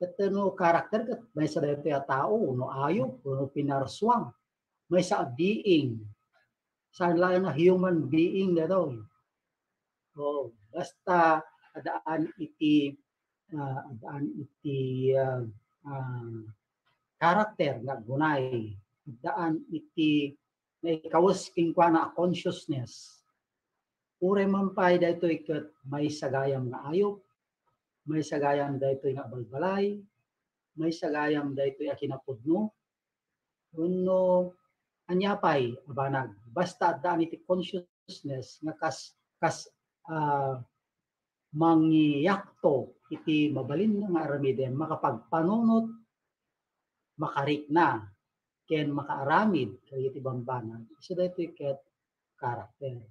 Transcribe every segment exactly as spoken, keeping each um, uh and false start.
Ket no character, ket maysa daytoy a tao, no ayup, no pinarsuang. Maysa a being. Saan laeng a human being daytoy. Oh, basta addaan iti, ah, addaan iti, ah, ah, character nga aggunay. Addaan iti naikawes kenkuana a consciousness. Uray man pay daytoy ket maysa gayam nga ayup, maysa gayam daytoy nga abalbalay, maysa gayam daytoy a kinapudno, wenno ania pay a banag. Basta addaan iti consciousness nga kas, kas, ah, mangyakto iti mabalin nga aramiden, makapagpanunot, makarikna, ken makaaramid kadagiti bambanag. Isu daytoy ket character.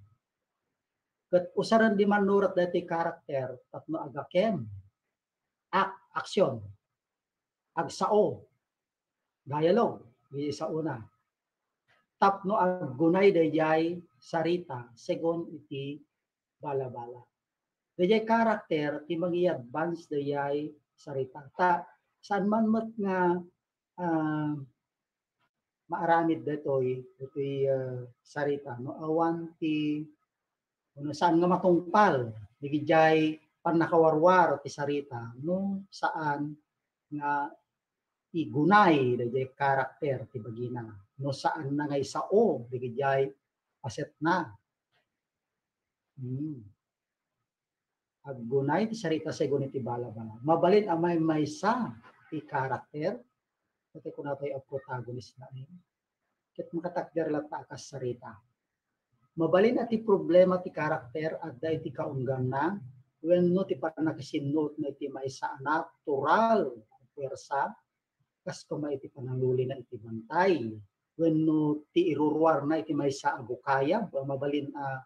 Ket usaren ti mannurat daytoy character tapno agakem. Act, action. Agsao. Dialogue. Iti saona. Tapno aggunay daydiay sarita segun iti balabala. Daydiay character ti mangi-advance daydiay sarita. Ta, saan man met nga, ah, maaramid daytoy, daytoy, ah, sarita, no awan ti, no saan nga matungpal, dagijay pannakawarwar ti sarita, no saan nga igunay dayjay karakter ti bagina, no saanna nga isao dagijay pasetna. Hmm. Aggunay ti sarita segun iti balabala. Mabalin a maymaysa ti karakter, ket kunatayo a protagonist laeng. Ket makatakder latta a kas sarita. Mabalin a ti problema ti karakter adda iti kaungganna wenno ti pannakasinnuotna iti maysa a natural a puwersa, kas koma iti panangulina iti bantay wenno ti iruruarna iti maysa a bukayab a mabalin a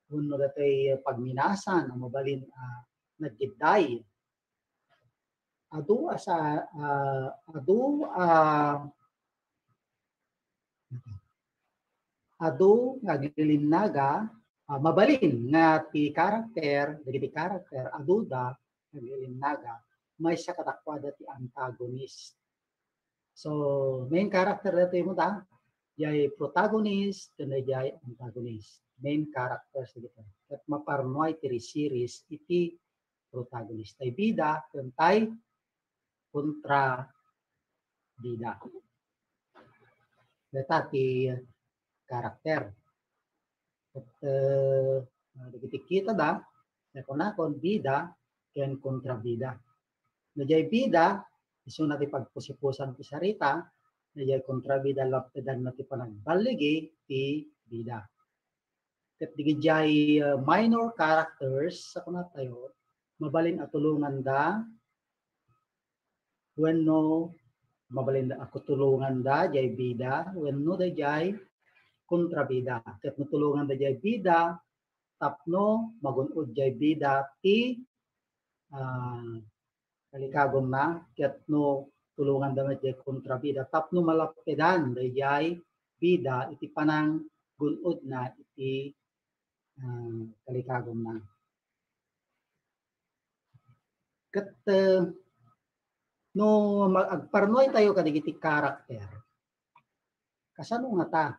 wenno datoy pagminasan a mabalin a naggidday. Adu a sa, ah, adu a, adu nga aglilinnaga, ah, mabalin nga ti karakter, dagiti karakter, aduda nga aglilinnaga, maysa kadakuada ti antagonist. So, main character daytoy met, ah, jay protagonist, ken jay antagonist. Main characters dagitoy. Ket maparnuay ti series iti protagonist. Tay bida, ken tay kontrabida. Dayta ti karakter. Ket, eh, dagiti kitada, nakunakon, bida ken kontrabida. No jay bida, isuna ti pagpusipusan ti sarita, no jay kontrabida, lappedanna ti panagballigi ti bida. Ket dagijay, eh, minor characters a kunatayo, mabalin a tulonganda wenno mabalin a tulonganda jay bida wenno dayjay kontrabida. Ket no tulonganda jay bida tapno magun-od jay bida ti, ah, kalikagumna, ket no tulonganda met jay kontrabida tapno malappedan dayjay bida iti pananggun-odna iti, ah, kalikagumna. Ket, eh, no ma-, agparnuay tayo kadagiti karakter, kasano ngata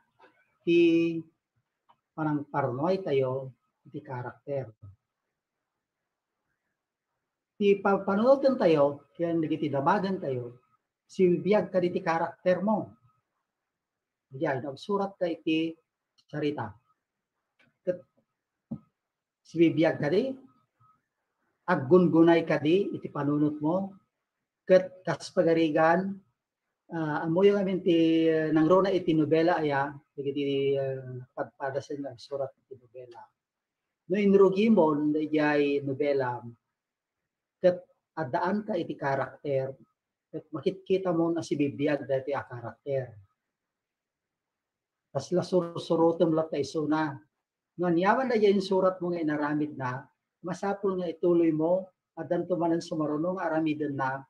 ti panangparnuay tayo iti karakter? Ti pa-, panunoten tayo ken dagiti damagen tayo, sibibiag kadi ti karakter mo. Diay, no agsurat ka iti sarita. Ket sibibiag kadi, aggungunay kadi iti panunot mo, ket kas pagarigan, ah, ammoyo ngamin ti, eh, nangruna iti nobela aya, dagiti, eh, padpadasen nga agsurat iti nobela. No inrugimon dayjay nobela, ket addaanka iti karakter, ket makitkitamon a sibibiag daytoy a karakter. Kasla sursurotem latta isuna. No aniaman dayjay insuratmo nga inaramidna, masapul nga ituloymo, addanto manen sumaruno nga aramidenna.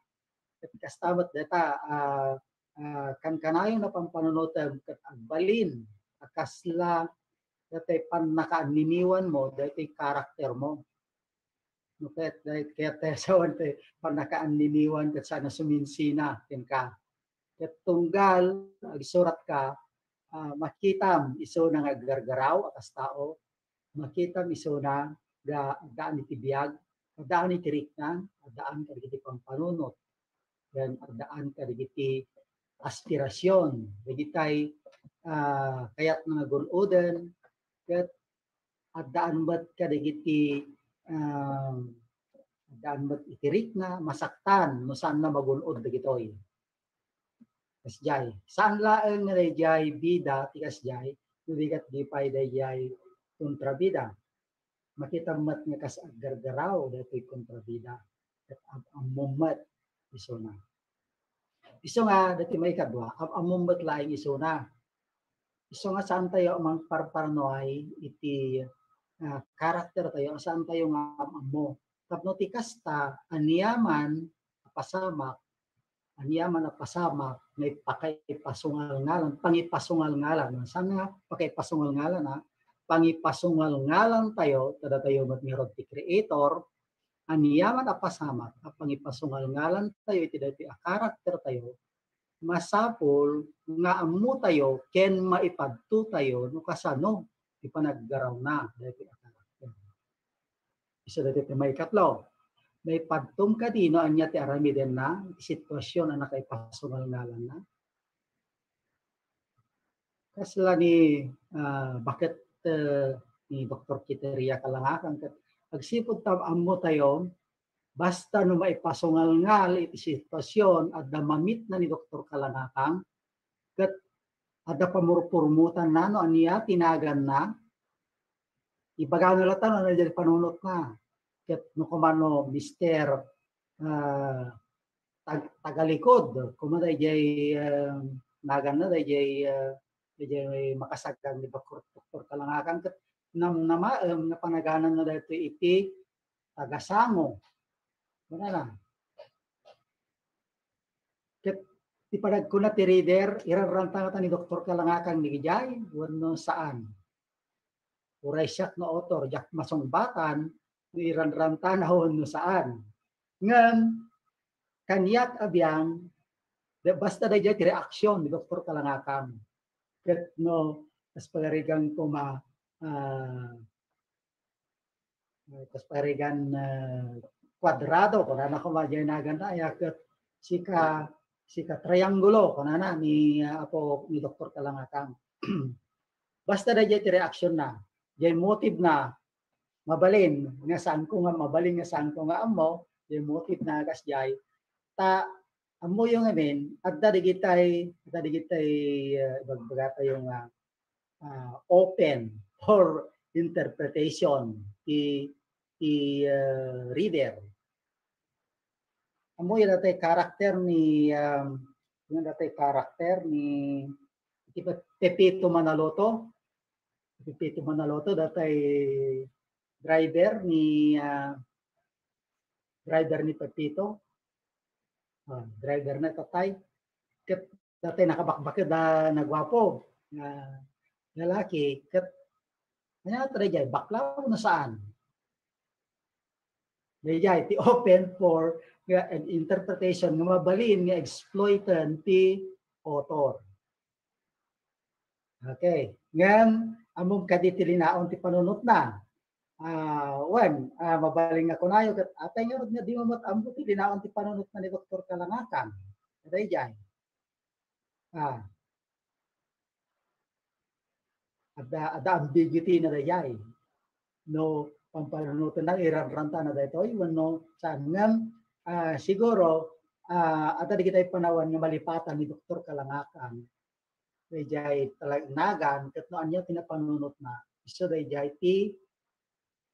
Ket kasta met dayta, ah, ah, kankanayon a pampanunotem ket agbalin a kasla daytoy pannakaanniniwanmo daytoy karaktermo. No ket, dahil kaya tayo sawan ti pannakaanniniwan ket saan a suminsina kenka. Ket tunggal agsuratka, ah, makitam isuna nga aggargaraw a kas tao, makitam isuna nga addaan iti biag, addaan iti riknang, addaan kadagiti pampanunot, ken addaan kadagiti aspirasion, dagitay, ah, kayatna nga gun-oden, ket addaan met kadagiti, ah, addaan met iti rikna, masaktan no saanna magun-od dagitoy. Kasjay. Saan laeng nga dayjay bida ti kasjay, no di ket di pay dayjay kontrabida. Makitam met nga kas aggargaraw daytoy kontrabida. Ket am-, ammom met isuna. Isu nga, daytoy maikadua, am-, ammom met laeng isuna. Isu nga saan tayo mangparparanoay iti, ah, karakter tayo, saan tayo nga am-ammo. Tapno ti kasta, aniaman a pasamak, aniaman a pasamak nga ipakaipasungalngalan, pangipasungalngalan. Saan nga pakaipasungalngalan, ha? Pangipasungalngalan tayo, ta datayo met ngarud ti Creator, aniaman a pasamak a pangipasungalngalan tayo iti daytoy a karakter tayo, masapul nga ammo tayo ken maipadto tayo no kasano ti panaggarawna daytoy a karakter. Isu daytoy ti maikatlo. Maipadtom kadi no ania ti aramidenna, ti situasion a nakaipasungalngalanna. Kasla ni, ah, baket, eh, ni Doktor Kiteria Kalangakan ket agsipud ta ammo tayo, basta no maipasungalngal iti situasion adda mamitna ni Doktor Kalangakan, ket adda pamurpurmotanna no ania ti naganna, ibagana latta no ania ti panunotna. Ket no kumano, Mister, ah, tag-, tagalikod, kuma dayjay, ah, naganna dayjay, ah, dayjay makasaggang ni Doktor, Doktor Kalangakan, ket namnamaem nga panagananna daytoy iti tagasango. Kunana. Ket ti panagkuna ti reader, iranranta ngata ni Doktor Kalangakan dayjay wenno saan. Uray siak nga author, diak masungbatan no iranrantana wenno saan. Ngem, kaniak a biang, da-, basta dayjay ti reaksyon ni Doktor Kalangakan. Ket no, kas pagarigan koma, ah, kas pagarigan, ah, kuadrado, kunana koma dayjay naganna, ket sika, sika triangulo, kunana ni, ah, apo ni Doktor Kalangakan. Basta dayjay ti reaksyon na, dayjay motive na, mabalin nga saan ko nga, mabalin nga saan ko nga ammo, dayjay motive na kasjay. Ta, ammoyo ngamin, adda digitay, adda digitay, ah, ibagbaga tayo nga, ah, open for interpretation ti, ti, ah, reader. Ammoyo datay karakter ni, um, ano datay karakter ni, ti Pe-, Pepito Manaloto. Pepito Manaloto, datay driver ni, ah, driver ni Pepito. Ah, driver na tatay. Ket datay nakabakbaked a naguapo nga lalaki, ket ania ti dayjay, bakla wenno saan? Dayjay ti open for nga an interpretation nga mabalin nga exploiten ti author. Okay. Ngem, ammom kadi ti linaon ti panunotna? Ah, wen, ah, mabalin nga kunayo ket apay ngarud nga dimo met ammo ti linaon ti panunotna ni Doktor Kalangakan? Dayjay. Ah. Adda, adda ambiguity na dayjay. No, pampanunotenna, iranrantana daytoy, wenno saan. Ngem, ah, siguro, ah, adda digitay panawen nga malipatan ni Doktor Kalangakan dayjay talagnagan, ket no ania ti napanunotna, isu dayjay ti,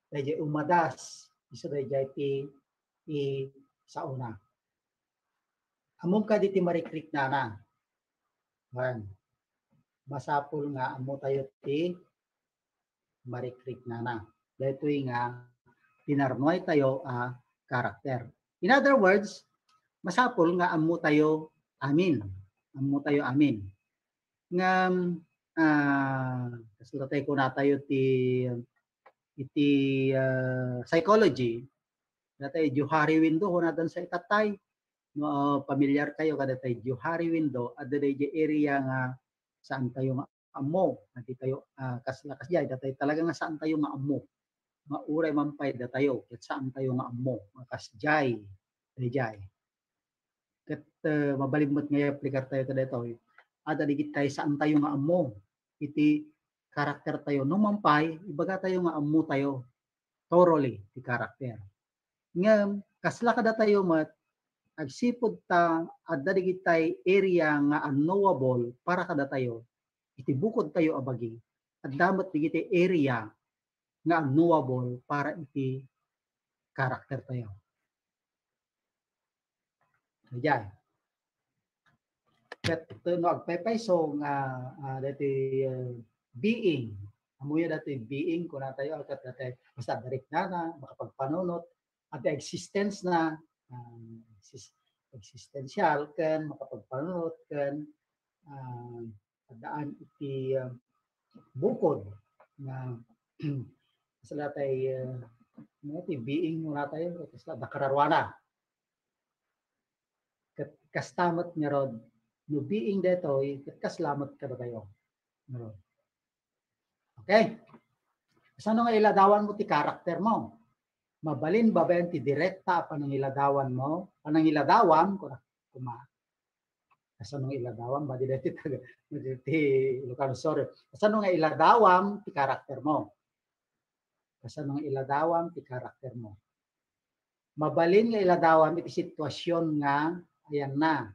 dayjay umadas, isu dayjay ti, ti saona. Ammom kadi ti marikriknana? Wen, masapul nga ammo tayo ti marikriknana. Daytoy nga pinarnuay tayo a karakter. In other words, masapul nga ammo tayo amin. Ammo tayo amin. Ngem, ah, kasla tay kuna tayo ti, iti, ah, psychology, Datayo, Johari window, kunadan sa itatay. No, ah, familiar kayo kada tay Johari window, adda dayjay area nga saan tayo nga ammo. Nga di tayo, ah, kas-, kasjay, datayo talaga nga saan tayo nga ammo. Nga uray man pay datayo, ket saan tayo nga ammo. Nga kasjay, dayjay. Ket, ah, mabalin met nga i-apply tayo kadaytoy. Adda digitay saan tayo nga ammo iti karakter tayo. No man pay, ibaga tayo nga ammo tayo thoroughly ti karakter. Ngem, kasla kadatayo met, agsipud ta adda digitay area nga unknowable para kadatayo, iti bukod tayo a bagi, adda met digitay area nga unknowable para iti karakter tayo. Dayjay. Ket no agpaypayso nga, ah, dati, ah, being. Ammoyo dati being, kuna tayo, ket dati basta direct na na, makapagpanunot, at existence na, ah, exis-, existential, ken makapagpanunot, ken, ah, addaan iti, ah, bukod nga kasla tay, ah, no, ti being, kuna tayo, kasla adda kararuana. Ket kasta met ngarud, no being daytoy, ket kasla met kadatayo ngarud. Okay? Kasano nga iladawan mo ti karakter mo? Mabalin babaen ti direkta a panangiladawan mo, panangiladawam, kuna, kuma. Kasano nga iladawan, badi dati taga, ti Ilocano, sorry. Kasano nga iladawam ti karakter mo? Kasano nga iladawam ti karakter mo? Mabalin nga iladawam iti sitwasyon nga ayanna.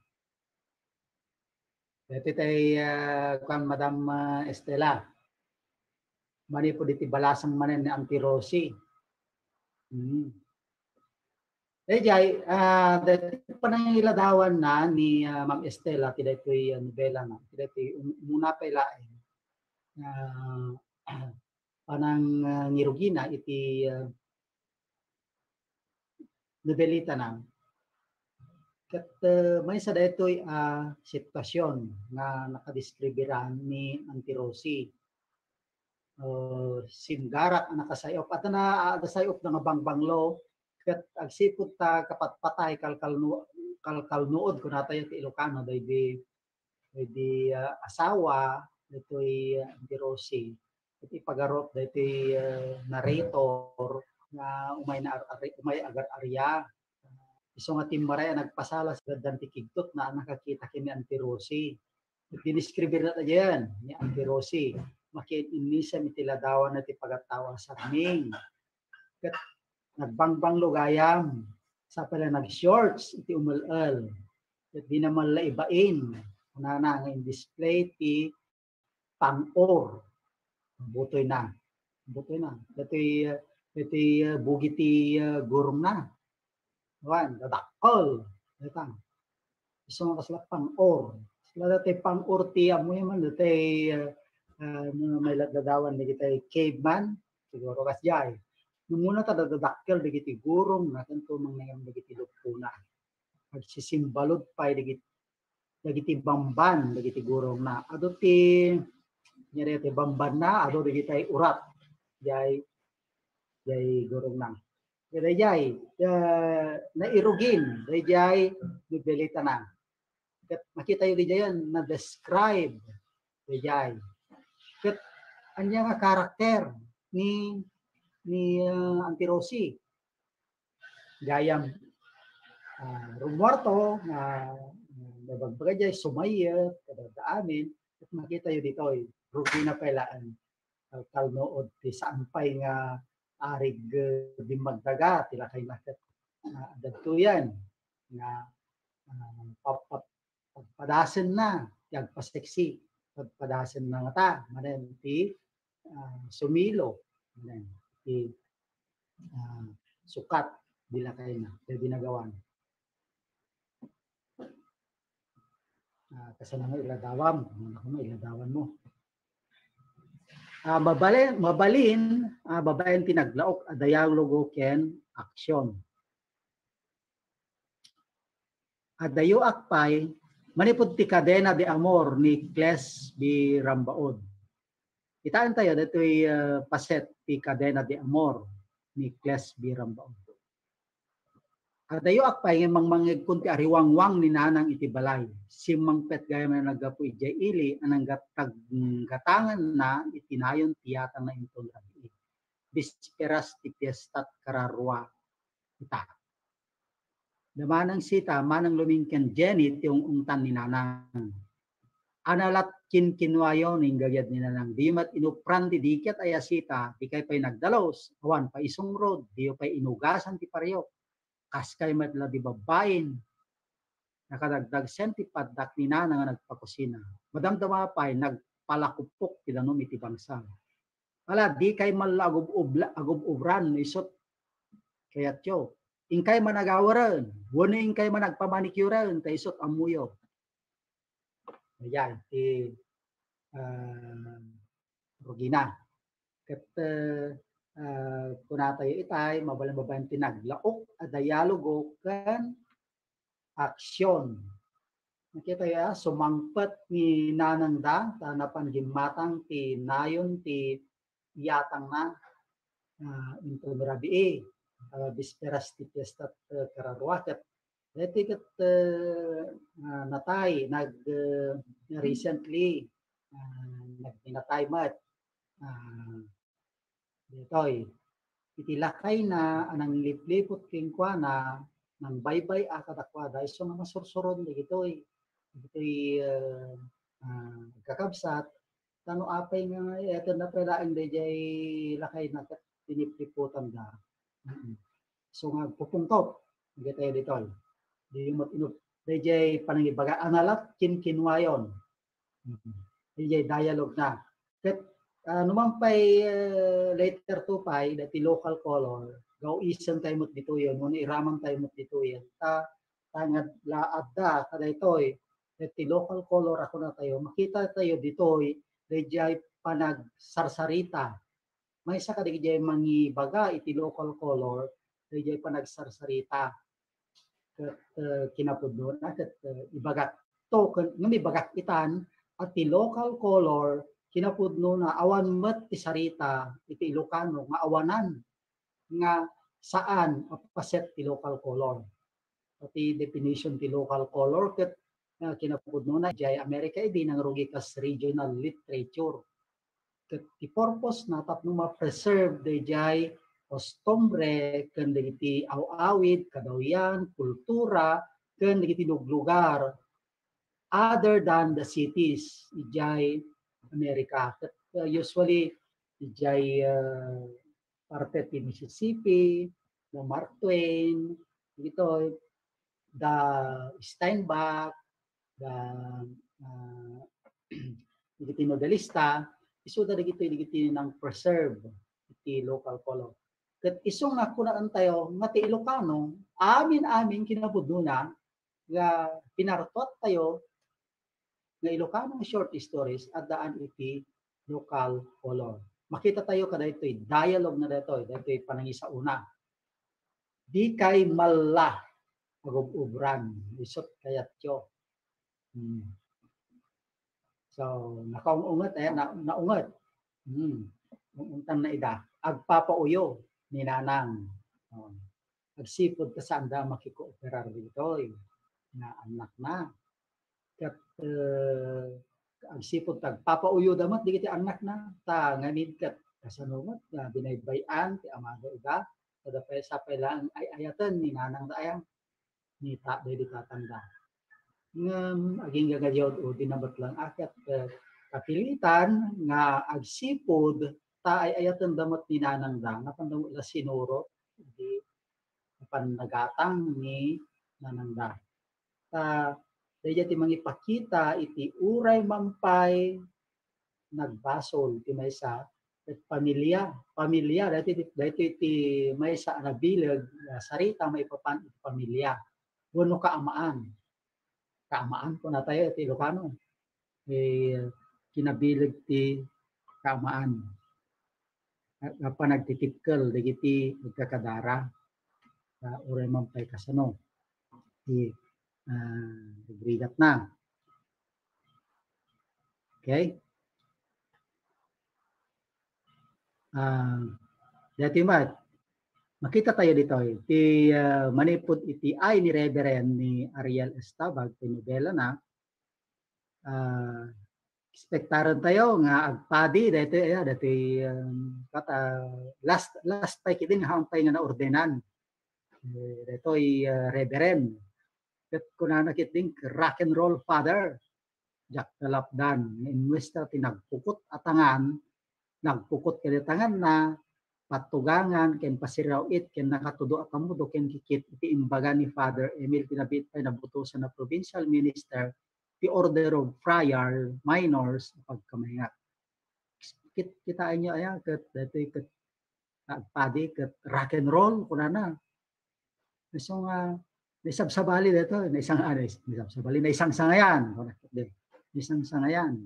Dati tay, ah, kuan, Madam, ah, Estela. Manipud iti balasang manen ni Auntie Rosie. Hmm. Dayjay, ah, daytoy panangiladawan na ni, ah, Ma'am Estela, ti daytoy, ah, nobela na, ti daytoy um-, umuna pay laeng, ah, panang, ah, ngirugina iti, ah, nobelita na. Ket, ah, maysa daytoy, ah, sitwasyon nga nakadeskribiran ni Auntie Rosie. Ah, simgarak a nakasay-op. Adda na, adda say-op na nga bangbanglo, ket agsipud ta kapatpatay, kalkalnu-, kalkalnuod, kunatayo ti Ilocano, daydi, daydi, ah, asawa daytoy, ah, Auntie Rosie. Ket ipagarup daytoy, ah, narrator nga umay na ar-, ari-, umay agar-aria. Isu nga timmaray a nagpasala sa gaddan ti kigtot na a nakakita ken ni Auntie Rosie. Dinescribir na diyan ni Auntie Rosie. Makiinnisem iti ladawan na ti pagattawa a sarming. Ket nagbangbanglugayam, sa pala nag-shorts iti umel-el. Ket di na man la ibain, kunana nga in-display ti pang-or. Butoy na. Butoy na. Dati, dati, uh, bugi ti, uh, gurong na. Wan, dadakkel. Data. Isu nga kasla pang-or. Kasla dati pang-or ti, ammoyo man, dati, uh, uh, no, may lagdadawan dagiti caveman, siguro kasjay. Numuna ta dadadakkel dagiti gurong na, kanto mangngegam dagiti luppona. Agsisimbalud pay dagiti, dagiti bamban, dagiti gurong na. Adu ti, nyari ti bamban na, adu dagiti urat. Jay, jay gurong na. Dayjay, ah, nairugin, dayjay, nobelita na. Ket makitayo dayjay, na-describe, dayjay. Ket ania nga karakter ni, ni, ah, Auntie Rosie? Gayam, ah, rumuarto, nga, ah, nabagbaga jay, sumayet, kadada amin, ket makitayo ditoy, rugi na pay laeng. Kalkalnuod ti saan pay nga arig, eh, dimmagdaga ti lakayna ket, ah, adda ditoyen nga, ah, pap-, pap-, padpadasenna ti agpaseksi, padpadasenna ngata manen ti, ah, sumilo, manen ti, ah, sukat di lakayna, daydi nagawan. Ah, kasano nga iladawam? Ano nga iladawan mo? Ah, mabali-, mabalin, ah, babaen ti naglaok a dialogo ken aksyon. Adayo akpay, manipud ti Cadena de Amor ni Cles B. Rambaud. Kitaen tayo, datoy, ah, paset ti Cadena de Amor ni Cles B. Rambaud. Adayo ak pay nga mangmangngegkon ti ariwangwang ni Nanang iti balay. Simmangpet gayam a naggapu idiay ili a nanggat-, taggatanganna iti nayon ti yatangna inton rabii. Bisperas ti piestat kararua ita. Da manang sita, manang lumingken Jenny ti ung-ungtan ni Nanang. Analat kinkinuayo no inggagayad ni Nanang. Diyo met inupran ti diket a yasita, dikay pay nagdalus, awan pay isungrod, diyo pay inugasan ti pariok. Kaskay met la di babbain. Nakadagdagsen ti paddak ni Nanang nga nagpakusina. Madamdama pay, nagpalakupok ti danum iti bangsa. Ala, dikay man la agub-, ubla-, agub-ubran no isut kayatyo. Inkay managawaren, wenno inkay managpamanicuren, ta isut ammoyo. Ayan, ti, ah, Rugina. Ket, eh, ah, kunatayo itay, mabalin-babaen ti naglaok a dialogo ken aksion. Nakitayo, ah, sumangpet ni Nanangda, ta napan gimmatang ti nayon ti yatangna, ah, inton rabii, ah, bisperas ti piesta, eh, kararua ket daytoy ket, eh, ah, natay, nag, eh, recently, ah, nagminatay met. Ah, daytoy, iti lakayna a nanglipliput kenkuana, nangbaybay-a kadakuada, isu nga masursuron dagitoy, dagitoy, eh, ah, agkakabsat, ta no apay nga iyatenna pay laeng daydiay lakayna ket pinipliputanda. Mm. So nga agpupungtot, dagitoy ditoy. Di met inup-, daydiay panangibaga, analat kinkinuayon. Mm. Daydiay dialogue na. Ket, ah, numan pay, eh, later to pay, dati local color, gaw-isen tayo met ditoyen, wenno iraman tayo met ditoyen. Ta, ta nga la adda, kadaytoy, dati local color a kunatayo, makita tayo ditoy, daydiay panagsarsarita. Maysa kadagiti mangibaga iti local color, daydiay panagsarsarita. Ket, eh, kinapudnona, ket, eh, ibagak to, ken, ngem ibagak itan, a ti local color, kinapudnona, awan met ti sarita iti Ilocano nga awanan, nga saan a paset ti local color. Ti definition ti local color, ket, eh, kinapudnona, idiay Amerika idi nangrugi kas regional literature. Ket ti purpose na tapno ma-preserve daydiay kostumbre ken dagiti aw-awid, kadawyan, kultura, ken dagiti luglugar other than the cities idiay Amerika. Ket, uh, usually, idiay, uh, parte ti Mississippi, no Mark Twain, dito, the Steinbeck, the, uh, dagiti novelista, isuda dagitoy dagiti nang-preserve iti local color. Ket isu nga kunaentayo nga ti Ilocano, amin-amin kinapudnona nga pinartuat tayo nga Ilocano nga short stories addaan iti local color. Makita tayo kadaytoy dialogue na daytoy, daytoy panangisauna. Dikay malla agub-ubran, isut kayatyo. Hmm. So, nakaung-unget, eh, na, naunget. Hmm. Ung-ungtan na ida. Agpapauyo ni Nanang. Oh. Agsipud ta saanda makikooperar ditoy nga annakna. Ket, eh, agsipud ta agpapauyoda met dagiti annakna, ta ngamin ket kasano met nga binaybay-an ti amada ida, ta da pay, sa pay laeng ay-ayaten ni Nanangda aya, ni ta-, daydi tatangda. Ngem agingga nga diawd udi na met laeng a ket, eh, kapilitan nga agsipud ta ay-ayatenda met ni Nanangda, napanda met la sinurot idi napan nagatang ni Nanangda. Ta daydiay ti mangipakita iti uray man pay nagbasol ti maysa ket pamilia, pamilia, daytoy, daytoy ti maysa a nabileg a sarita maipapan iti pamilia wenno kaamaan. Kaamaan kunatayo iti Ilocano. Eh, kinabileg ti kaamaan. A, a panagtitipkel dagiti agkakadara. Ah, uray man pay kasano. Ti, ah, agrigat na. Okay? Ah, dati met, Makita tayo ditoy. Ti, ah, manipud iti ay ni Reverend ni Ariel Estabag, ti nobela na, ah, expectaren tayo nga agpadi daytoy, ah, daytoy, um, kat-, ah, last, last pay ketdi nga haanpay nga naordenan. Eh, daytoy, ah, Reverend. Ket kunana ketdi, rock and roll father. Diak talapdan nga inuesta ti nagkukot a tangan, nagkukot kadi tanganna, patugangan ken pasiraw-it ken nakatudo a tammudo ken kikit iti imbaga ni Father Emil ti nabiit pay nabutosan a provincial minister ti Order of Friar Minors a pagkamaingat. Kit-, kitaenyo aya ket daytoy ket agpadi ket rock and roll kunana. Isu nga naisabsabali daytoy, naisang-, ah, nais-, naisabsabali, naisangsangayan. Correct. Di. Naisangsangayan.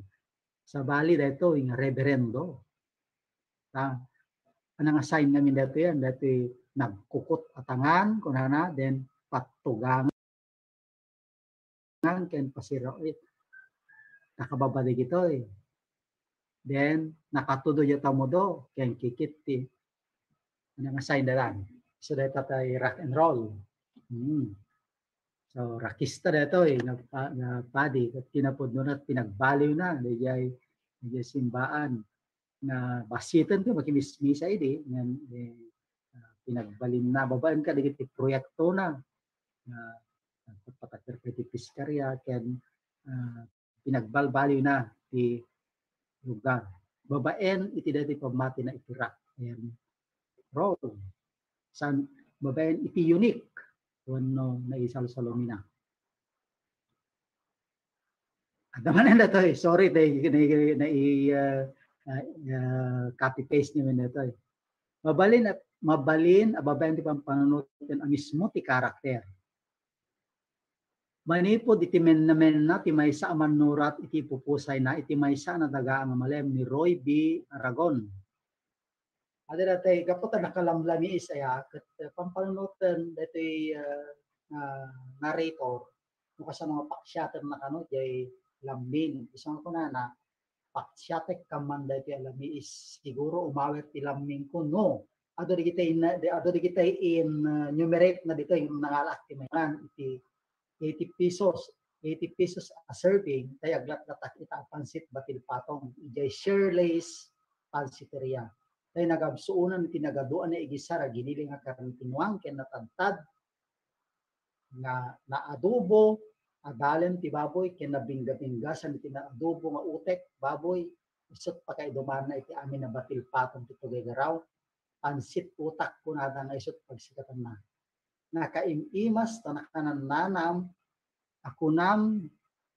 Sabali daytoy nga reberendo. Ta, anang assign ngamin daytoy yan, daytoy nagkukot a tangan, kunana, then patugangan ken pasiraw-it. Nakababa dagitoy. Then, nakatudo diay tammudo, ken kikit ti, anang assign da lan. So, dayta tay rock and roll. Hmm. So, rockista daytoy, nagpa-, nagpadi, ket kinapudnona, pinagbaliwna, daydiay, daydiay simbaan. Na basiten ti makimismisa idi, ngan, eh, ah, pinagbalinna, babaen kadagiti proyektona, ah, nagpapataker iti piskaria, ken, ah, pinagbalbaliwna ti lugar. Babaen iti daytoy pammatina iti rock and roll. San, babaen iti unique wenno naisalsalumina. Adda manen daytoy. Sorry, tay, na, na, ah, ah, ah, copy paste ni manen daytoy. Mabalin at mabalin a babaen ti pampanunoten a mismo ti karakter. Manipud iti mennamenna ti maysa a mannurat iti ipupusayna iti maysa a nadagaang a malem ni Roy B. Aragon. Adda daytoy, gapu ta nakalamlamiis aya, ket, eh, pampanunoten daytoy, eh, ah, narrator, no kasano nga paksiatenna kano, diay lamming. Isu nga kunana, paksiatek ka man daytoy a lamiis. Siguro umawet ti lammingko, no? Adu dagiti na, adu dagiti in, uh, numerate na ditoy, nangalaak ti mayan iti eighty pesos, eighty pesos a serving, tay aglatlatak ita a pansit batil patong, idiay Shirley's Pansiteria. Tay nagabsuonan iti nagaduan a igisar a giniling a karne ti nuang ken natadtad nga naadobo, adalem ti baboy, ken nabingga-binggasan iti naadobo nga utek, baboy, isut pakaidumanna iti amin a batil patong ti tugaw a garaw, pansit utak kunada nga isut pagsikatenna. Nakaim-imas ta nakanannanam a kunam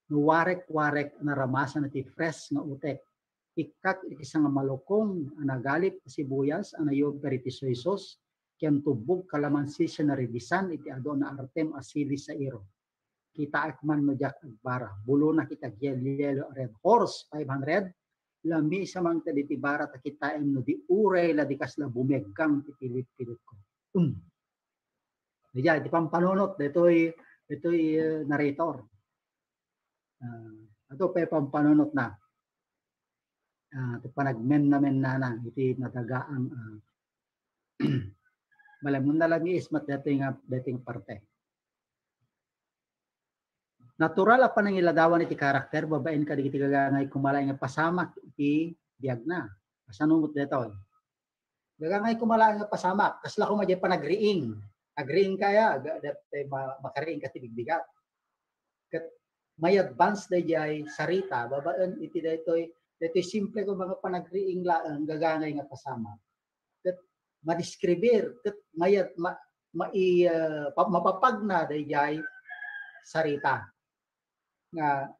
no warek-warek a naramasan iti fresh nga utek. Ikkak iti sangamalukong a nagalip a sibuyas a nayubber iti soy sauce, ken tubbog kalamansi a naridisan iti adu a naartem a sili sairo. Kitaek man no diak agbara. Bulonak iti agyelyelo a Red Horse five hundred. Lamiis a mangted iti bara ta kitaem no di uray la di kasla bumeggang ti pilitpilitko. Um. Diay, ti pampanunot, daytoy, daytoy, eh, narrator. Ah, adu pay pampanunotna. Ah, ti panagmennamennana iti nadagaang, ah, malem, nalamiis met daytoy nga, daytoy nga parte. Natural a panangiladawan iti karakter babaen kadagiti gagangay kumalaeng nga pasamak iti biagna. Kasano met daytoy? Gagangay kumalaeng nga pasamak, kasla koma diay panagriing. Agriing ka aya, ga-, daytoy ma-, makariing ka ti bigbigat. Ket may advance daydiay sarita, babaen iti daytoy, daytoy simple nga mga panagriing laeng, gagangay nga pasamak. Ket madeskribir, ket mayat-, ma-, mai-, ah, pa-, mapapagna daydiay sarita nga,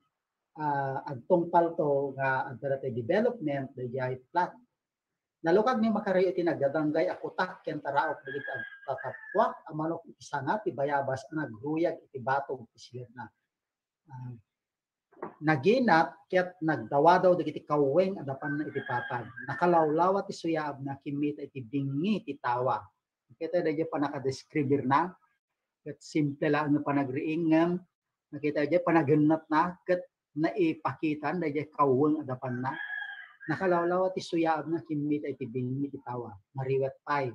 ah, agtungpalto nga adda daytoy development daydiay plot. Nalukag ni Macario iti nagdadanggay a kutak ken taraok dagiti agtatappuak a manok iti sanga ti bayabas a nagruyag iti batog ti siledna. Ah, naginat ket nagdawadaw dagiti kaweng a dapanna iti patag. Nakalawlawa ti suyaabna, kimmita iti bingngi ti tawa. Kita daydiay pannakadeskribirna, ket simple laeng nga panagriing ngem nakita daydiay panagennatna, ket naipakitan daydiay kaweng a dapanna. Nakalawlawa ti suyaabna, kimmita iti bingngi ti tawa. Mariwet pay.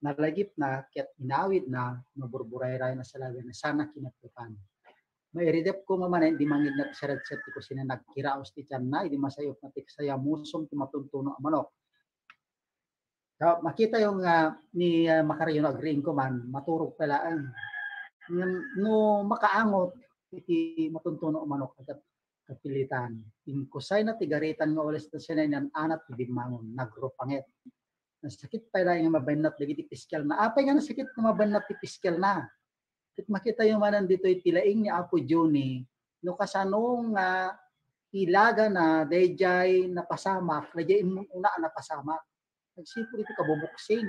nalagipna ket inawidna no burburayrayen a salagan sana kinatkutan. Mairidepko nga manen di mangignat ti saretset ti kusina nagkiraos ti tianna idi masayopna ti sayamusom ti matuntuno a manok. So, makita yung nga ni uh, Macario no agriingko man, maturog pa laeng. Ngem no makaangot iti matuntuno a manok, agkat kapilitan. Inkusayna ti garitan nga ules ta siya nan-anat ti bimmangon, nagrupanget. Nasakit pay laeng nga mabennat dagiti piskelna. Apay nga nasakit nga mabennat ti piskelna? Ket makitayo manen ditoy ti laing ni Apo Johnny, no kasano nga ilagana daydiay napasamak, daydiay immun-una a napasamak. Nagsipud iti kabubuksing.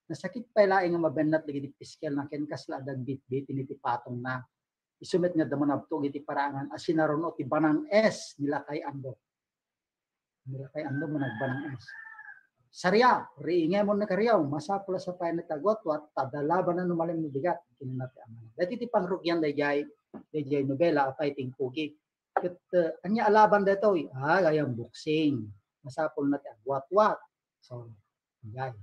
Nasakit pay laeng nga mabennat dagiti piskelna ken kasla a dagbitbit iti patongna. Isu met nga adda manabtog iti paraangan a sinaruno ti banang S ni Lakay Andok. Ni Lakay Andok nga nagbanang S. Saria, riingemon ni Kariaw, masapul a sapayan ti agwatwat, ta adda labanna no malem no bigat, kinuna ti amana. Daytoy ti pangrugian daydiay, daydiay nobela, apay ti inkugi. Ket uh, ania a laban daytoy? Ah, gayam boxing. Masapulna ti agwatwat. So, daydiay.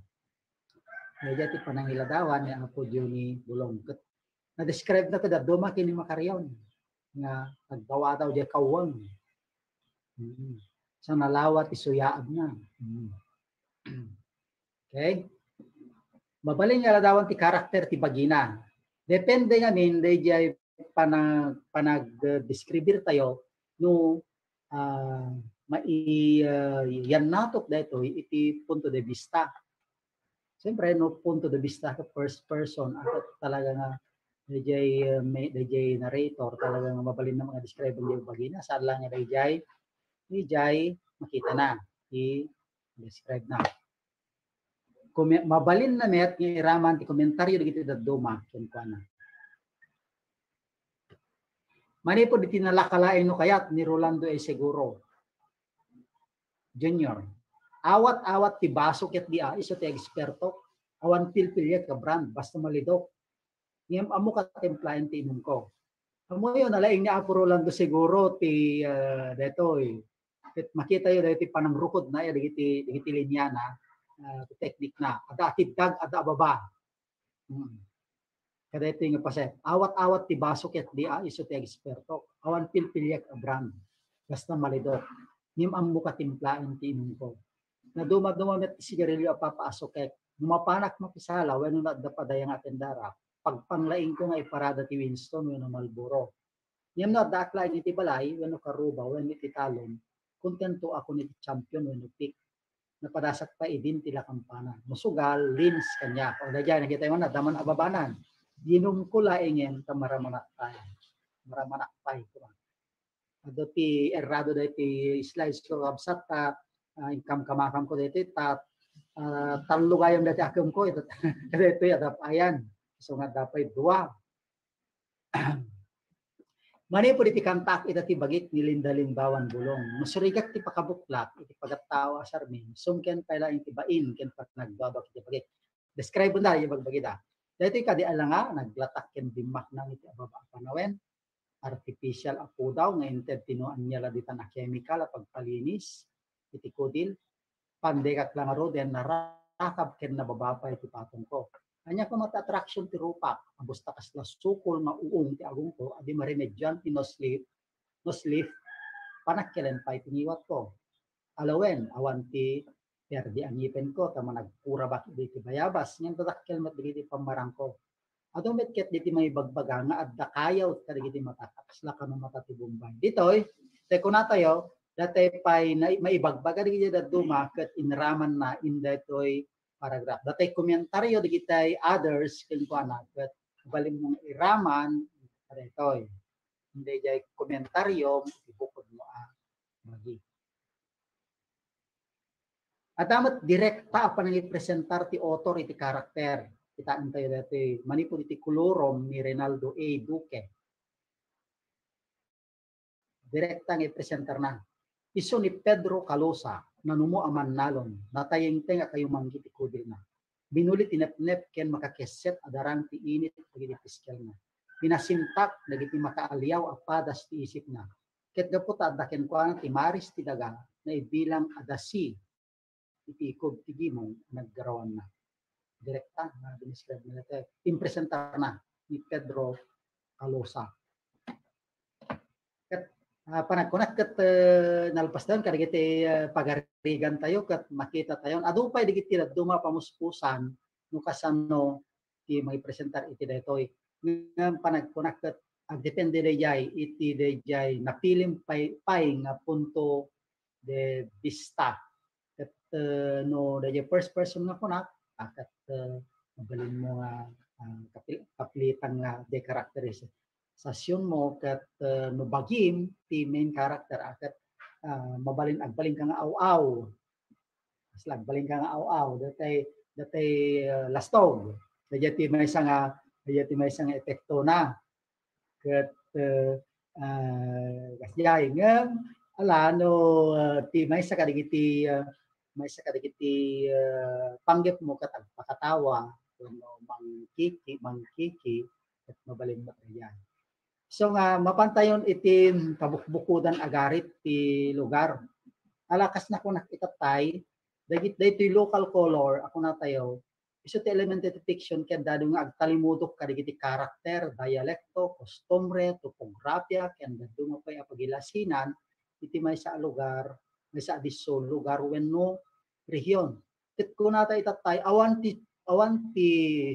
Daydiay ti panangiladawan ni Apo Johnny Bulong. Ket na-describe na ti dadduma ken ni Macario nga nagbawa daw diay kaweng. Mm. Sa nalawa ti suyaabna. Mm. Okay? Mabalin nga ladawan ti karakter ti bagina. Depende ngamin daydiay panag panag-describir tayo no uh, mai uh, yan natok daytoy iti punto de vista. Siyempre, no punto de vista ka first person, ako talaga nga dayjay uh, may dayjay narrator talaga nga mabalin na mga describe ang bagina, saan lang nga dayjay dayjay makita na i-describe na. Kung mabalin na met nga iraman ti komentaryo dagiti dadduma kenkuana. Manipud iti nalaka laeng no kayat ni Rolando A. Seguro Junior. Awat-awat ti baso ket di a isu ti eksperto. Awan pilpiliek a brand, basta malidok. Ngem ammo katimplaen ti inumko. Ammoyo, nalaing ni Apo Rolando Seguro ti uh, detoy. Ket makita yo dagiti panangrukod na iya dagiti dagiti linyana, uh, teknik na. Ada atiddag, ada ababa. Hmm. Kadaytoy nga paset. Awat-awat ti baso ket di a isu ti eksperto. Awan pilpiliek a brand. Basta malidok. Ngem ammo katimplaen ti inumko. Naduma-duma met ti sigarilyo a papaasukek. No mapanak makisala wenno no adda padaya nga atendara, pagpanglaingko nga iparada ti Winston wenno Marlboro. Ngem no addaak laeng iti balay wenno karuba wenno iti talon, kontento ako iti champion wenno pick. Napadasak pay idin ti lakampanan. Musugal, lins kaniak. O dayjay, nakita mo na, daman ababanan. Ginumko laengen ta maramanak pay. Maramanak pay. Adu ti errado da iti slides ko, kabsat, ta uh, inkam kamakam ko dito, ta uh, tallo gayam dati akum ko, ito, ito, ito, adapayan. So nga dapat dua. Manipud iti kantak ita ti bagik ni Linda Limbawan Bulong. Masurigak ti pakabuklak iti pagattao a sarmin, sungken pay laeng ti bain ken panagbabak iti bagik. Describe da, ibagbagi da. Daytoy kadi alanga, naglatak ken bimmaknang iti ababa a panawen. Artificial a pudaw nga inted ti no ania la ditan a chemical a pagpalinis iti kudil. Pandegak la ngaruden, narakab ken nababa pay ti patongko. Ania koma ti attraction ti rupak, a basta kasla sukol nga uong ti agongko, a di maremedian ti no sleep, no sleep, panakkelen pay ti ngiwatko. Alawen, awan ti perdi a ngipenko, ta managkurabak iti bayabas, ngem dadakkel met dagiti pammarangko. Adu met ket diti maibagbaga nga adda kayaw kadagiti mata, kasla kano mata ti Bombay. Ditoy, tay kunatayo, datay pay na, maibagbaga dagiti dadduma ket inraman na in daytoy paragraph. Datay komentaryo dagitay others kenkuana ket mabalin mong iraman kadaytoy. Indi jay komentaryo, ibukod mo a bagi. Adda met direkta a panangipresentar ti author iti karakter. Kitaen tayo dati manipud iti kolorom ni Reynaldo A. Duque. Direkta nga ipresentarna. Isu ni Pedro Calosa, nanumo a mannalon, natayengteng a kayumanggi ti kudilna. Binuli ti nepnep ken makakesset a darang ti init dagiti piskelna. Pinasintak dagiti makaaliaw a padas ti isipna. Ket gapu ta adda kenkuana ti maris ti daga, naibilang a dasi iti ikub ti gimong a naggarawanna. direkta nga dinescribe na iti impresentar na ni Pedro Calosa. Ket, ah, panagkunak ket, eh, nalpastayon kadagiti, eh, pagarigan tayo ket makita tayo. Adu pay dagiti dadduma a pamuspusan no kasano ti maipresentar iti daytoy. Ngem panagkunak ket agdepende daydiay iti daydiay napilim pay, pay nga punto de vista. Ket, eh, no daydiay first person nga kunak, ah, ket, eh, mabalin mo nga, ah, kapil-, kaplitan nga de karakterisasyon mo ket, eh, no bagim ti main character, ah, ket, ah, mabalin agbalin ka nga aw-aw. Kasla agbalin ka nga aw-aw, datay, datay, eh, lastog. Daydiay ti maysa nga, daydiay ti maysa nga epektona. Ket, eh, ah, kasdiay ngem, ala, no, ah, ti maysa kadagiti, ah, maysa kadagiti, ah, panggep mo ket agpakatawa wenno mangkiki-, mangkiki, ket mabalin met daydiay. So nga, mapantayon iti kabukbukodan agarit ti lugar. Ala, kas nakunak itattay, dagit-, daytoy local color, a kunatayo, isu ti elemento ti fiction ket adu nga agtalimudok kadagiti karakter, dialekto, kostumbre, topografia, ken dadduma pay a pagilasinan iti maysa a lugar, maysa a disso, lugar wenno rehiyon. Ket kunata itattay, awan ti, awan ti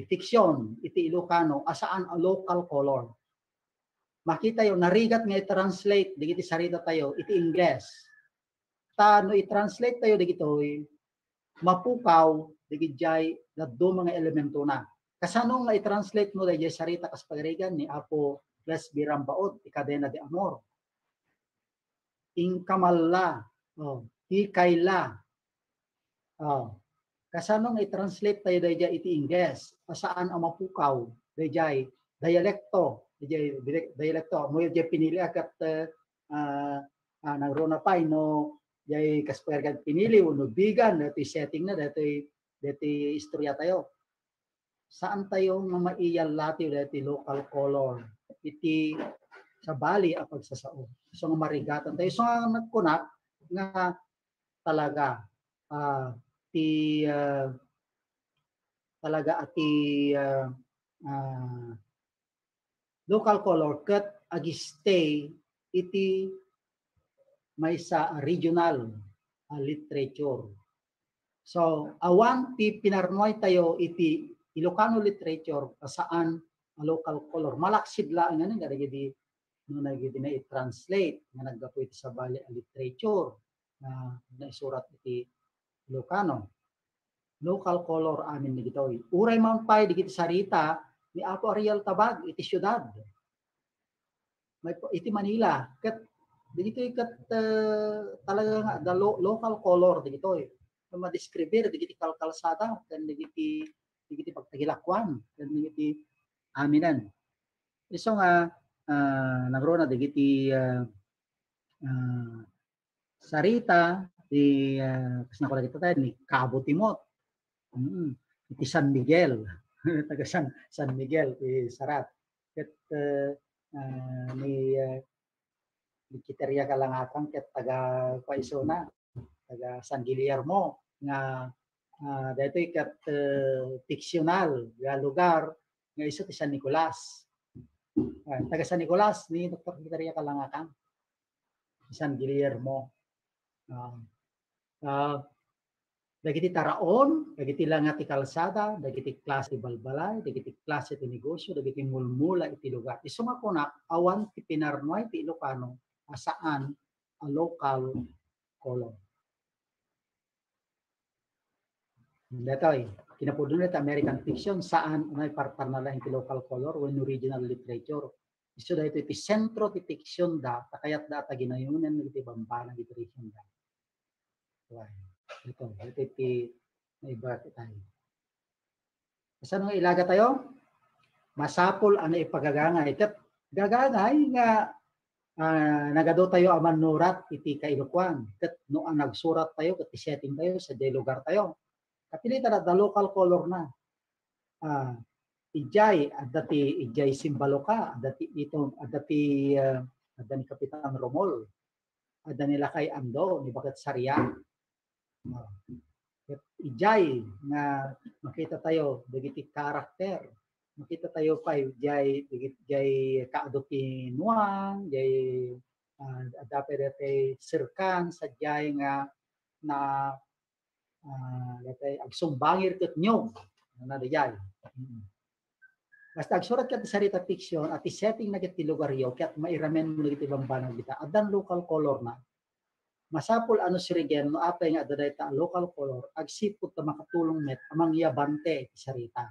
fiction iti Ilocano a saan a local color. Makitayo, narigat nga i-translate dagiti sarita tayo iti Ingles. Ta no i-translate tayo dagitoy, mapukaw dagiti dadduma nga elementona. Kasano nga i-translate mo daydiay sarita kas pagarigan ni Apo Lesby Rambaud, ti Cadena de Amor? Inkamalla, oh, hikayla. Oh. Kasano nga i-translate tayo daydiay iti Ingles? A saan a mapukaw daydiay dialekto, daydiay dialek-, dialekto. Mo daydiay pinili a ket, eh, ah, ah, nagruna pay no diay kas pagarigan pinili wenno bigan, daytoy setting na, daytoy, daytoy istorya tayo. Saan tayo nga maiyallatiw daytoy local color iti sabali a pagsasao. So nga marigatan tayo. So nga nagkunak nga talaga, ah, ti, ah, talaga a ti, ah, ah, local color ket ag-stay iti maysa a regional a literature. So, awan ti pinarnuay tayo iti Ilocano literature a saan a local color. Malaksid laeng kadagidi no dagidi nai-translate nga naggapu iti sabali a literature nga naisurat iti Ilocano. Local color amin dagitoy. Uray man pay dagiti sarita ni Apo Ariel Tabag iti siudad. May, iti Manila. Ket dagitoy ket, eh, talaga nga the lo-, local color dagitoy. Nga madeskribir dagiti kalkalsada ken dagiti, dagiti pagtagilakuan ken dagiti aminen. Isu nga, ah, nagruna dagiti, ah, ah, sarita ti, ah, kas nakula kita tayo ni Cabo Timot. Mm. Iti San Miguel. Taga San, San Miguel ti sarat. Ket, eh, ah, ni, eh, ni Kiteria Kalangakan ket taga Quaisona, taga San Guillermo nga, ah, daytoy ket, eh, fiksyonal nga lugar nga isu ti San Nicolas. Ah, taga San Nicolas ni Doktor Kiteria Kalangakan. San Guillermo. Ah, ah, dagiti taraon, dagiti langa ti kalsada, dagiti klase ti balbalay, dagiti klase ti negosyo, dagiti mulmula iti lugar. Isu nga kunak, awan ti pinarnuay ti Ilocano a saan a local color. Daytoy, kinapudno ti American fiction, saan a maiparparna laeng ti local color wenno regional literature. Isu daytoy ti sentro ti fiction da, ta kayatda a taginayonen iti bambanag iti region da. Ito, ito ti naibarat itayo. Kasano nga ilaga tayo? Masapul a naipagagangay. Ket gagangay nga, ah, nagadu tayo a mannurat iti kailokuan. Ket no a nagsurat tayo, ket ti setting tayo, sadiay lugar tayo. Kapilitan da local color na. Ah, idiay, adda ti, idiay Simbaloca, adda ti itom, adda ti, ah, adda ni Kapitan Romol, adda ni Lakay Ando, ni Baket Sarian. Ah. Idiay nga makita tayo dagiti karakter. Makita tayo pay diay, diay kaadu ti Nuang, diay, ah, adda pay daytoy serkan, sadiay nga na, ah, daytoy agsumbangir ket niog. Ano na diay? Mm. Basta agsurat ka ti sarita fiction, at ti setting na ket ti lugaryo, ket mairamen mo dagiti bambanag dita. Addan local color na. Masapul a no sirigen no apay nga adda dayta a local color, agsipud ta makatulong met a mangyabante iti sarita.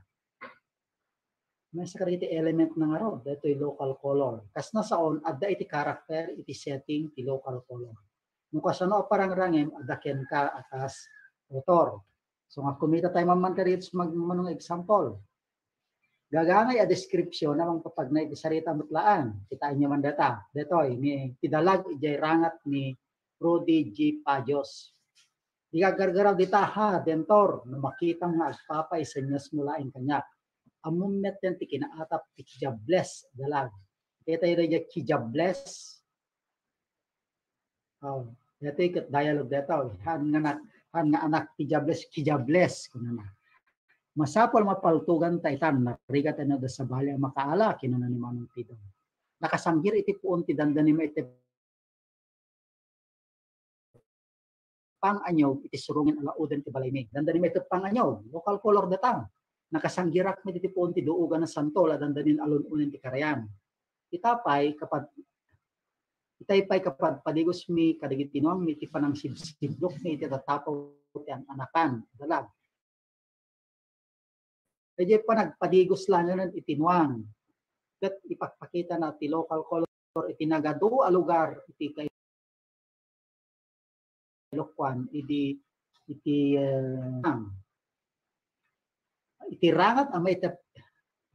Maysa kadagiti element na ngarud, daytoy local color. Kas nasaon, adda iti character, iti setting, ti local color. No kasano a parangrangem, adda kenka a kas author. So, nga kumita tayo man, man kadagiti mag-, manong example. Gagangay a description a mangpapagnay iti sarita met laeng. Kitaenyo man dayta. Daytoy, ni, ti dalag idiay rangat ni Rudy G. Pajos. Di ka gargaraw dita, ha, Dentor, no makitam nga agpapay, senyasmo laeng kaniak. Ammom met ti kinaatap ti kijables, dalag. Kita ida diay kijables. Oh, daytoy ket dialogue daytoy. Han nga anak, han nga anak ti Diables, kijables, kunana. Masapul mapaltugan ta itan, narigat ano da sabali a makaala, kinuna ni Manong Pidong. Nakasanggir iti puon ti dandani maitep pang-anyog iti surungen a lauden ti balaymi. Dandani maitep pang-anyog, local color data. Nakasanggirak met iti puon ti duogan a santol a dandanin alun-unen ti karayan. Ita pay, kapad-, itay pay kapadpadigusmi kadagiti nuangmi iti panangsibsibdokmi iti tatapaw ti an-anakan, dalag. Idiay panagpadigos laengen iti nuang. Ket ipakpakitana ti local color iti nagadu a lugar iti Kailokuan, idi, iti, eh, iti rangat a maitep-,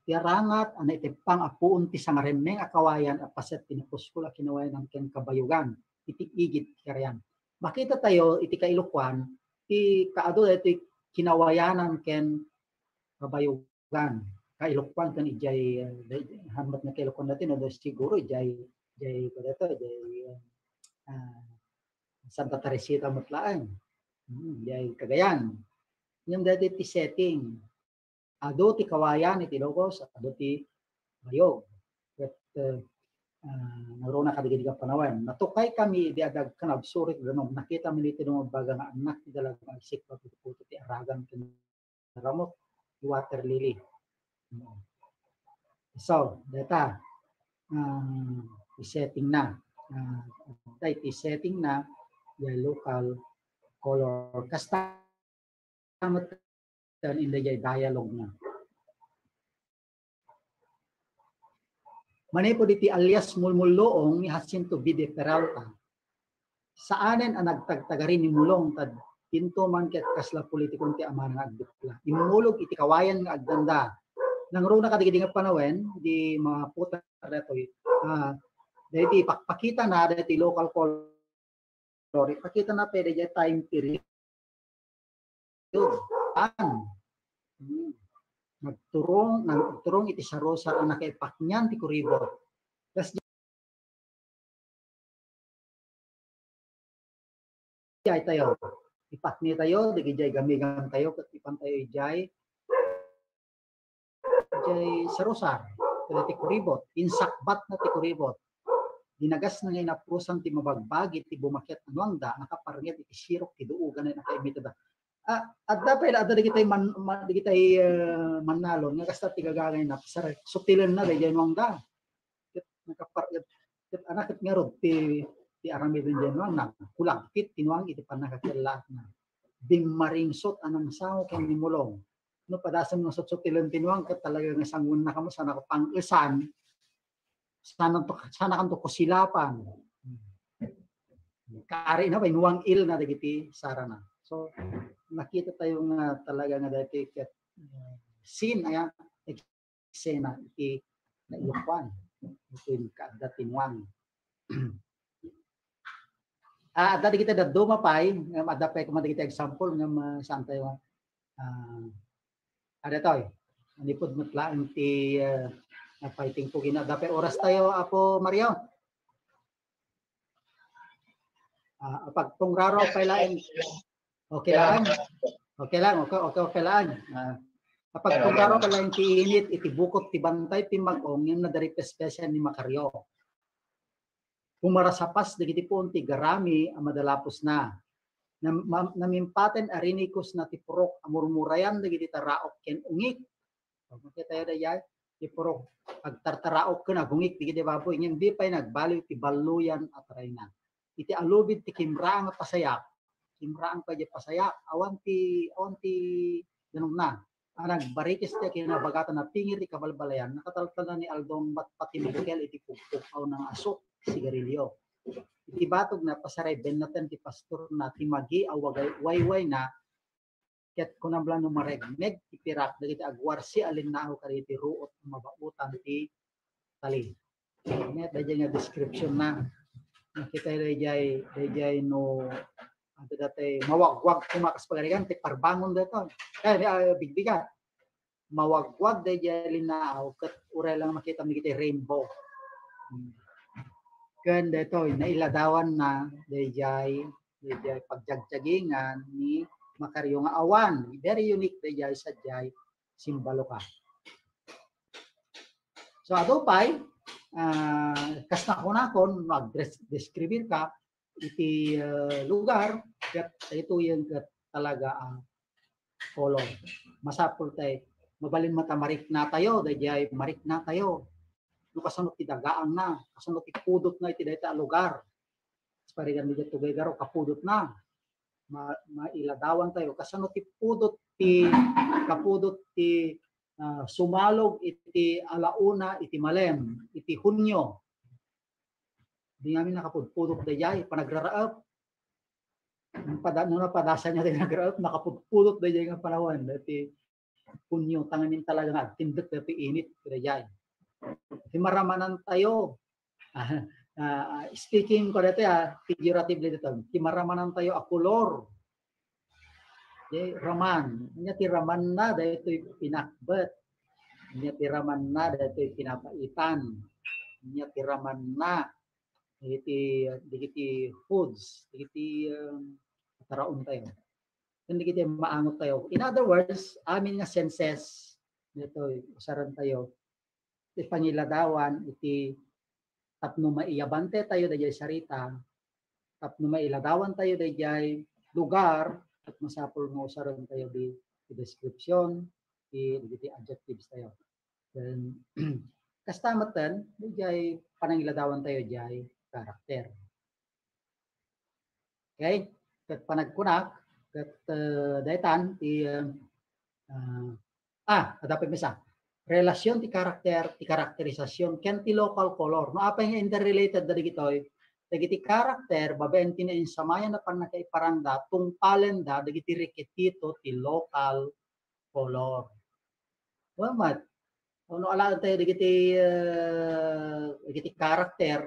iti rangat a naiteppang a puon ti sangaremmeng a kawayan a paset ti napuskol a kinawayanan ken kabayogan iti igid ti karayan. Makita tayo iti Kailokuan, ti kaadu daytoy kinawayanan ken kabayogan. Kailokuan ken idiay, eh, han met nga Kailokuan daytoy, no, siguro idiay, idiay, kuan daytoy, idiay, eh, ah, Santa Teresita met laeng. Hmm, idiay Cagayan. Ngem daytoy ti setting. Adu ti kawayan iti Ilocos, adu ti bayog. Ket, eh, ah, nangruna kadagidi nga panawen. Natukaykami idi adda agkan-, agsurit danum. Nakitami iti dumambaga nga annak ti dalag nga agsikbak iti puto ti aragan ken ramut, ti water lily. So, dayta, ah, ti setting na. Ah, dayta ti setting na, diay local color. Kasta met ken idiay dialogue na. Manipud iti alias Mulmulluong ni Jacinto B. de Peralta, saanen a nagtagtagari ni Mulong ta dinto man ket kasla politikon ti amana nga agdukla. Immulog iti kawayan nga agdanda. Nangruna kadagidi nga panawen, di maputar daytoy. Ah, daydi pakpakitana daytoy local color. Ipakitana pay daydi time period. An. Hmm. Nagturong, nagturong iti sarusar a nakaipak nian ti kuribot. Kas diay tayo. Ipakni tayo, dagiti gamigan tayo, ket ipan tayo idiay, idiay sarusar, ket ti kuribot, insakbat na ti kuribot. Dinagas na nga inapusan ti mabagbagi ti bumaket a nuangda, nakaparnged iti sirok ti duogan a nakaimitada. Ah, adda pay la, adda dagiti man-, ma-, dagiti, eh, mannalon nga kasta ti gagangay na, sar-, sutilen na daydiay nuangda. Ket nakapar-, ket, ket anak ket ngarud ti, ti aramiden diay nuang, nagkulagpit ti nuang iti pannakakellaatna. Bimmaringsot a nangsango ken ni Mulong. No padasem nga sutsutilen ti nuang, ket talaga nga sanguennaka met, saan a pang-esan, saan a to, saan a kanto kusilapan. Kari na pay, nuang il na dagiti sarana. So, nakita tayo nga talaga nga daytoy ket, uh, scene, aya, eksena iti nailokuan. Iti kaadda ti nuang. Ah, adda dagiti dadduma pay, ngem adda pay koma dagiti example ngem, ah, saan tayo, ah, adda toy. Manipud met laeng ti, ah, fighting po gina. Adda pay oras tayo, Apo Mario. Ah, apagtungraro pay laeng. Okay laeng. Okay lang, okay, okay, okay lang. Ah, kapag Pero, kung okay karo lang. Ka lang ti init, iti bukot ti bantay, ti mag-ong, yung nadaripespesan ni Macario. Pumarasapas dagiti puon ti garami a madalapusna. Nam-, ma-, namimpaten a rinikusna ti purok a murmurayan dagiti taraok ken ungik. Makita tayo dayay, ti purok agtartaraok ken agungik dagiti baboy. Ngem di pay nagbaliw ti balluyan a tarayna. Iti alubid ti kimraang a pasayak, kimraang pay di pasayak, awan ti, awan ti danumna. A nagbarikis ti kinabagatan, napingir ti kabalbalayan, nakataltalna ni Aldong mat-, pati Michael iti pugpugawna nga asuk, sigarilyo. Iti batog na, pasaraybennaten ti pastor na, ti magi a wagay-, wayway na, ket kunam lang no maregmeg ti pirak dagiti agwarsi a linnao kadagiti ruot a mabaotan ti tali. Ket daydiay nga description na. Makita daydiay, daydiay no, ano dati, mawagwag koma kas pagarigan, ti parbangon daytoy. Kaya, ah, bigbigat. Mawagwag daydiay linnao, ket uray lang makita mi dagiti rainbow. Hmm. Ken daytoy, nailadawan na daydiay, daydiay pagjagjagingan ni Macario nga awan. Very unique daydiay sadiay simbalo ka. So, adu pay, ah, kas nakunakon, mag-describir ka iti, ah, lugar, ket daytoyen ket talaga a kolor. Masapul tay, mabalin met a mariknatayo, daydiay mariknatayo. No kasano ti dagaangna, kasano ti pudotna iti dayta a lugar. Parigan daydiay tugay garo, kapudotna. Ma-, mailadawan tayo. Kasano ti pudot ti, kapudot ti, ah, sumalog iti alauna, iti malem, iti Hunyo. Di ngamin nakapudpudot daydiay, panagraraep. Pada-, no napadasan niya ti nagraraep, nakapudpudot daydiay nga panawen. Dati Hunyo, tangamin talaga nga agtindek dati init, daydiay. Ti maramanan tayo. Ah, ah, speaking ko dati, ah, figuratively dito, ti maramanan tayo a kolor. Di, raman. Nya ti ramanna, daytoy pinakbet. Nya ti ramanna, daytoy pinapaitan. Nya ti ramanna, iti, dagiti foods, dagiti, um, taraon tayo. Ken dagiti maangot tayo. In other words, amin nga senses, daytoy, usaren tayo, ti pangiladawan iti tapno maiyabante tayo daydiay sarita, tapno mailadawan tayo daydiay lugar, ket masapul nga usaren tayo di, di description, di, di, di adjectives tayo. Then, kasta metten, daydiay panangiladawan tayo diay character. Okay? Ket panagkunak, ket, eh, daytan, ti, eh, ah, ah, adda pay maysa. Relasyon ti karakter, ti karakterisasion, ken ti local color. No, apay nga interrelated da dagitoy? Dagiti karakter, babaen ti nainsamayan a pannakaiparanda, tungpalenda dagiti rekisito ti local color. Wen met, no alaen tayo dagiti, eh, dagiti karakter,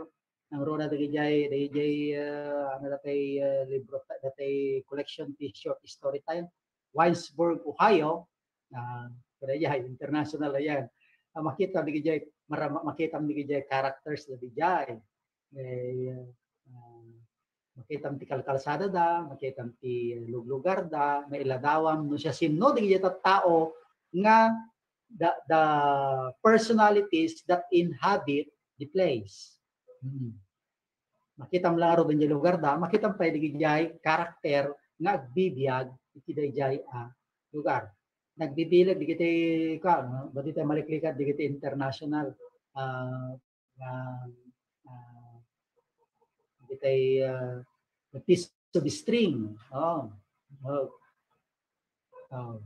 nangruna dagijay, dagijay, eh, ano dati, eh, libro, dati collection ti short story tayo, Winesburg, Ohio, ah, kada jay, international yan. Ah, makita dagijay, mara-, makita dagijay characters dagijay. Eh, ah, makitam ti kalkalsada da, makitam ti luglugar da, mailadawam no siasino dagiti tattao nga the, the personalities that inhabit the place. Hmm. Makitam lang aro dayjay lugar da, makitam pay dagiti character nga agbibiag iti dayjay a lugar. Nagbibileg dagiti, ka, no? Badi tayo maliklikat dagiti international, ah, nga, ah, dagiti, ah, the piece of string. Oh. Oh. Oh.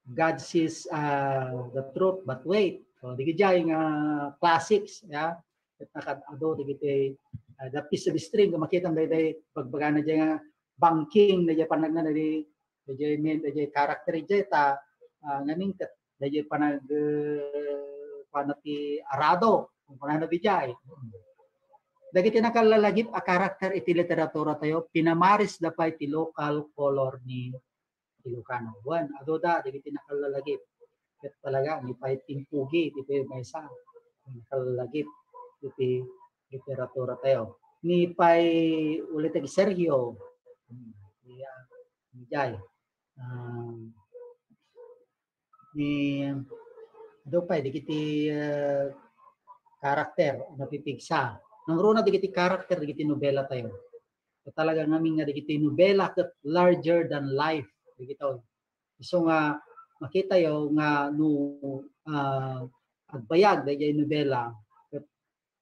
God sees, ah, the truth, but wait. So, dagiti nga classics, ya. Ket nakad-ado dagiti, ah, the piece of string, makitam daydiay bagbagana diay nga banking, daydiay panagna, daydiay, daydiay main, daydiay character diay ta, ah, ngamin ket daydiay panag, eh, kuana ti arado, kung kunana daydiay. Dagiti nakallalagip a character iti literatura tayo, pinamaris da pay ti local color ni Ilocano. Wen, adu da dagiti nakallalagip. Ket talaga, ni pay timpugi, ti pay maysa, nakallalagip iti literatura tayo. Ni pay ulit iti Sergio, hmm, iya, jay. Ah, ni, adu pay, dagiti, ah, karakter a napipigsa. Nangruna dagiti karakter dagiti nobela tayo. Ket talaga ngamin nga dagiti nobela ket larger than life dagitoy. Isu nga makitayo nga no, ah, agbayag daydiay nobela, ket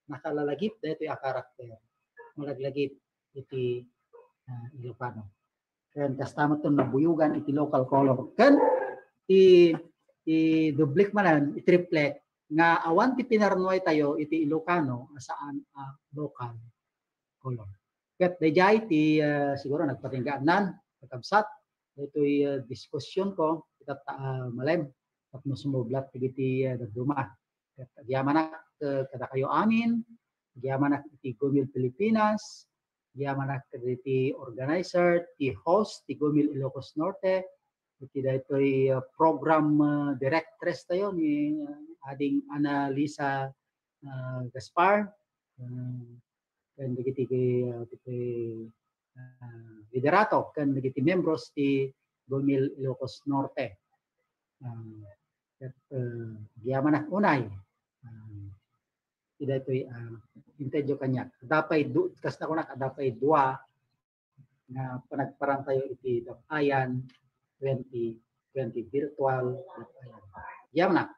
nakalalagip daytoy a karakter. Malaglagip iti, ah, Ilocano. Ken kasta met nabuyogan iti local color. Ken i, i-double manen, i-triple nga awan ti pinarnuay tayo iti Ilocano a saan a local color. Ket daydiay ti, ah, siguro nagpatinggaannan, kakabsat, daytoy, ah, diskusyon ko, itatta, ah, malem, tapno sumublat dagiti, ah, dadduma. Ket agyamanak, ah, kadakayo amin, agyamanak iti Gumil Pilipinas, agyamanak kadagiti organizer, ti host, ti Gumil Ilocos Norte, iti daytoy, ah, program, ah, directress tayo ni, ah, Ading Annalisa, ah, Gaspar, ah, ken dagiti, ah, dagiti, ah, liderato ken dagiti membros ti Gumil Ilocos Norte. Ah, ket, ah, agyamanak unay, ah, iti daytoy, ah, intedyo kaniak. Adda pay du-, kasta kunak, adda pay dua nga panagparantayo iti Dap-ayan twenty twenty, virtual Dap-ayan. Agyamanak.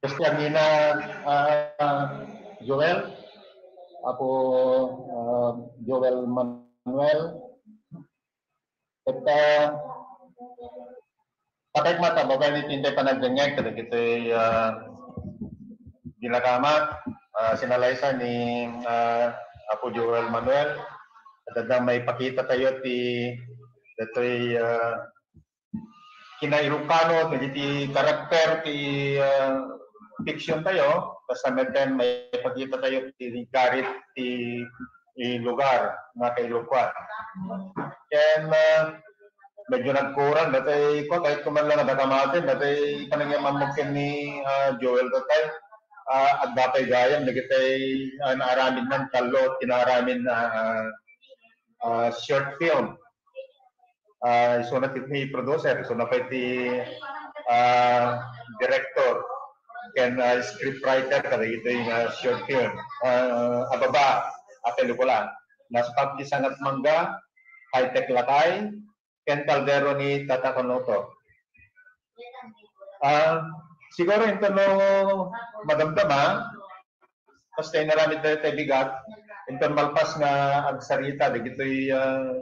Kristianina, ah, Joel, Apo, ah, Joel Manuel. Ket, ah, patay mata, babaen iti intay panagdengngeg kadagitoy, ah, ginagama, ah, sinalaysa ni, ah, Apo Joel Manuel. Adda maipakita tayo ti datoy, ah, kinailokano dagiti karakter ti, ah, fiction tayo, basta metten maipakita tayo ti garit ti, ti lugar nga kailokan. Ken, ah, medyo nagkurang datoy ko, kahit kuman lang ada kamaten, datoy panagyaman mo ken ni, ah, Joel tatay, ah, adda pay gayam dagiti, ah, naaramid nan tallo, ti naaramid na, ah, ah, short film. Ah, isuna ti, ti producer, isuna pay ti, ah, director, ken, ah, script writer kadagitoy nga short film. Ah, ababa, a pelikula. Nasapak ti Sangat Mangga, High Tech Lakay, ken Kaldero ni Tata Konoto. Ah, siguro inton no madamdama, basta inaramid tayo tayo bigat, inton malpas nga agsarita, dagitoy, ah,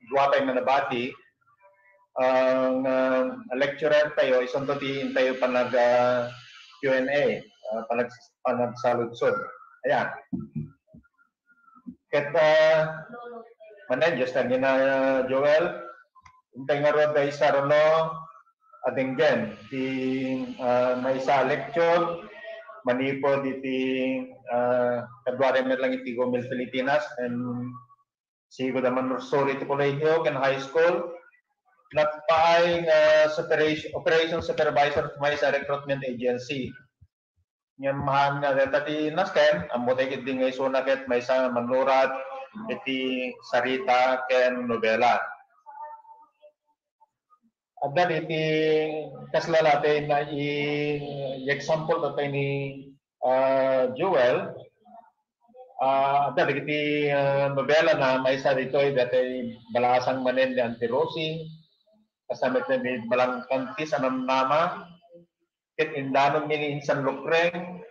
dua tayo nga nabati, ah, nga lecturer tayo, isunto ti intayo panag, ah, Q and A, ah, panag-, panagsaludsod. Ayan. Ket, ah, manen, Diyos na gina, Joel, intay nga ruwa da isa rano, adenggen, ti, ah, maysa a lecture, manipud iti, ah, February met lang iti Gumil Pilipinas, and sigud a manursuri iti kolehiyo ken high school, nagpaay nga superation, operation supervisor maysa recruitment agency. Ngem haan nga deta ti nasken, ammo tayo ketdi nga isuna ket maysa nga mannurat iti sarita ken nobela. Adda iti kasla latin nga i-, i-example tayo ni, ah, Joel. Ah, adda dagiti, ah, nobela na maysa ditoy, datoy Balasang Manen ni Auntie Rosie, kasama ni Balangkantis a Namnama, ket Indanon ni Insan Lukreng,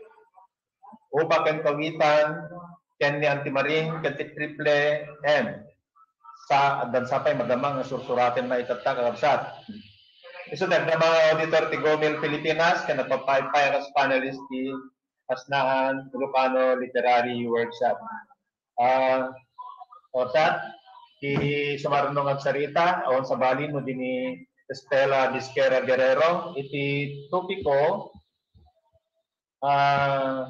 Upa ken Kawitan, ken ni Auntie Maring, ken ti Triple M. Sa, addan sa pay madama nga sursuraten na itatta, kakabsat. Isu ti agdama nga auditor ti Gomel Pilipinas, ken nagpapaypay a kas panelist ti Kasnaan Ilocano Literary Workshop. Ah, kakabsat, ti sumaruno nga agsarita, awan sabali no di ni Estela Disquera Guerrero, iti topiko, ah,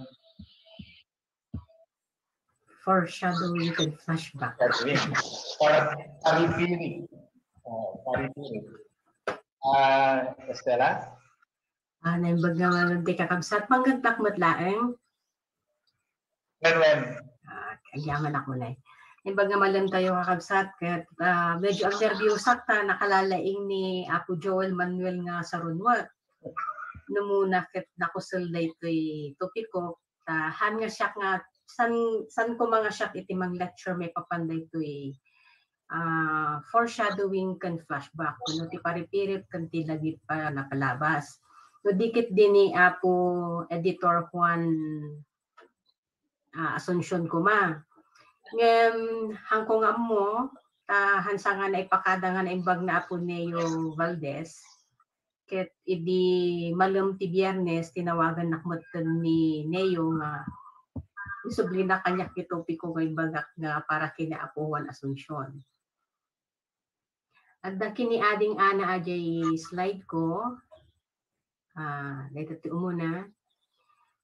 foreshadowing ken flashback. Foreshadowing. Para, paripiri. Oh, paripiri. Ah, Estela? Ah, naimbag nga ngarud ti kakabsat, panggagtak met laeng. Wen, wen. Ah, agyamanak unay. Imbag nga malem tayo, kakabsat, ket, ah, medyo agnerbiosak ta nakalalaing ni Apo Joel Manuel nga sarunwek. Numuna ket nakusel daytoy topiko, ta han nga siak nga, san, san koma nga siak iti mang-lecture maipapan daytoy, ah, foreshadowing ken flashback, wenno ti paripirip ken ti lagip a napalabas. No, di ket di ni Apo Editor Juan, ah, Asuncion koma. Ngem, hanko nga ammo, ta han sanga naipakada nga naimbag ni Apo Neo Valdez, ket idi malem ti Biyernes, tinawagannak met ken ni Neo nga isublinak kaniak ti topiko nga imbagak nga para ken ni Apo Juan Asuncion. Adda ken ni Ading Ana a diay slide ko. Ah, dayta ti umuna.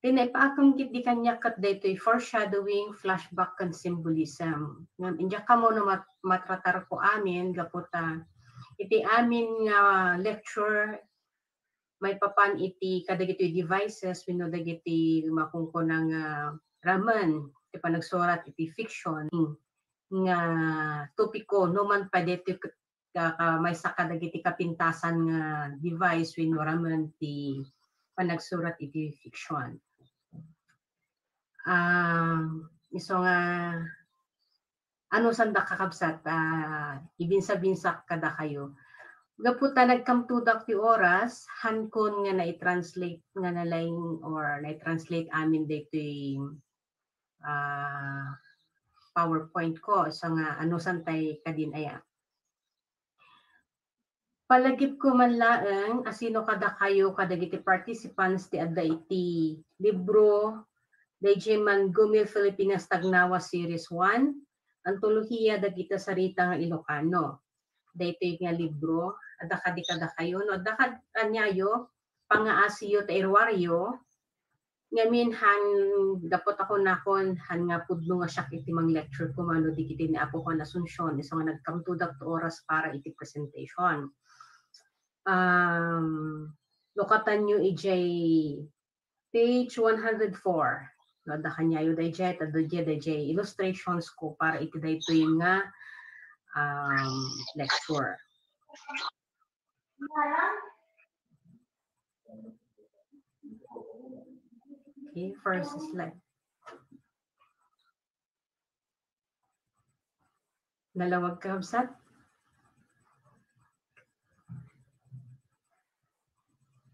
Ti naipaakem ketdi kaniak ket daytoy foreshadowing, flashback, ken symbolism. Ngem, diak ammo no mat-, matratarko amin, gapu ta iti amin nga lecture, maipapan iti kadagitoy devices wenno dagiti makunkuna nga ramen ti panagsurat iti fiction nga topiko, no man pay daytoy ket, ah, maysa kadagiti kapintasan nga device wenno ramen ti panagsurat iti fiction. Ah, isu nga Ano sanda, kakabsat, ah, ibinsa-binsak kadakayo. Gapu ta nagkamtodak ti oras, hankon nga nai-translate nga nalaing or nai-translate amin daytoy, ah, PowerPoint ko. Isu nga, ano santay kadin aya. Palagipko man laeng a sino kadakayo kadagiti participants ti adda iti libro daydiay man Gumil Filipinas Tagnawa Series one, Antolohiya dagiti Sarita nga Ilocano. Daytoy nga libro, adda kadi kadakayo? No adda kad-, kaniayo, pangaasiyo ta iruaryo, ngamin han, gapu ta kunakon, han nga pudno nga siak iti mang-lecture ko, mano di ket ni Apo Juan Asuncion, isu nga nagkamtodak ti oras para iti presentation. Um, lukatanyo idiay page one hundred four. No, adda kaniayo daydiay, ta daydiay, daydiay illustrations ko para iti daytoy nga, um, lecture. Okay, first slide. Nalawag, kakabsat?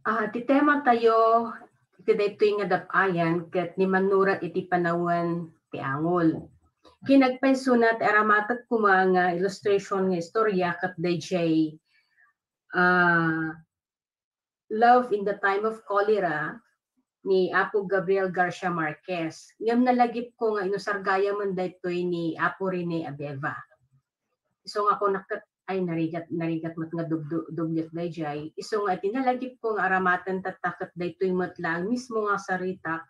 Ah, ti tema tayo iti daytoy nga dap-ayan ket ni Manurat iti Panawen ti Angol. Kinagpaysona ti aramatek koma nga illustration nga istorya ket daydiay, ah, Love in the Time of Cholera ni Apo Gabriel Garcia Marquez. Ngem nalagipko nga inusar gayam daytoy ni Apo Rene Abeba. Isu nga kunak ket, ay, narigat, narigat met nga dub-, du-, dubliek daydiay. Isu nga iti nalagipko nga aramaten tatta ket daytoy met laeng mismo nga saritak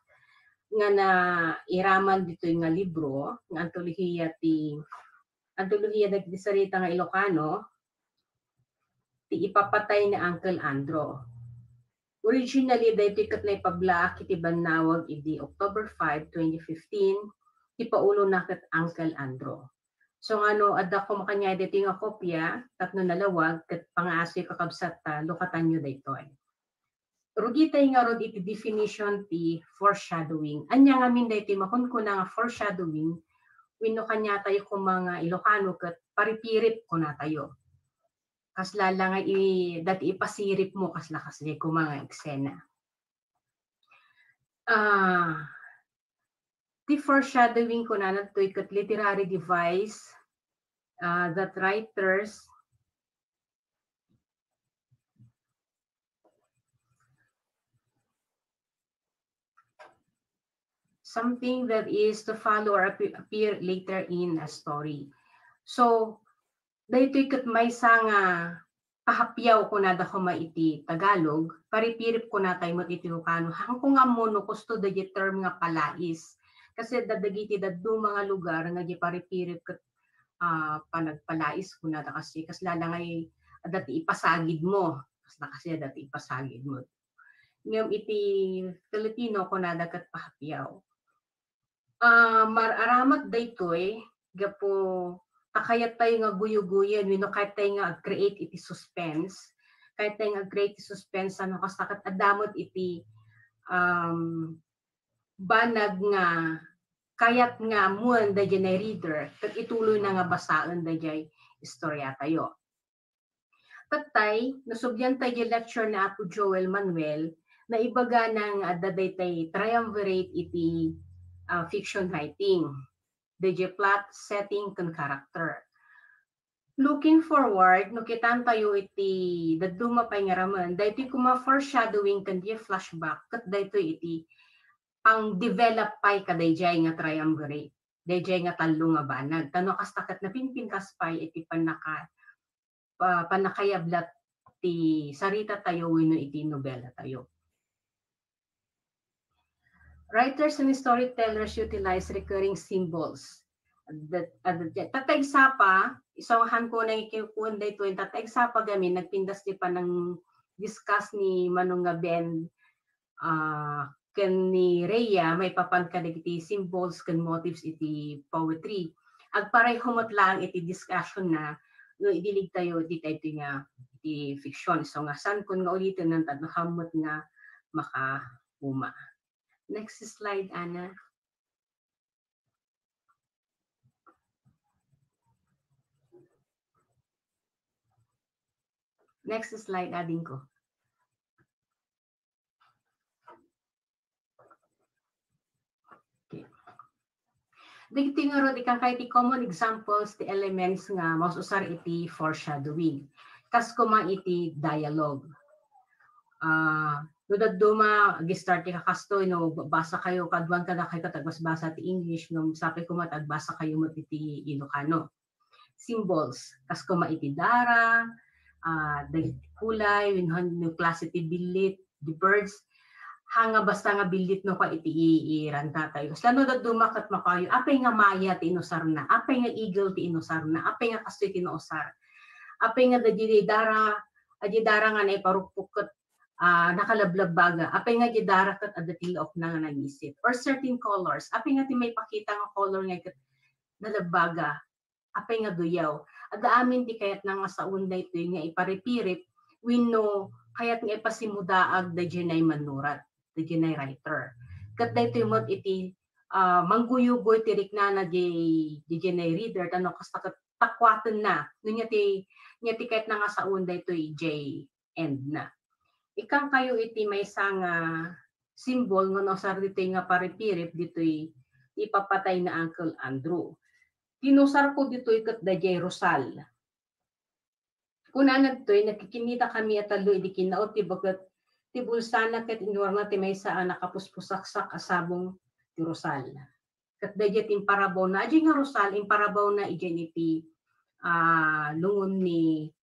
nga nairaman ditoy nga libro, nga antolohiya ti, antolohiya dagiti sarita nga Ilocano, ti ipapatay ni Uncle Andrew. Originally, daytoy ket naipablaak iti bannawag idi October five, twenty fifteen, ti paulona ket Uncle Andrew. So, nga no adda koma kaniay daytoy nga kopia tapno nalawag, ket pangaasiyo, kakabsat, ta lukatanyo daytoy. Rugitay ngarud iti definition ti foreshadowing. Ania ngamin daytoy makunkuna nga foreshadowing? Wenno kaniatayo koma nga Ilocano ket paripirip kunatayo. Kasla la nga i-, dati ipasirip mo, kasla, kasla koma nga eksena. Ah, ti foreshadowing kunana daytoy ket literary device, ah, that writers something that is to follow or appe-, appear later in a story. So, daytoy ket maysa nga pahapiaw kunada koma iti Tagalog, paripirip kunatayo met iti Ilocano. Hanko nga ammo no kusto daydiay term nga palais. Kasi adda dagiti dadduma nga lugar nga di paripirip ket, ah, panagpalais kunada kasi, kasla la nga i-, adda ti ipasagid mo. Kasla kasi adda ti ipasagid mo. Ngem iti Filipino, kunada ket pahapiaw. Ah, mar-, aramat daytoy, gapu ta kayat tayo nga guyuguyen, wenno kayat tayo nga ag-create iti suspense. Kayat tayo nga ag-create iti suspense, ano, kasta ket adda met iti, um, banag nga kayat nga ammoen daydiay reader, ket ituloy na nga basaen daydiay istorya tayo. Tattay, nasubyan tayo di lecture ni Apo Joel Manuel, na ibagana nga adda daytay triumvirate iti, ah, fiction writing. Daydiay plot, setting, ken character. Looking forward, no kitan tayo iti dadduma pay nga ramen, daytoy koma foreshadowing ken di flashback, ket daytoy iti pang-develop pay kadaydiay nga triumvirate, daydiay nga tallo nga banag. Tano kasta ket napinpintas pay iti pannaka-, pa-, pannakayablat ti sarita tayo wenno iti nobela tayo. Writers and storytellers utilize recurring symbols. That, uh, that, tataegsapa, isungan ko na ikikuan daytoy, tataegsapa gamin, nagpintas ti panang discuss ni Manong nga Ben, ah, ken ni Rhea, maipapan kadagiti symbols ken motifs iti poetry. Agpareho met laeng iti discussion na, no, idilig tayo iti daytoy nga iti fiction. So, nga saan kun nga uliten nan tapno hammet nga makauma. Next slide, Ana. Next slide, ading ko. Okay. Dagiti ngarud, ikangkay ti common examples ti elements nga maus-usar iti foreshadowing. Kas koma iti dialogue. Ah, no dadduma, ag-start ti kakastoy, no, basa kayo, kaduan kada kayo ket agbasbasa ti English, no, sapay koma ta agbasa kayo met iti Ilocano. Symbols, kas koma iti dara, ah, dagiti kulay, wenno no klase ti billit, the birds, ha nga basta nga billit no ka iti i-, iranta tayo. Kasla no dadduma ket makayo, apay nga maya ti inusarna, apay nga eagle ti inusarna, apay nga kastoy ti nausar, apay nga dagiti dara, adi dara nga naiparukpok ket, ah, nakalablabbaga, apay nga di dara ket adda ti laokna nga nangisit, or certain colors, apay nga ti maipakita nga color nga ket nalabbaga, apay nga duyaw. Adda amin ti kayatna nga saon daytoy nga iparipirip wenno kayat nga ipasimudaag daydiay mannurat, daydiay writer. Ket daytoy met iti, ah, mangguyugoy ti riknana di, daydiay reader, tano kasta ket takuatenna. No, nia ti, nia ti kayatna nga saon daytoy idiay end na. Ikangkayo iti maysa nga symbol nga nausar ditoy nga paripirip ditoy ipapatay ni Uncle Andrew. Ti inusarko ditoy ket daydiay rosal. Kunana ditoy, nagkikinnita kami a tallo idi kinnaut ti baket, ti bulsana ket inuarna ti maysa a nakapuspusaksak a sabong ti rosal. Ket daydiay ti imparabawna, adi nga rosal, imparabawna idiay iti, ah, lungon ni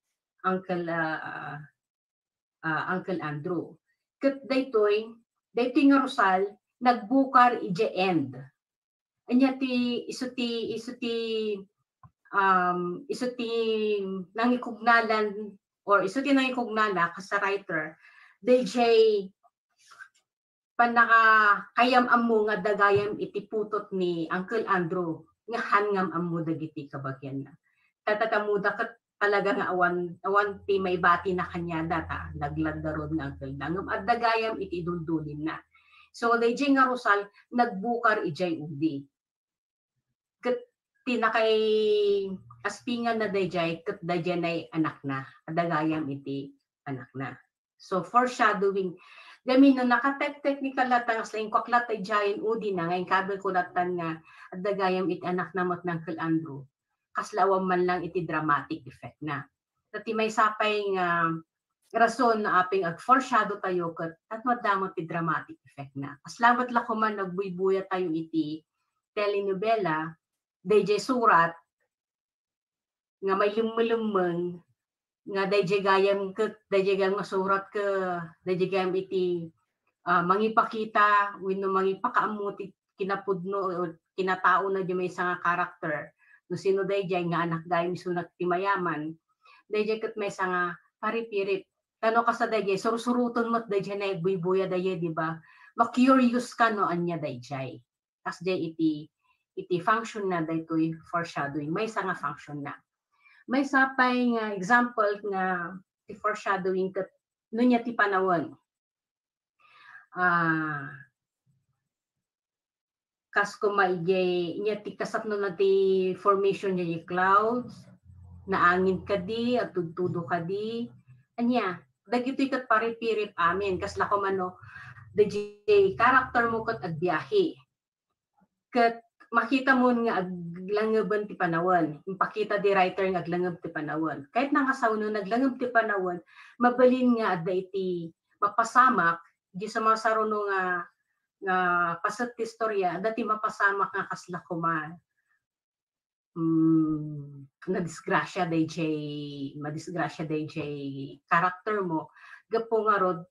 Uncle, ah, ah, Uncle Andrew. Ket daytoy, daytoy nga rosal, nagbukar idiay end. Ania ti, isu ti, isu ti, um, isu ti nangikugnalan, or isu ti nangikugnala kas a writer, daydiay pannakakayam-ammo nga adda gayam iti putot ni Uncle Andrew nga han ngam-ammo dagiti kabagianna. Tatatammoda ket talaga nga awan, awan ti maibatina kaniada ta laglagda rod nga Uncle da. Ngem adda gayam iti iduldulinna. So, daydiay nga rosal, nagbukar idiay udi. Ket ti nakaiaspinganna daydiay, ket daydiay anakna, adda gayam iti anakna. So, foreshadowing. Gamin no nakatek-, technical latta nga sla inkuak latta idiayen udi na, nga inkabil ko latta nga adda gayam iti anakna met ni Uncle Andrew. Kasla awan man lang iti dramatic effect na. Ta ti maysa pay nga rason no apay nga ag-foreshadow tayo ket tapno adda met ti dramatic effect na. Kasla met la koma no agbuybuya tayo iti telenovela, daydiay surat nga mailemmelemmeng nga daydiay gayam ket, daydiay gayam nga surat ket, daydiay gayam iti, ah, mangipakita wenno mangipakaammo ti kinapudno o kinataona diay maysa nga karakter. No sino daydiay nga anak gayam isuna ti mayaman. Daydiay ket maysa nga paripirip. Ta no kasta daydiay, sursuroten met daydiay nga agbuybuya daydiay, di ba? Ma-curious ka no ania daydiay. Kasdiay iti iti function na daytoy foreshadowing. Maysa nga function na. Maysa pay nga example nga ti foreshadowing ket no nia ti panawen. Ah, kas koma idiay, nia ti kasapno na ti formation diay clouds, naangin kadi, agtudtudo kadi. Ania, dagitoy ket paripirip amin, kasla koma no, the character mo ket agbiahe. Ket makita mo nga aglangeben ti panawen. Impakita di writer nga aglangeb ti panawen. Kahit nakasawno naglangeb ti panawen, mabalin nga adda iti mapasamak, di sumasaruno nga, nga paset ti istorya, adda ti mapasamak nga kasla koma, mm, nadisgrasya dayjay, madisgrasya dayjay character mo. Gapu ngarud,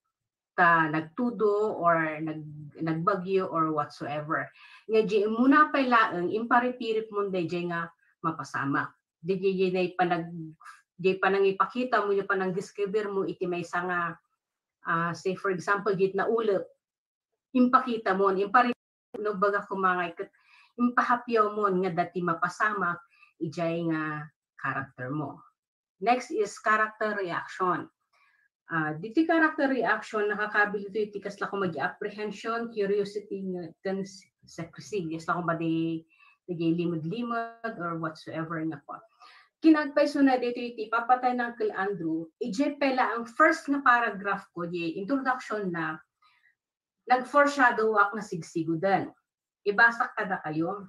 ta nagtudo or nag-, nagbagyo or whatsoever. Nga di muna pay laeng, imparipirip mo dayjay nga mapasamak. Di, di, di, di panag-, di panangipakita mo, di panangdescribe mo iti maysa nga, ah, say for example, di naulep, impakita mo, imparipirip no baga kumangay ket impahapyaw mo nga dati mapasamak ijay nga character mo. Next is character reaction. Ah, diti character reaction, nakakabil ito iti kasla koma di apprehension, curiosity, nga, ken s-, secrecy. Kasla koma di, di limud-limud or whatsoever nga po. Kinagpayso na dito iti papatay ni Uncle Andrew, ijay pela ang first nga paragraph ko, di introduction na, nag-foreshadow ak nga sigsiguden. Ibasak kadakayo.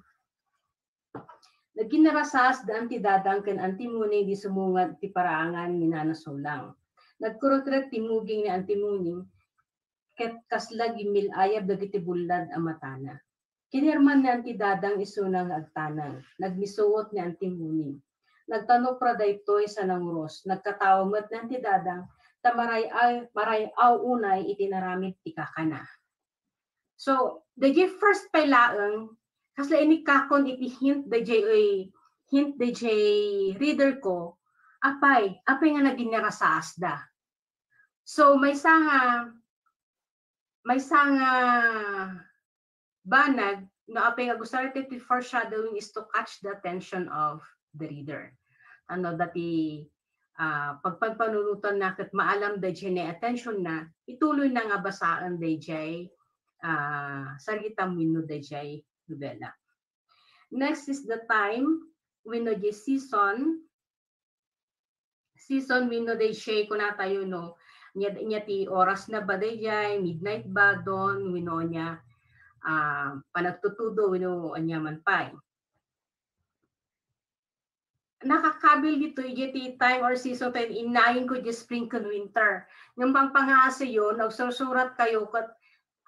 Nagkinarasas da Auntie Dadang ken Auntie Muning di sumungad ti paraangan ni Nana Solang. Nagkurutret ti muging ni Auntie Muning ket kasla gimmil-ayab dagiti bullad a matana. Kinirman ni Auntie Dadang isuna nga agtanang. Nagmisuot ni Auntie Muning. Nagtanopra daytoy sa nangrus. Nagkatawa met ni Auntie Dadang ta maray-ay, maray-aw unay iti naramid ti kakana. So, dayjay first pay laeng, kasla inikakon iti hint dayjay, oy, hint dayjay reader ko, apay, apay nga naginarasaasda. So, maysa nga, maysa nga banag, no, apay nga agusar ti foreshadowing is to catch the attention of the reader. Ano, dati, ah, pagpanpanunotan na ket maalam dayjay nga attention na, ituloy na nga basaen dayjay, ah, sarita wenno dayjay nobela. Next is the time, wenno di season. Season wenno dayjay kunatayo, no, nia, nia ti oras na ba dayjay, midnight ba, dawn, wenno nia, ah, panagtutudo, wenno ania man pay. Nakakabil ditoy, iti time or season tayo, innayon ko di spring ken winter. Ngem pangpangaasiyo, nagsursurat kayo ket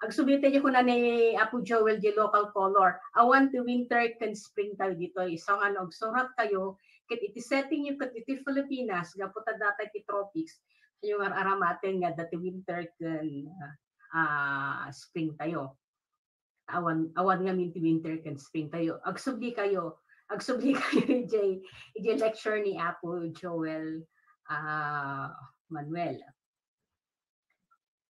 agsubli tayo kuna ni Apo Joel di local color. Awan ti winter ken spring tayo ditoy. So nga no, agsurat kayo, ket iti setting yo ket iti Filipinas, gapu ta data ti tropics, kayo nga aramaten nga dati winter ken, ah, spring tayo. Awan, awan ngamin ti winter ken spring tayo. Agsubli kayo. Agsubli kayo ijay, ijay lecture ni Apo Joel, ah, Manuel.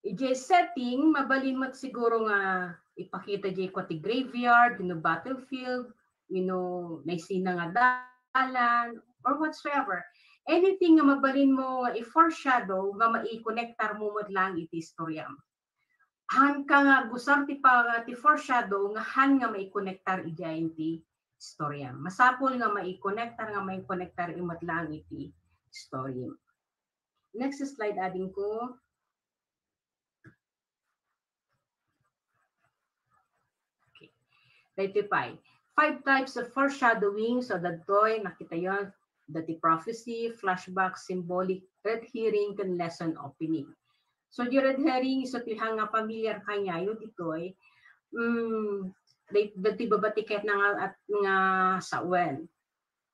Ijay setting, mabalin met siguro nga ipakita ijay kua ti graveyard, wenno battlefield, wenno naisina nga dalan, or whatsoever. Anything nga mabalin mo nga i-foreshadow nga maikonektar mo met lang iti istoryam. Haan ka nga agusar ti pa-, ti foreshadow nga haan nga maikonektar idiay iti istoryam. Masapul nga maikonektar, nga maikonektar met lang iti story. Next slide, adingko. Okay. Daytoy pay. Five types of foreshadowing. So, daytoy, nakita yon, dati prophecy, flashback, symbolic, red herring, ken lesson opening. So, di red herring, so, ti haan nga familiar kaniayo ditoy, mm, daytoy babatiket na nga, at nga sawen.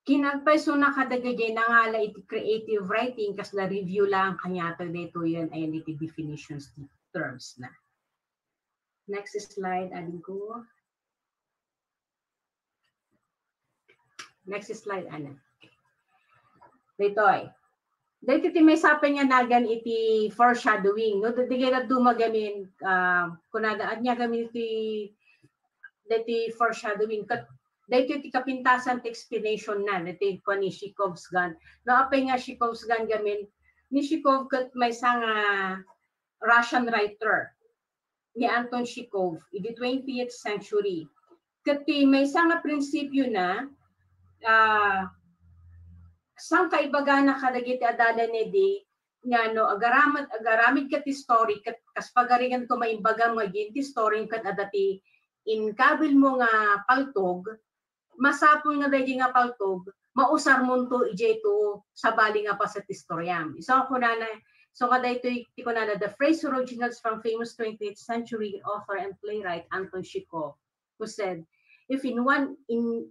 Kinagpayso na kadagiti nangala iti creative writing, kasla review lang kaniato daytoyen, ayan iti definitions ti terms na. Next slide, adingko. Next slide, Ana. Daytoy. Daytoy ti maysa pay nga nagan iti foreshadowing, no? Dagiti nga dumagamin, ah, kunada, ania gamin iti, daytoy foreshadowing, ket Daytoy ti kapintasan ti explanation na, daytoy kuan ni Chekhov's gun. No, apay nga Chekhov's gun gamin, ni Chekhov ket maysa nga Russian writer ni Anton Chekhov idi twentieth century. Ket ti maysa nga prinsipyo na, ah, saan kaibagana kadagiti adalan idi nga no agaramid, agaramid ka ti story, ket kas pagarigan ko maimbagam nga diay ti story ket adda ti inkabil mo nga paltog, masapul nga daydi nga paltog, mausarmonto idiay to sabali nga paset ti istoriam. Isu nga kunana, so nga daytoy ti kunana, the phrase originates from famous twentieth century author and playwright Anton Chekhov, who said, if in one, in,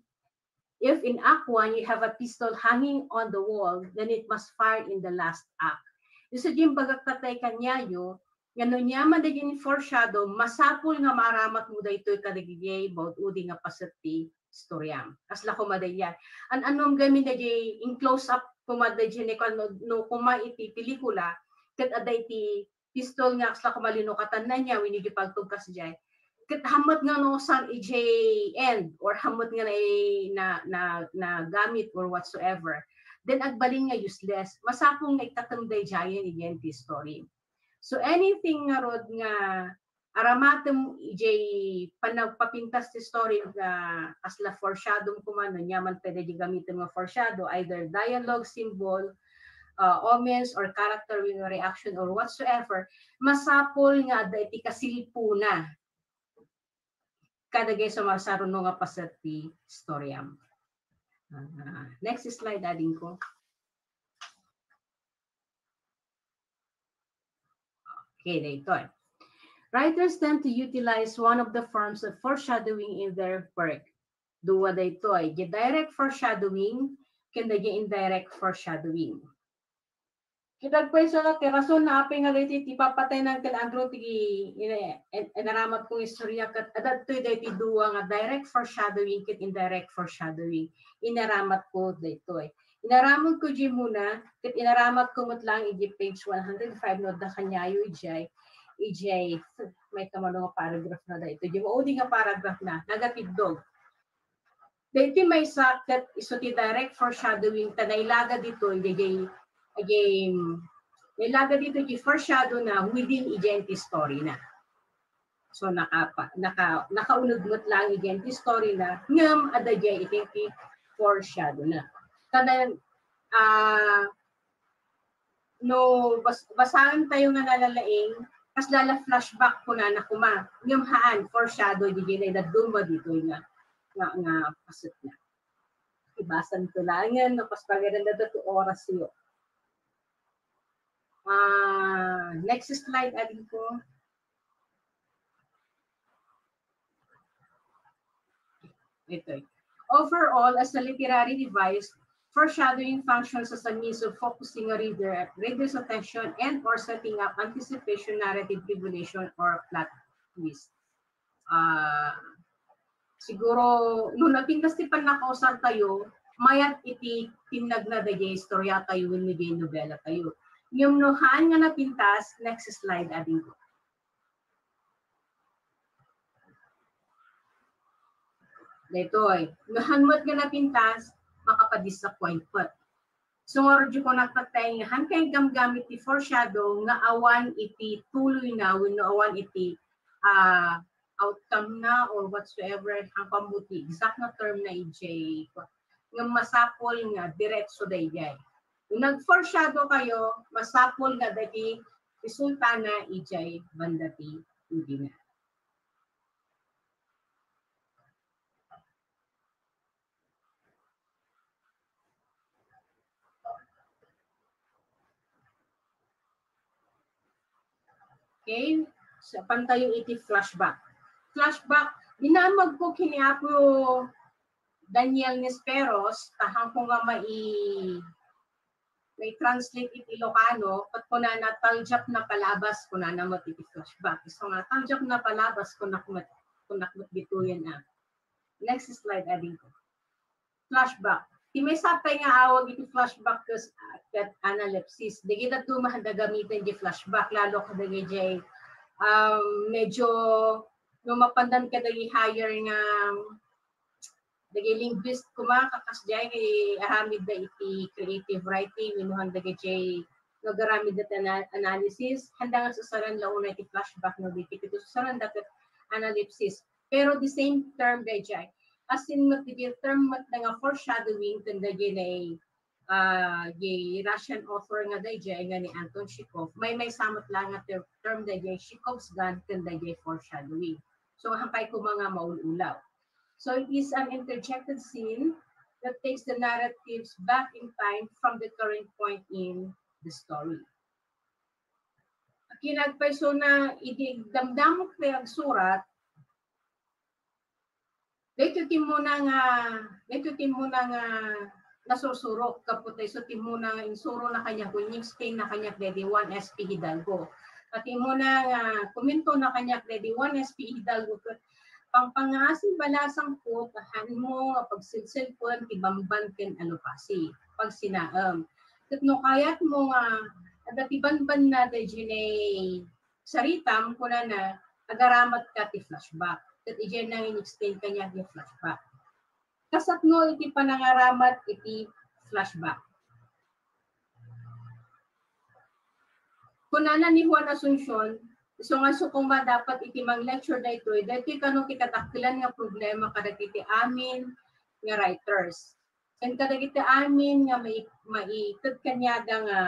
if in Act One you have a pistol hanging on the wall, then it must fire in the last act. Isu diay imbagak tattay kaniayo, nga no ania man dagiti foreshadow, masapul nga maaramat mo daytoy kadagiti baud-udi nga paset ti istoriam. Kasla koma daydiay. An-anom gamin daydiay in close up koma daydiay ni no, no koma iti pelikula, ket adda iti pistol nga kasla koma linukatan na niya, wenno di paltog kasdiay. Ket hammet nga nausar idiay end or hammet nga na, na, na, nagamit or whatsoever, then agbalin nga useless. Masapul nga ikkatem daydiayen idiay ti story. So anything ngarud nga aramatem idiay panagpapintas ti story nga kasla foreshadow koma, no ania man pwede di gamitem nga foreshadow, either dialogue, symbol, uh, omens, or character reaction, or whatsoever, masapul nga adda iti kasilpona kadagiti sumarsaruno nga paset ti istoriam. Ah, next slide, adingko. Okay, daytoy. Writers tend to utilize one of the forms of foreshadowing in their work. Dua daytoy, the direct foreshadowing ken the indirect foreshadowing. Ket agpayso ti rason no apay nga daytoy ti papataynan ken agro ti ina-, in-, inaramat kong istorya ket adda daytoy daytoy dua nga direct foreshadowing ket indirect foreshadowing. Inaramat ko daytoy. Inaramat ko diay muna, ket inaramat ko met laeng idiay page one hundred five no adda kaniayo idiay, idiay, may kamano nga paragraph na daytoy. Diay maudi nga paragraph na, nagatiddog. Daytoy maysa ket isu ti direct foreshadowing ta nailaga ditoy, idiay, idiay, nailaga ditoy ti foreshadow na within idiay ti story na. So, nakapa-, naka-, nakauneg met laeng idiay ti story na, ngem adda diay iti ti foreshadow na. Kada, ah, no bas-, basaen tayo nga nalalaing, kasla la flashback kunana koma. Ngem haan, foreshadow, di gina idaduma ditoy nga, nga, nga paset na. Ibasan to langen, no, pas pagada na to oras yo. Ah, next slide, adingko. Ito. Overall, as a literary device, foreshadowing functions as a means of focusing a reader, reader's attention and or setting up anticipation, narrative revelation, or plot twist. Ah, siguro, no napintas ti pannakausar tayo, mayat iti tinnag na dagiti istorya tayo wenno dagiti nobela tayo. Ngem no haan nga napintas, next slide, adingko. Daytoy, no haan met nga napintas, makapa-disappoint met. So, ngarud, kunak tattay nga haan kay gamgamit ti foreshadow nga awan iti tuloy na wenno awan iti, ah, outcome na or whatsoever, haan pay mo ti exact nga term na idiay. Nga masapul nga diretso daydiay. Kung nag-foreshadow kayo, masapul nga dagiti resultana idiay banda ti udi na. Okay? So, pantayo iti flashback. Flashback, dinamag ko kini Apo Daniel Nisperos, tahan ko nga mai-, mai-translate iti Ilocano, ket kunana, "Talgap na palabas," kunana met iti flashback. So nga, "Talgap na palabas," kunak met, kunak met ditoyen a. Next slide, adingko. Flashback. Ti maysa pay nga awag iti flashback ket, ket analepsis. Dagiti dadduma haan da gamiten ti flashback, lalo kadagiti, um, medyo no mapandan kadagiti higher nga, Dagiti linguist koma, kakas jay, aramid da iti creative writing, wenno han dagiti nagaramid da ti ana-, analysis, haanda nga susaran la unay ti flashback no di ket susaran da ket analepsis. Pero the same term dayjay. As in, met dagiti term met nga foreshadowing ken dagiti, ah, di Russian author nga dayjay nga ni Anton Chekhov. Maymaysa met la nga ter-, term dayjay Chekhov's gun ken dayjay foreshadowing. So, haankayo koma nga maul-ulaw. So it is an interjected scene that takes the narratives back in time from the current point in the story. Kinagpayso na idi damdamok ti agsurat, daytoy ti muna nga, daytoy ti muna nga nasursurok, kapo ta isu ti muna nga insuro na kaniak, wen in-explain na kaniak daydi Juan S P Hidalgo. Ket ti muna nga komento na kaniak daydi Juan S P Hidalgo, ket pangpangaasi balasangko, kahanmo nga pagsilsilpen ti bamban ken alupasi, pagsinaem. Ket no kayatmo nga adda ti bambanna daydi saritam, kunana, agaramatka ti flashback. Ket idiay nangin-explain kaniak ti flashback. Kasatno iti panangaramat iti flashback. Kunana ni Juan Asuncion, isu nga isu koma dapat iti mang-lecture daytoy, daytoy kano ti kadakkelan nga problema kadagiti amin nga writers. Ken kadagiti amin nga mai-, maited kaniada nga,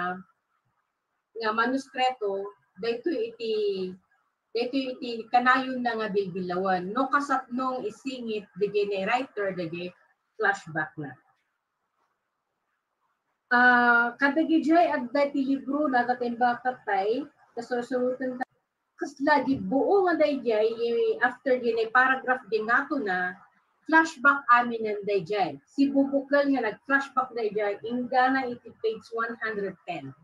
nga manuskrito, daytoy iti, daytoy iti kanayonna nga bilbilawen. No kasatnong isingit dagiti writer dagiti flashback na. Ah, kadagijay adda ti libro na, ket imbag tay, kasursuroten ta, kasla di buo nga dayjay, i-, after di paragraph di ngatona, flashback aminen dayjay. Sibubukel nga nag-flashback dayjay, inggana iti page one hundred ten.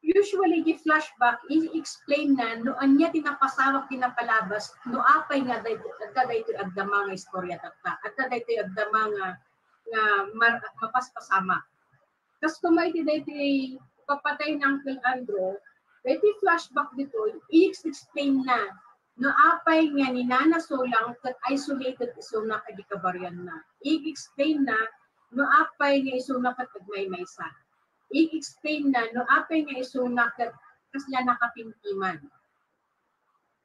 Usually, di flashback, i-explain na no ania ti napasamak, ti napalabas, no apay nga day-, adda daytoy agdama nga istorya tatta, adda daytoy agdama nga, nga mar-, mapaspasamak. Kas koma iti daytoy ipapatay ni Uncle Andrew, daytoy flashback ditoy, i-explain na no apay nga ni Nana Solang ket isolated isuna iti kabarionna. I-explain na no apay nga isuna ket agmaymaysa. I-explain na no apay nga isuna ket kasla nakatimtiman.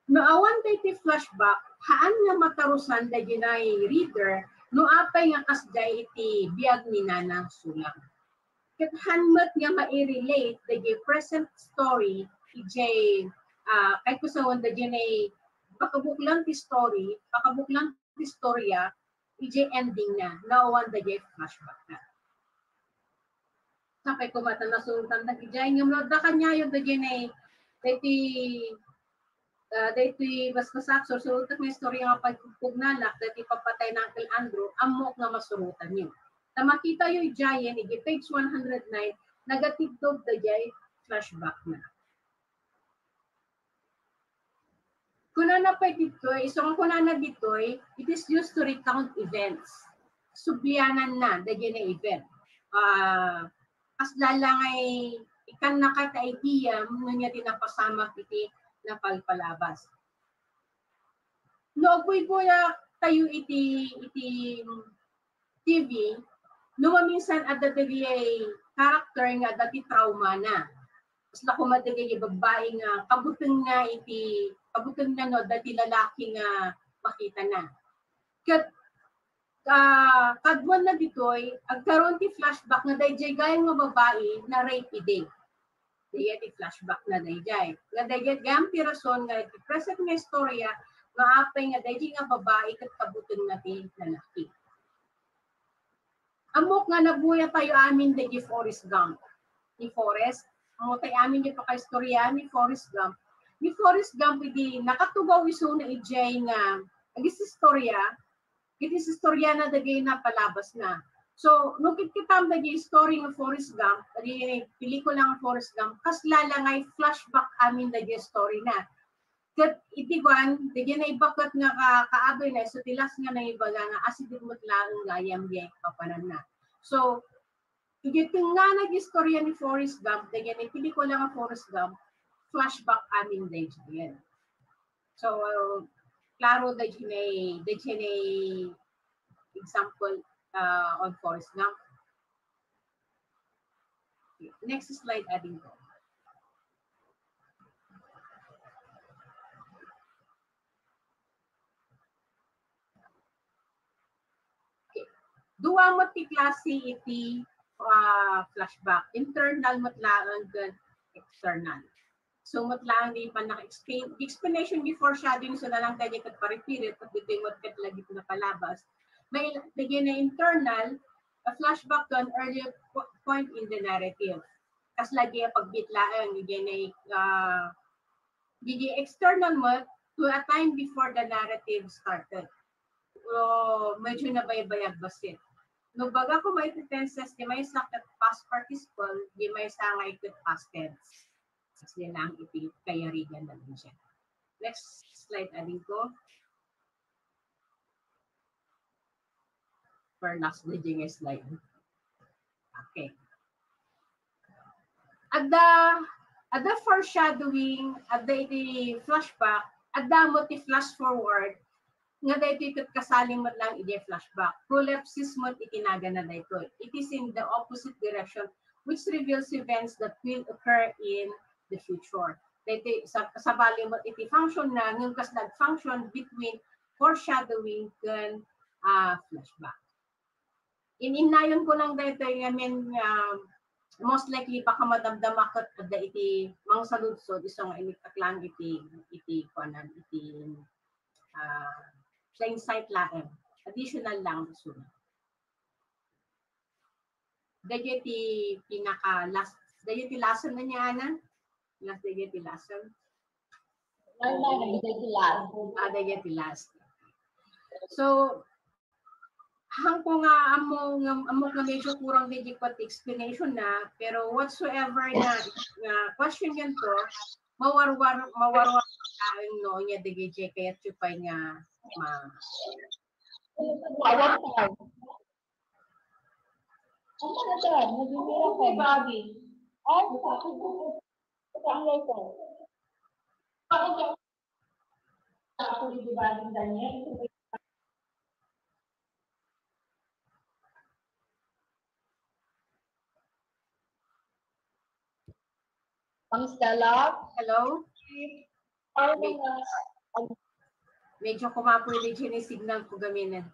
No awan daytoy flashback, haan nga matarusan dagiti reader no apay nga kasdiay iti biag ni Nana Solang. Ket haan met nga mai-relate dagiti present story idiay, ah, kayat ko sawen dagiti pakabuklan ti story, pakabuklan ti istorya, idiay ending na, no awan dagiti flashback na. Sapay koma ta nasurotan dagiti, ngem no adda kaniayo dagiti, dagiti, ah, dagiti basbasak, sursurotek nga istorya nga pagpugnanak, dagiti ipapatay ni Uncle Andrew, ammok nga masurotanyo. Ta makitayo idiayen, iti page one hundred nine, nagatibtog dagiti flashback na. Kunana pay ditoy, isu nga kunana ditoy, it is used to recount events. Sublianan na, dagiti event. Ah, kasla la nga ikannaka ti idea, no ania ti napasamak iti napalpalabas. No agbuybuyak tayo iti, iti T V, no maminsan adda dagiti character nga adda ti trauma na. Kasla koma dagiti babbai nga kabutengna iti, kabutengna no adda ti lalaki nga makitana. Ket, ah, kaduana ditoy, agkaroon ti flashback nga daydiay gayam nga babbai na-rape idi. Daydiay ti flashback na daydiay. Nga daydiay gayam ti rason nga iti present nga istorya, maapay nga daydiay nga babbai ket kabutengna ti lalaki. Ammok nga nabuya tayo amin daydiay Forrest Gump. Ni Forrest, ammo tayo amin ti pakaistorya ni Forrest Gump. Ni Forrest Gump idi nakatugaw isuna idiay nga agistorya, iti istorya na dagiti napalabas na. So, no kitkitam dagiti story nga Forrest Gump, dagiti pelikula nga Forrest Gump, kasla la nga flashback amin dagiti story na. Ket iti kuan, dagiti naibaket nga ka-, kaabay na, isu ti last nga naibaga nga asideg met laeng gayam diay papananna. So, iti tengngana ti istorya ni Forrest Gump, dagiti pelikula nga Forrest Gump, flashback amin daydiay. So, klaro daydiay, daydiay example, uh, on Forrest Gump. Next slide, ading ko. Okay. Dua met ti klase iti, ah, flashback. Internal met laeng ken external. So, met laeng di pannaka-explain. The explanation before shadowing, so na lang tayo ket paripirit, at dito yung ket lagi na palabas. May, lagi na internal, a flashback to an earlier po- point in the narrative. Kas lagi ang pagbit laeng, lagi na, ah, lagi external mo to a time before the narrative started. O, medyo nabaybayag basit. No baga ko may tenses, di may sa ket past participle, di may sa ngay ket past tense. Kasi lang iti kayarigan na din siya. Next slide, ading ko. For last na dyan nga slide. Okay. Adda, adda foreshadowing, adda iti flashback, adda mo ti flash forward, nga daytoy ket kasali met lang iti flashback. Prolepsis met iti nagana daytoy. It is in the opposite direction, which reveals events that will occur in the future. Daytoy sa, sabali met iti function na, ngem kas nag-function between foreshadowing ken, ah, flashback. In-innayon ko lang daytoy, I mean, ah, most likely baka madamdama ket adda iti mangsaludsod isu nga iniktak lang iti, iti kuanan, iti, ah, sa insight laeng. Additional lang isu. Dagiti pinaka last, dagiti lesson na niya, Ana? Last, dagiti lesson? Wala na, dagiti last. Ah, dagiti last. So, hangko nga ammo nga, ammo nga medyo kurang dagiti pati explanation na, pero whatsoever nga, nga question yan to, mawarwar, mawarwar tayo, no, niya dagiti kaya tsupay nga ma- Wala pa. Ano na siya? Nagmimira ka. Ay, ang lesson. Ako, di ba, Daniel? Mang Stella? Hello? Ano nga? Medyo kumapoy ni Jenny signal ko gamina.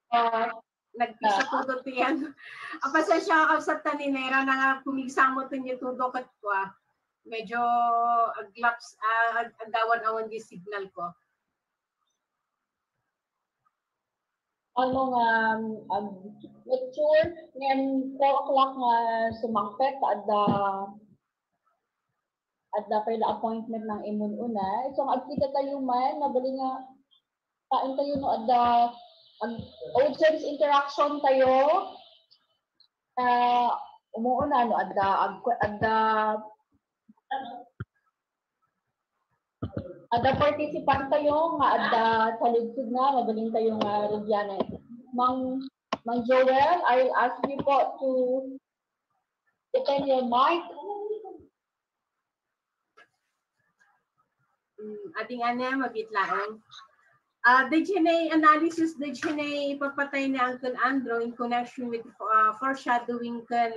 Ah, nagpisa ko doon yan. Ang pasensya ka sa taninera na nga pumigsa mo to niyo todo kat kwa. Medyo aglaps, ah, ag-, agawan-awan di signal ko. Ano nga, um, lecture, ngayon four o'clock nga sumangpet, adda, adda pay la appointment ng imun-una. So, agkita tayo man, mabali nga, tain tayo no adda, ag-, audience interaction tayo. Ah, umuuna, no, adda, ag-, adda, adda participant tayo nga adda sa lungsod na, magaling tayo nga rugyanan. Mang, Mang Joel, I will ask you po to open your mic. Mm, ading ane, mabit laeng. Ah, the D N A analysis, the D N A ipapatay ni Uncle Andrew in connection with, ah, foreshadowing ken,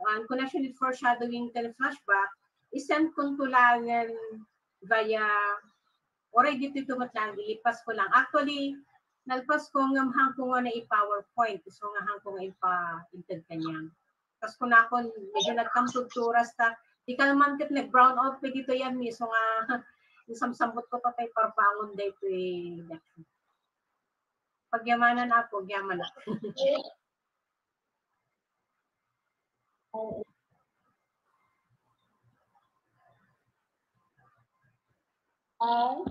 ah, in connection with foreshadowing ken flashback, isend ko to laeng via, oray dito ito met lang, ilipas ko lang. Actually, nalpas ko nga hangko nga na i-PowerPoint, so nga hangko nga ipa-, inted kaniam. Kas kunakon, medyo nagkamtudturas ta. Di ka naman ket nag-brown out pa dito yan, miso nga, insamsambot ko pa tay parbangon daytoy. Pagyamanan ako, agyaman ako. Ang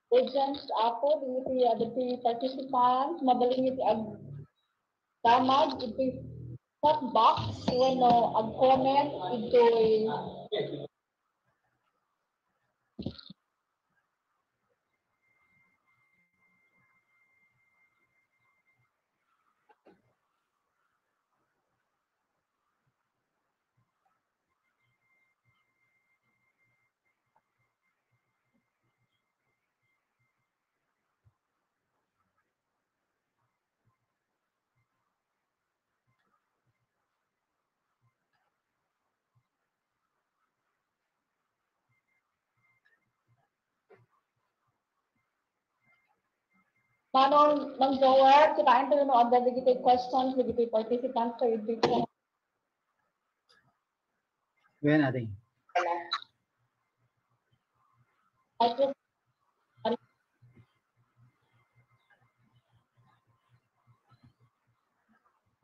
Audience, apo, dagiti, dagiti participants, mabalin iti agdamag iti chat box wenno ag-comment itoy. Ano, Ma'am Joel, kitaen tayo no, adda dagiti questions, dagiti participants, kayo dito. Wen, adi. At yung,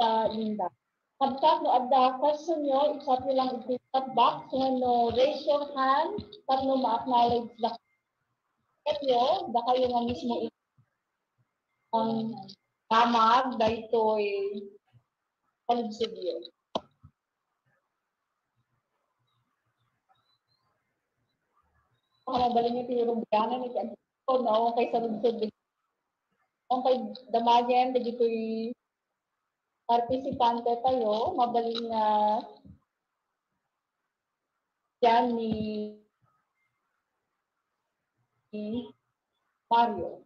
uh, Linda. Kabsat no adda question nyo, i-chat nyo lang iti chat box, wenno raise your hand, tapno ma-acknowledge da kayo, da kayo nga mismo ang damag daytoy paludsodyo. Ano ba ninyo tinurog yan? Ano yan? No, kay sa lunsod, kung kay damagen, dagitoy partisipante tayo, mabalin nga yan ni, ni Mario.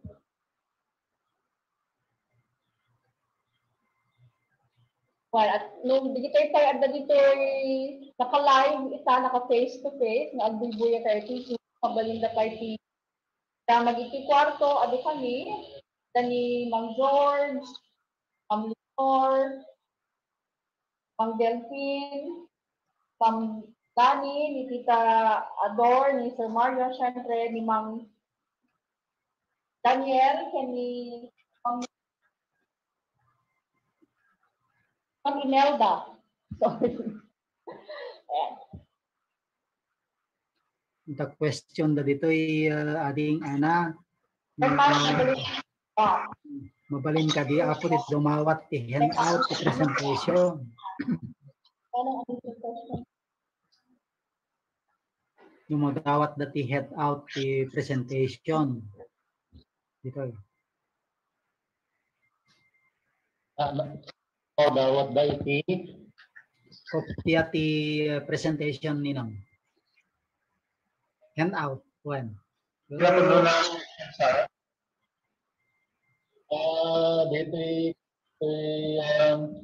Well, at no, dagitoy pay adda ditoy naka-live ita, naka-face to face, nga agbuybuya kay T V, mabalin da kay T V. Damag iti kuarto, adu kami, da ni Mang George, Ma'am Leonor, Mang Delfin, Ma'am Dani, ni Tita Ador, ni Sir Mario, syempre, ni Mang Daniel, ken ni Ma'am, Ma'am Imelda. Sorry. Ayan. Ita question da ditoy, uh, ading Ana. Sir Mario, mabalin. Ah, Mabalin kadi, Apo, ti dumawat ti handout ti presentation. ano ang question? Dumawat da ti handout ti presentation. Ditoy. Ah, na, oh, dawat da iti. Kopia ti, uh, presentation, Ninang. Handout, wen. Grabe no na sa, ah, dito, eh, um,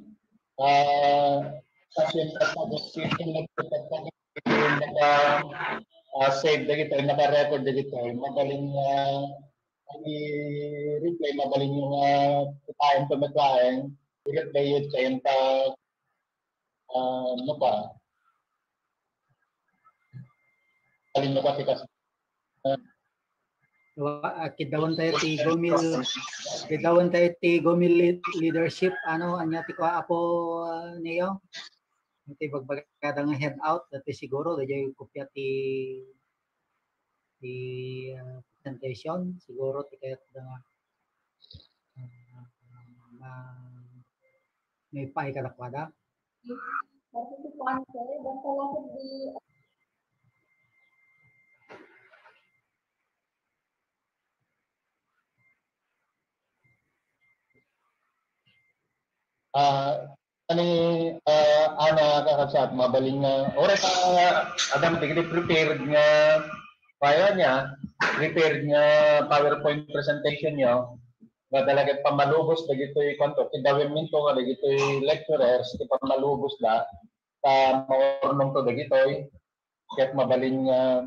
ah, kasi yung pagpag-, naka, ah, save dagito, naka-record dagito, magaling, ah, i-replay, magaling yung, ah, time to matlaeng, i-replay yun sa yung pag, ah, ano pa? Magaling na ba si Kas-, ah, Wa-, ah, kidawan tayo ti Gomil, kidawan tayo ti Gomil lead-, leadership, ano, anya ti kua, Apo, ah, Neo? Iti bagbagada nga handout, dati siguro, dayjay kopia ti, ti, ah, presentation, siguro, ti kayat da nga, ah, ma-, maipaay kadakuada. Participante, basta lang di Ah, ani, ah, Ana, kakabsat, mabalin nga, oras, ah, adam, dagiti prepared nga file niya, prepared nga PowerPoint presentation niyo, nga talaga pamalubos dagitoy, kwanto, kidawin minto nga dagitoy lecturers, ti pamalubos da, ta maurnong to dagitoy, ket mabalin nga,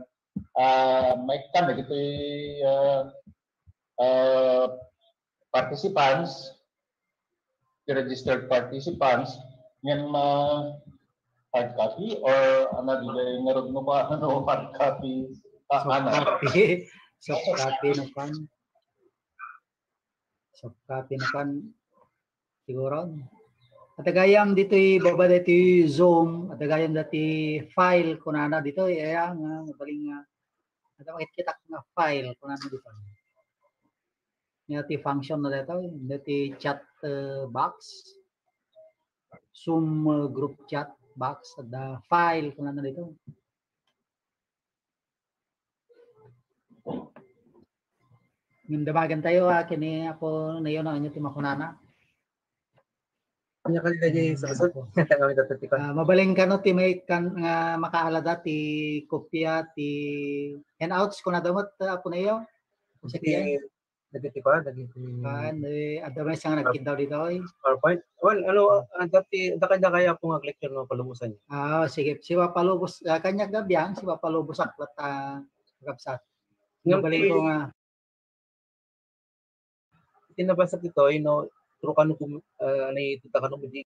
ah, maikkan dagitoy, ah, ah, participants, registered participants, ngem ma-, hard copy or ano, di ba, ngarud mo pa, ano, hard copy? Ah, Soft ano? Copy. Soft copy no kan. Soft copy no kan. Siguro. At agayam ditoy baba ditoy Zoom, at agayam dati file kunana ditoy, aya nga, mabalin nga. At makikita nga file kunana ditoy. Nga ti function na dito, nga ti chat, uh, box, Zoom, uh, group chat box, at the file, kung ano dito. Ngem damagen tayo, ah, kini Apo Neo, no, anya ti makunana. Anya kadi dayjay sa lusot? Kami tatatiko. Ah, mabalin kano ti may kan, nga makaalada ti kopia ti handouts kunada met, Apo Neo? Dagiti, dagiti pa, dagiti Kan, eh, adda may nga nagkidaw ditoy. PowerPoint. Well, ano, ah, dati, dakay-dakay ako nga lecture no palubosan. Ah, sige. Siwa palubos, ah, kanya gabiang, siwa palubos aklat, ah, kakabsat. Nga Mabalin ko nga. ti nabasa ditoy, no, pero kano gum-, ah, naitita kano di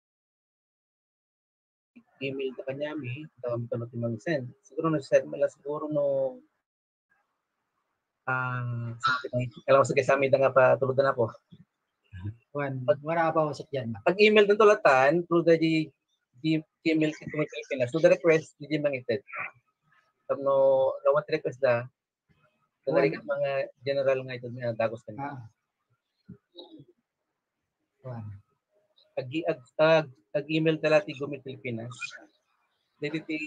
email ta kaniami, ta kano ti mang-send. Siguro na-send mo lang siguro no, ah, sa akin, kailangan sa kasama nga patuludan ako. Wan, Pag- wala pa ako sa dyan. Pag email din tulatan, through the G-, G-, Gmail sa Pilipinas. So, the request, di mangited. Tapno, lawan request da, Wan. Talaga mga general nga ito nga dagos kanito. Ah. Wan. Ag-, ag-, ag-, ag-email ta la ti Gumit Pilipinas. Dito ti,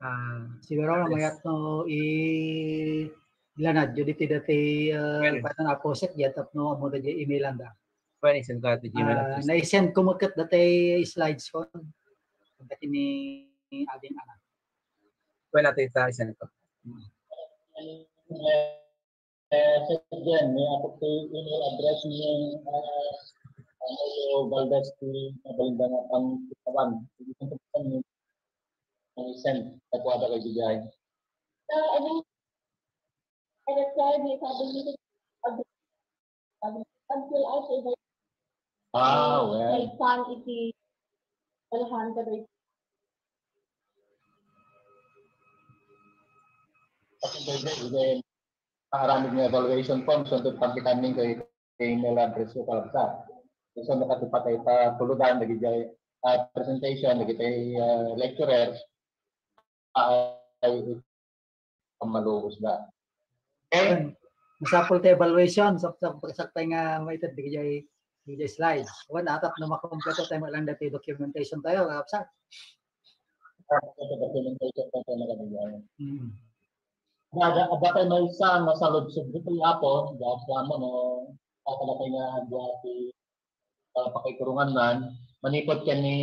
ah, Siguro na address. Mayat no i-, ilanad, dito dati, ah, Well. Paano na post it, yatap no, amo da di email anda. Pwede send ka ti Gmail Ah, address. Na-send ko mo ket dati slides ko. Dati ni Ading Ana. Pwede natin sa isang ito. Eh, sa dyan, may ako po email address ni, ah, Manolo Valdez ni Mabalinda nga pang Tawan. Sige, kung saan yung, yung send. Tapuada kay Jujay. Sa ano, ano, sir, may sabi niyo, Until I say that, Ah, uh, well. May fan iti Alejandra. Kasi pwede, pwede, paaramid nga evaluation form, so, ito, pagkitan ninyo kay, kay email address ko, kalabsa. So, nakatipatay pa, tuludan, nagigay, ah, presentation, nagigay, ah, lecturers, ah, ay, ang malubos na. Okay? Masapul ti evaluation, sa, sa, sa tayo nga maited, di kaya, di kaya slide. Wan, atap na makompleto tayo, lang dati documentation tayo, kapsa. Sa documentation tayo na kanila. Hmm. Ada, ada tayo may isa, masalubsub dito, Apo, dahil sa mo, no, kakalating nga, dati, ah, pakikurungan nan, manipod ken ni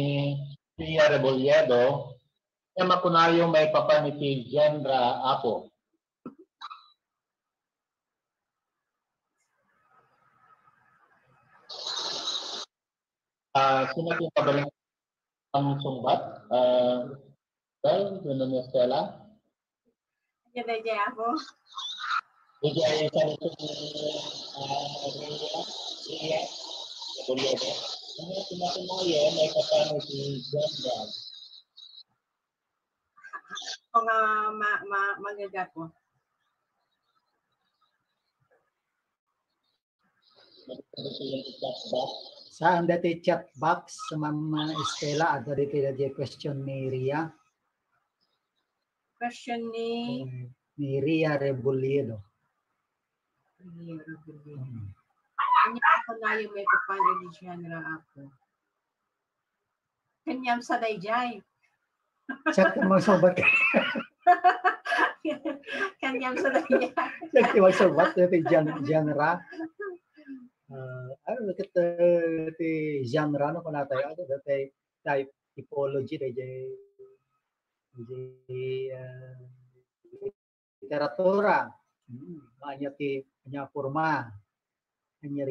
Pia Rebolledo, nga makunayo maipapan iti genre, Apo. Ah, sino ti mabalin ang sungbat? Ah, well, yun na ni Estela. Yan na dyan ako. Iti ay sa nito ni, ah, Ria, Ria, Ria. Ano, sinasabi mo yun? May kasama si John Brown. O nga, ma-, ma-, magagapo. Saan dati chat box, Ma'am Estela, ada dati, dati question ni Ria? Question ni? Eh, ni Ria Rebolledo. Ria Rebolledo. Hmm. Anya ako na yung may papan, eh, di siya nila ako. Kanyam sa dayjay. Siya ti magsungbat. Kanyam sa dayjay. Siya ti magsungbat, ti gen-, genre. Ah, ano, ket, eh, ti genre, no, kunatayo, ano, ti type, typology, dayjay, dayjay, ah, literatura. Hmm, ania ti, ania forma. Ania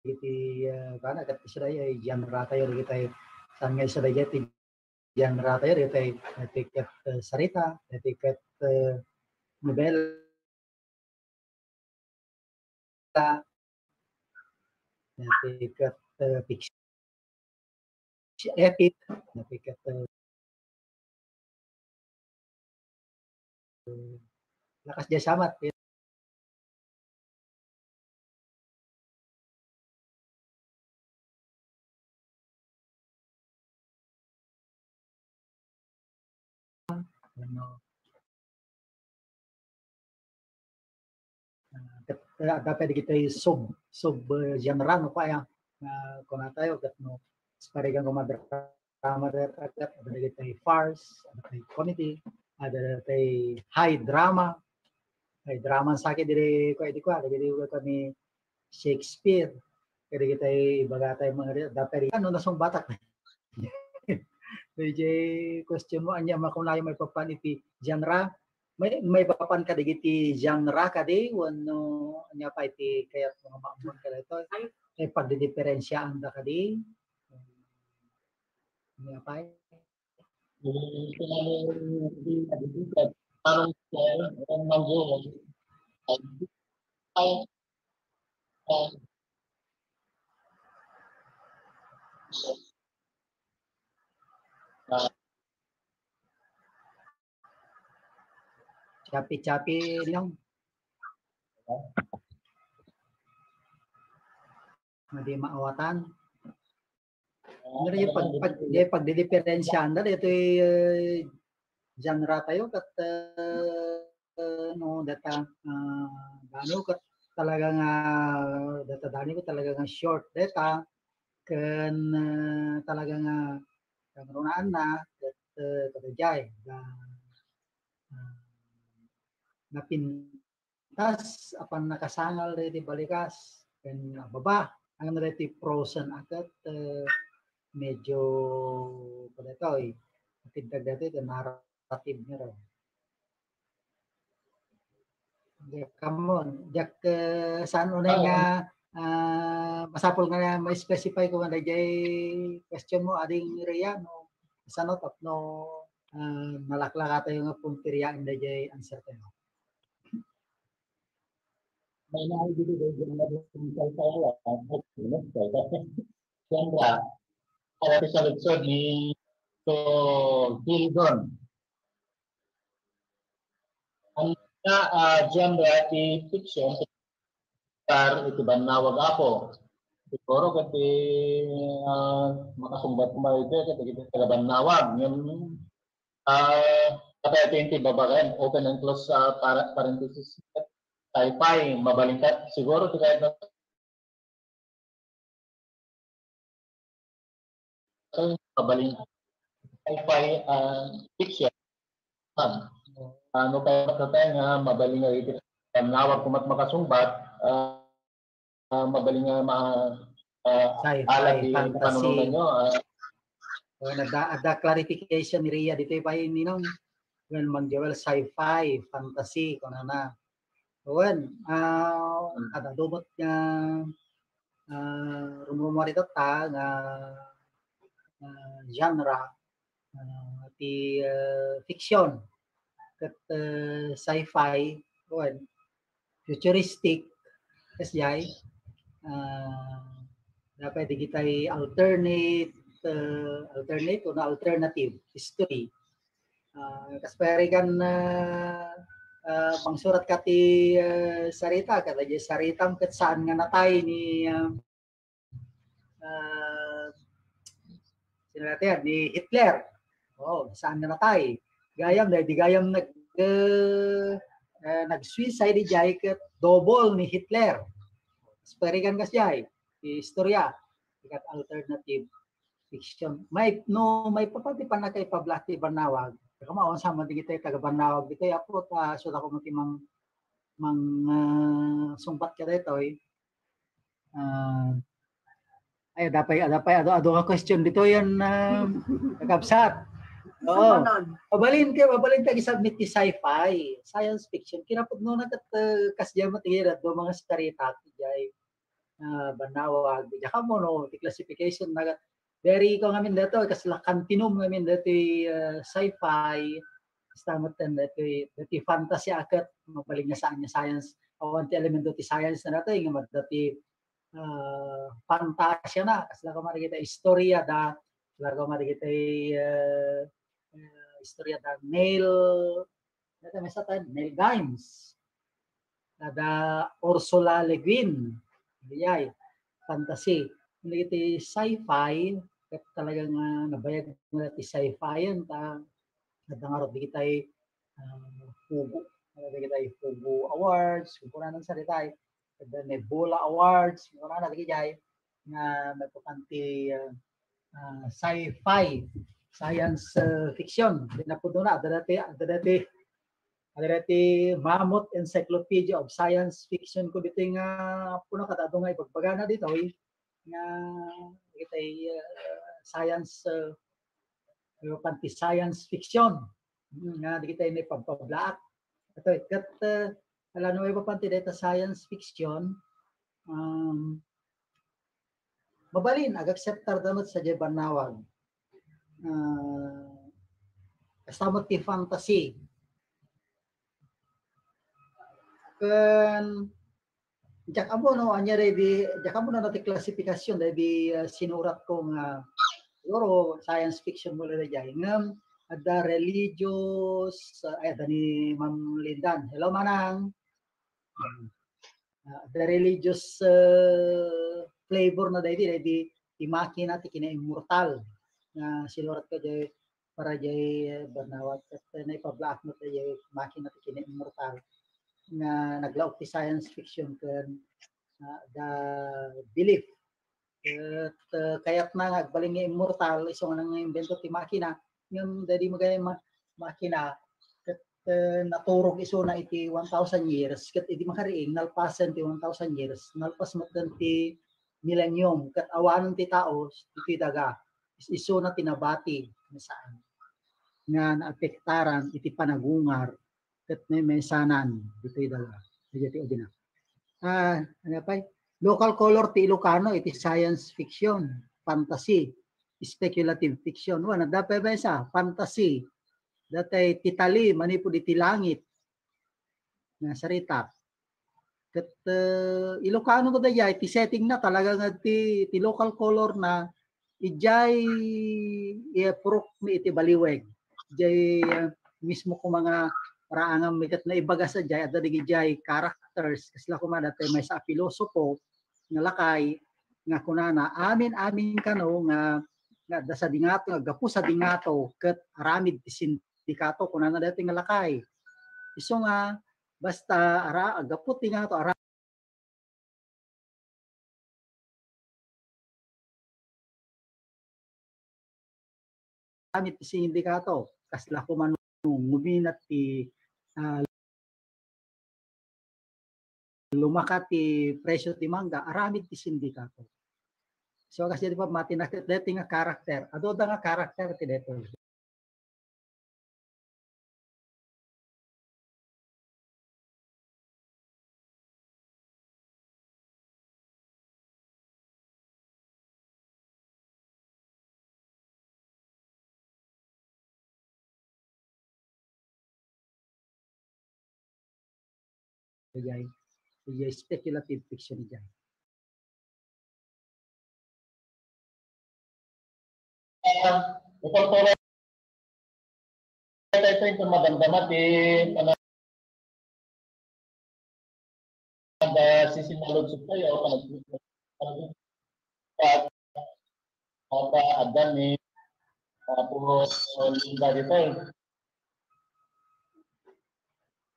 iti, ah, kana, ket isada ay genre tayo, dagiti, saan nga isada ti genre tayo, dagiti, dagiti ket, eh, sarita, dagiti ket, eh, nobela, dagiti ket, eh, fiction, epic, dagiti ket, eh, lakas diay samat. Ano, ah, ket, ah, dapat dagiti sub, sub, eh, genre, no, kaya, ah, kunatayo, ket no, parigan ko madrama, ket, ket, ada dagiti farce, ada dagiti comedy, ada dagiti high drama, high drama, sakit diri, kaya di ko, ada diri, ko ni Shakespeare, kaya dagiti ibaga tayo mga, dapat, ano, nasungbatak. Dayjay question mo, ania makunayo maipapan iti genre? May, maipapan kadagiti genre kadi, wenno ania pay ti kayat mo nga maammon kadagitoy? Ay. Ay, pagdidiperensiaan da kadi? Ania pay? Parang, ay, ay, ay, Chapi-chapi lang. Madi maawatan. Ano rin yung pag, pag, yung pagdidiferensyahan na dito yung, eh, genre tayo kat, eh, no, data, ah, dano kat talaga nga, data dani ko talaga nga short data ken, eh, talaga nga kangrunaan na that, eh, kadaydiay da, ah, napin tas apan nakasangal daydi balikas ken baba. Ang daydi prosa a ket, eh, medyo kadaytoy, eh, natibdag daytoy ken narrative ngarud. Diak ammon, diak, eh, saan unay nga, ah, masapul nga ma-specify ko nga daydiay question mo, ading Rhea, no? Saan tapno, ah, nalaklaka tayo nga puntirya in daydiay answer tayo. May naibigan din dyan na rin sa kaya. Siyempre, para sa lungsod ni so Gildon. Ang, ah, genre ti fiction, iti bannawag, Apo. Siguro ket ti, ah, makasungbat koma iti ket iti taga bannawag. Ngem, ah, kapay iti babaen, open and close, ah, para-, parenthesis, sci-fi, mabalin ka, siguro ti kayat na mabalin sci-fi, ah, fiction. Ano kaya matay nga mabalin nga iti bannawag koma ti makasungbat, ah, ah, mabalin nga ma-, ah, sci-fi, ala ti fantasy. Panunotanyo, ah. Wen, adda, adda clarification ni Rhea ditoy pay, Ninong. Wen, Mang Joel, sci-fi, fantasy, kunana. Wen, ah, hmm, adda dumot nga, ah, rumrumuar itatta nga, ah, genre, ah, ti, ah, fiction ket, ah, sci-fi, wen, futuristic, kasjay, ah, dapat digitay alternate, ah, alternate o na alternative history. Ah, kas pay arigan, ah, ah, mangsurat ka ti, ah, sarita, kada di saritam ket saan nga natay ni, ah, ah, sino natin yan? Ni Hitler. Oh, saan nga natay? Gayam, dahil di gayam nag, eh, eh, nag-suicide di jay ket double ni Hitler. Sperigan kas jay, ti istorya, ikat alternative fiction. May, no, maipapan ti pannakaipablaak ti bannawag. Kama, awan sa man digitay taga bannawag, digitay, Apo, ta, so, ako mo ti mang, mang, ah, sungbat ka daytoy. Ah, ay, adda pay, adda pay, adu, adu nga question ditoy, ah, kakabsat. Oo. Mabalin ka, mabalin ka i-submit ti sci-fi, science fiction. Kinapudno na ket, eh, kas diay met ti adu nga sarita, ti diay, ah, bannawag, diak ammo no, ti classification na ket, very ko ngamin daytoy, kasla continuum ngamin daytoy, ah, sci-fi, basta met daytoy, daytoy fantasy a ket, mabalin nga saan nga science, awan ti elemento ti science na daytoy, nga madda ti, ah, fantasya na, kasla ko marigita istorya da, kasla ko marigita, eh, eh, istorya da Neil, ano, may sa tayo, Neil Gaiman, kada Ursula Le Guin, diay, fantasy. Iti sci-fi, ket talaga nga nabayag mo ti sci-fi yan, ta, adda ngarud digitay, ah, Hugo, adda digitay Hugo Awards, kung ano sa ditay, adda Nebula Awards, kung ano digitay, nga maipapan ti, ah, ah, sci-fi, science, ah, fiction. Di napudno na, adda dati, adda dati, adda dati Mammoth Encyclopedia of Science Fiction ko ditoy nga, apo na, kada adu nga ibagbagana ditoy, nga, digitay, ah, science, ah, maipapan ti science fiction. Hmm, nga, digitay ni pagpablaak. Ito, ket, ah, ala no maipapan ti data science fiction, um, mabalin, ag-acceptar da met sadiay bannawag. Ah, kasta met ti fantasy. Ken, Diak ammo no, ania daydi, diak ammo no ti classification daydi, ah, sinurat ko nga, siguro science fiction mo la daydi. Ngem, adda religious, ah, ay, adda ni Ma'am Lindan. Hello, Manang. Ah, adda religious, ah, flavor na daydi, daydi ti makina ti kinaimmortal. Nga sinurat ko daydi para jay, eh, Bannawag, ket, eh, naipablaak met jay makina ti kinaimmortal nga naglaok ti science fiction ken, ah, the belief. Ket, eh, kayatna nga agbalin nga immortal, isu nga nangaimbento ti makina, ngem daydi magay ma-, makina, ket, eh, naturog isuna iti one thousand years, ket idi makariing, nalpasen ti one thousand years, nalpas met ti millennium, ket awanen ti tao, iti daga. Is-, isuna ti nabati, nga saan. Nga naapektaran iti panagungar, ket maymaysanan, ditoy daga. Dagiti ubina. Ah, ano pay? Local color ti Ilocano, iti science fiction, fantasy, speculative fiction. Wen, adda pay maysa, fantasy. Datay ti tali, manipud iti langit. Nga sarita. Ket, eh, Ilocano ko dayay, ti setting na talaga nga ti, ti local color na, ijay, eh, purok mi iti baliweg. Ijay, eh, mismo ko mga raangan mi ket naibaga sa jay, adda dagijay characters, kasla kuma dati maysa a pilosopo, nga lakay, nga kunana, amin, amin kano nga, nga adda sa dingato, nga gapu sa dingato, ket aramid ti sindikato, kunana dati nga lakay. Isu nga, basta ara, gapu ti ngato, ara-, aramid ti sindikato, kasla kumano, nguminat ti, ah, lumaka ti presyo ti mangga, aramid ti sindikato. So, kasi di ba, mati na deti nga character. Adu da nga character ti detoy. Ijay, ijay speculative fiction ijay. Ito, ito, ito, madamdama ti, ano, Kada sisinalod sa tayo, pag-, pag-, pag-, addan ni, tapos, Linda dito eh.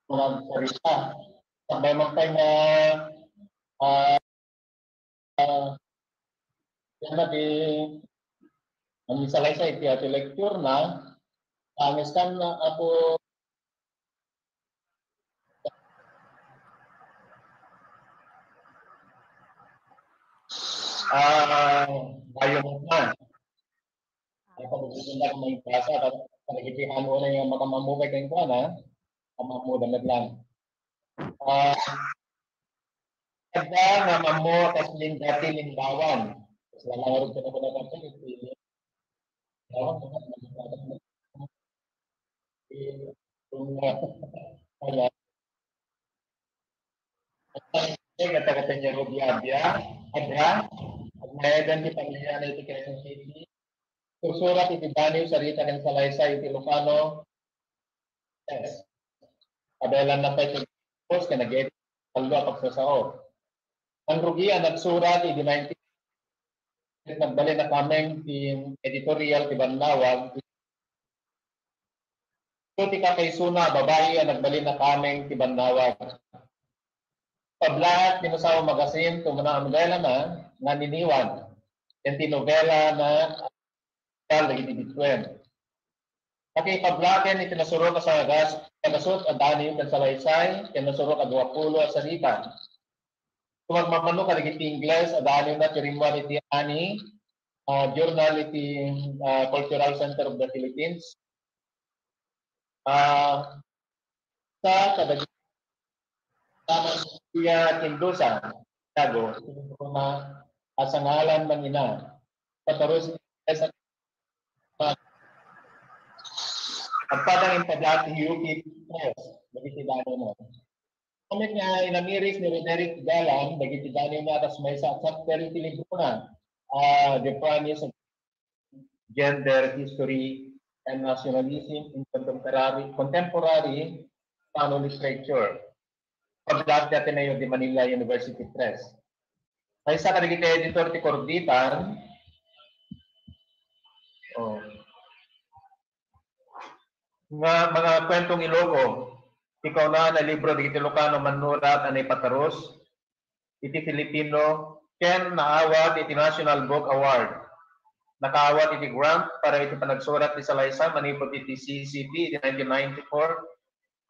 Nagsalita. Sabay man tayo nga, ah, ah, yan na di, ang isalaysay ti ati lecture na, ang iskan na ako, ah, bayo mo na. Ay, pag-usapan na kung may basa, pag-, pag-ipihan mo na yung makamamukay kayong kuwan, ha? Makamamukay na lang. Ah, Kada nga mammo kas Linda ti Lingawan. Kas lalangarog ka na pala kasi, eh, kung, ah, kaya, ang taga-taga niya, Rubiabia, Adra, at may identity niya na iti Quezon City. Sursurat iti Danio, Sarita, ken Salaysay iti Ilocano. Yes. Abelan na pay ti Dios ken nag-edit tallo a pagsasao. Ang rugi a nagsurat idi nineteen, nagbalin a kameng ti editorial ti Bannawag. Iti kakaisuna a babai a nagbalin a kameng ti Bannawag. Pablaak ti Nasaw Magazine, tumuna a nobela na nga Niniwan. Ken ti nobela na Tal dagiti bituen. Pakipablaken iti nasurok a sangagas-, sangagasut a Danio ken Salaysay, ken nasurok a duapulo a sarita. Sumagmamano kadagiti Ingles a Danio na ti rimmuar iti ani, ah, journal iti, ah, Cultural Center of the Philippines. Ah, sa kadagiti Taman iya tindusa, Santiago, iti Roma, a sangalan mangina. Paturus sa agpadang impablaak ti U P Press, dagiti Danio na. Kami nga inamiris ni Roderick Galan, dagiti danay nga atas maysa a chapter iti librona, ah, The Promise of Gender, History, and Nationalism in Contemporary, Contemporary Spano Literature. Pablaat ti Ateneo de Manila University Press. Maysa kadagiti editor ti Korditan, oh, nga mga kwentong Iloko, ti kaunaan a libro dagiti Ilokano a mannurat a naipatarus iti Filipino ken naawat iti National Book Award. Nakaawat iti grant para iti panagsurat ti Salaysay manipud iti C C P iti nineteen ninety-four.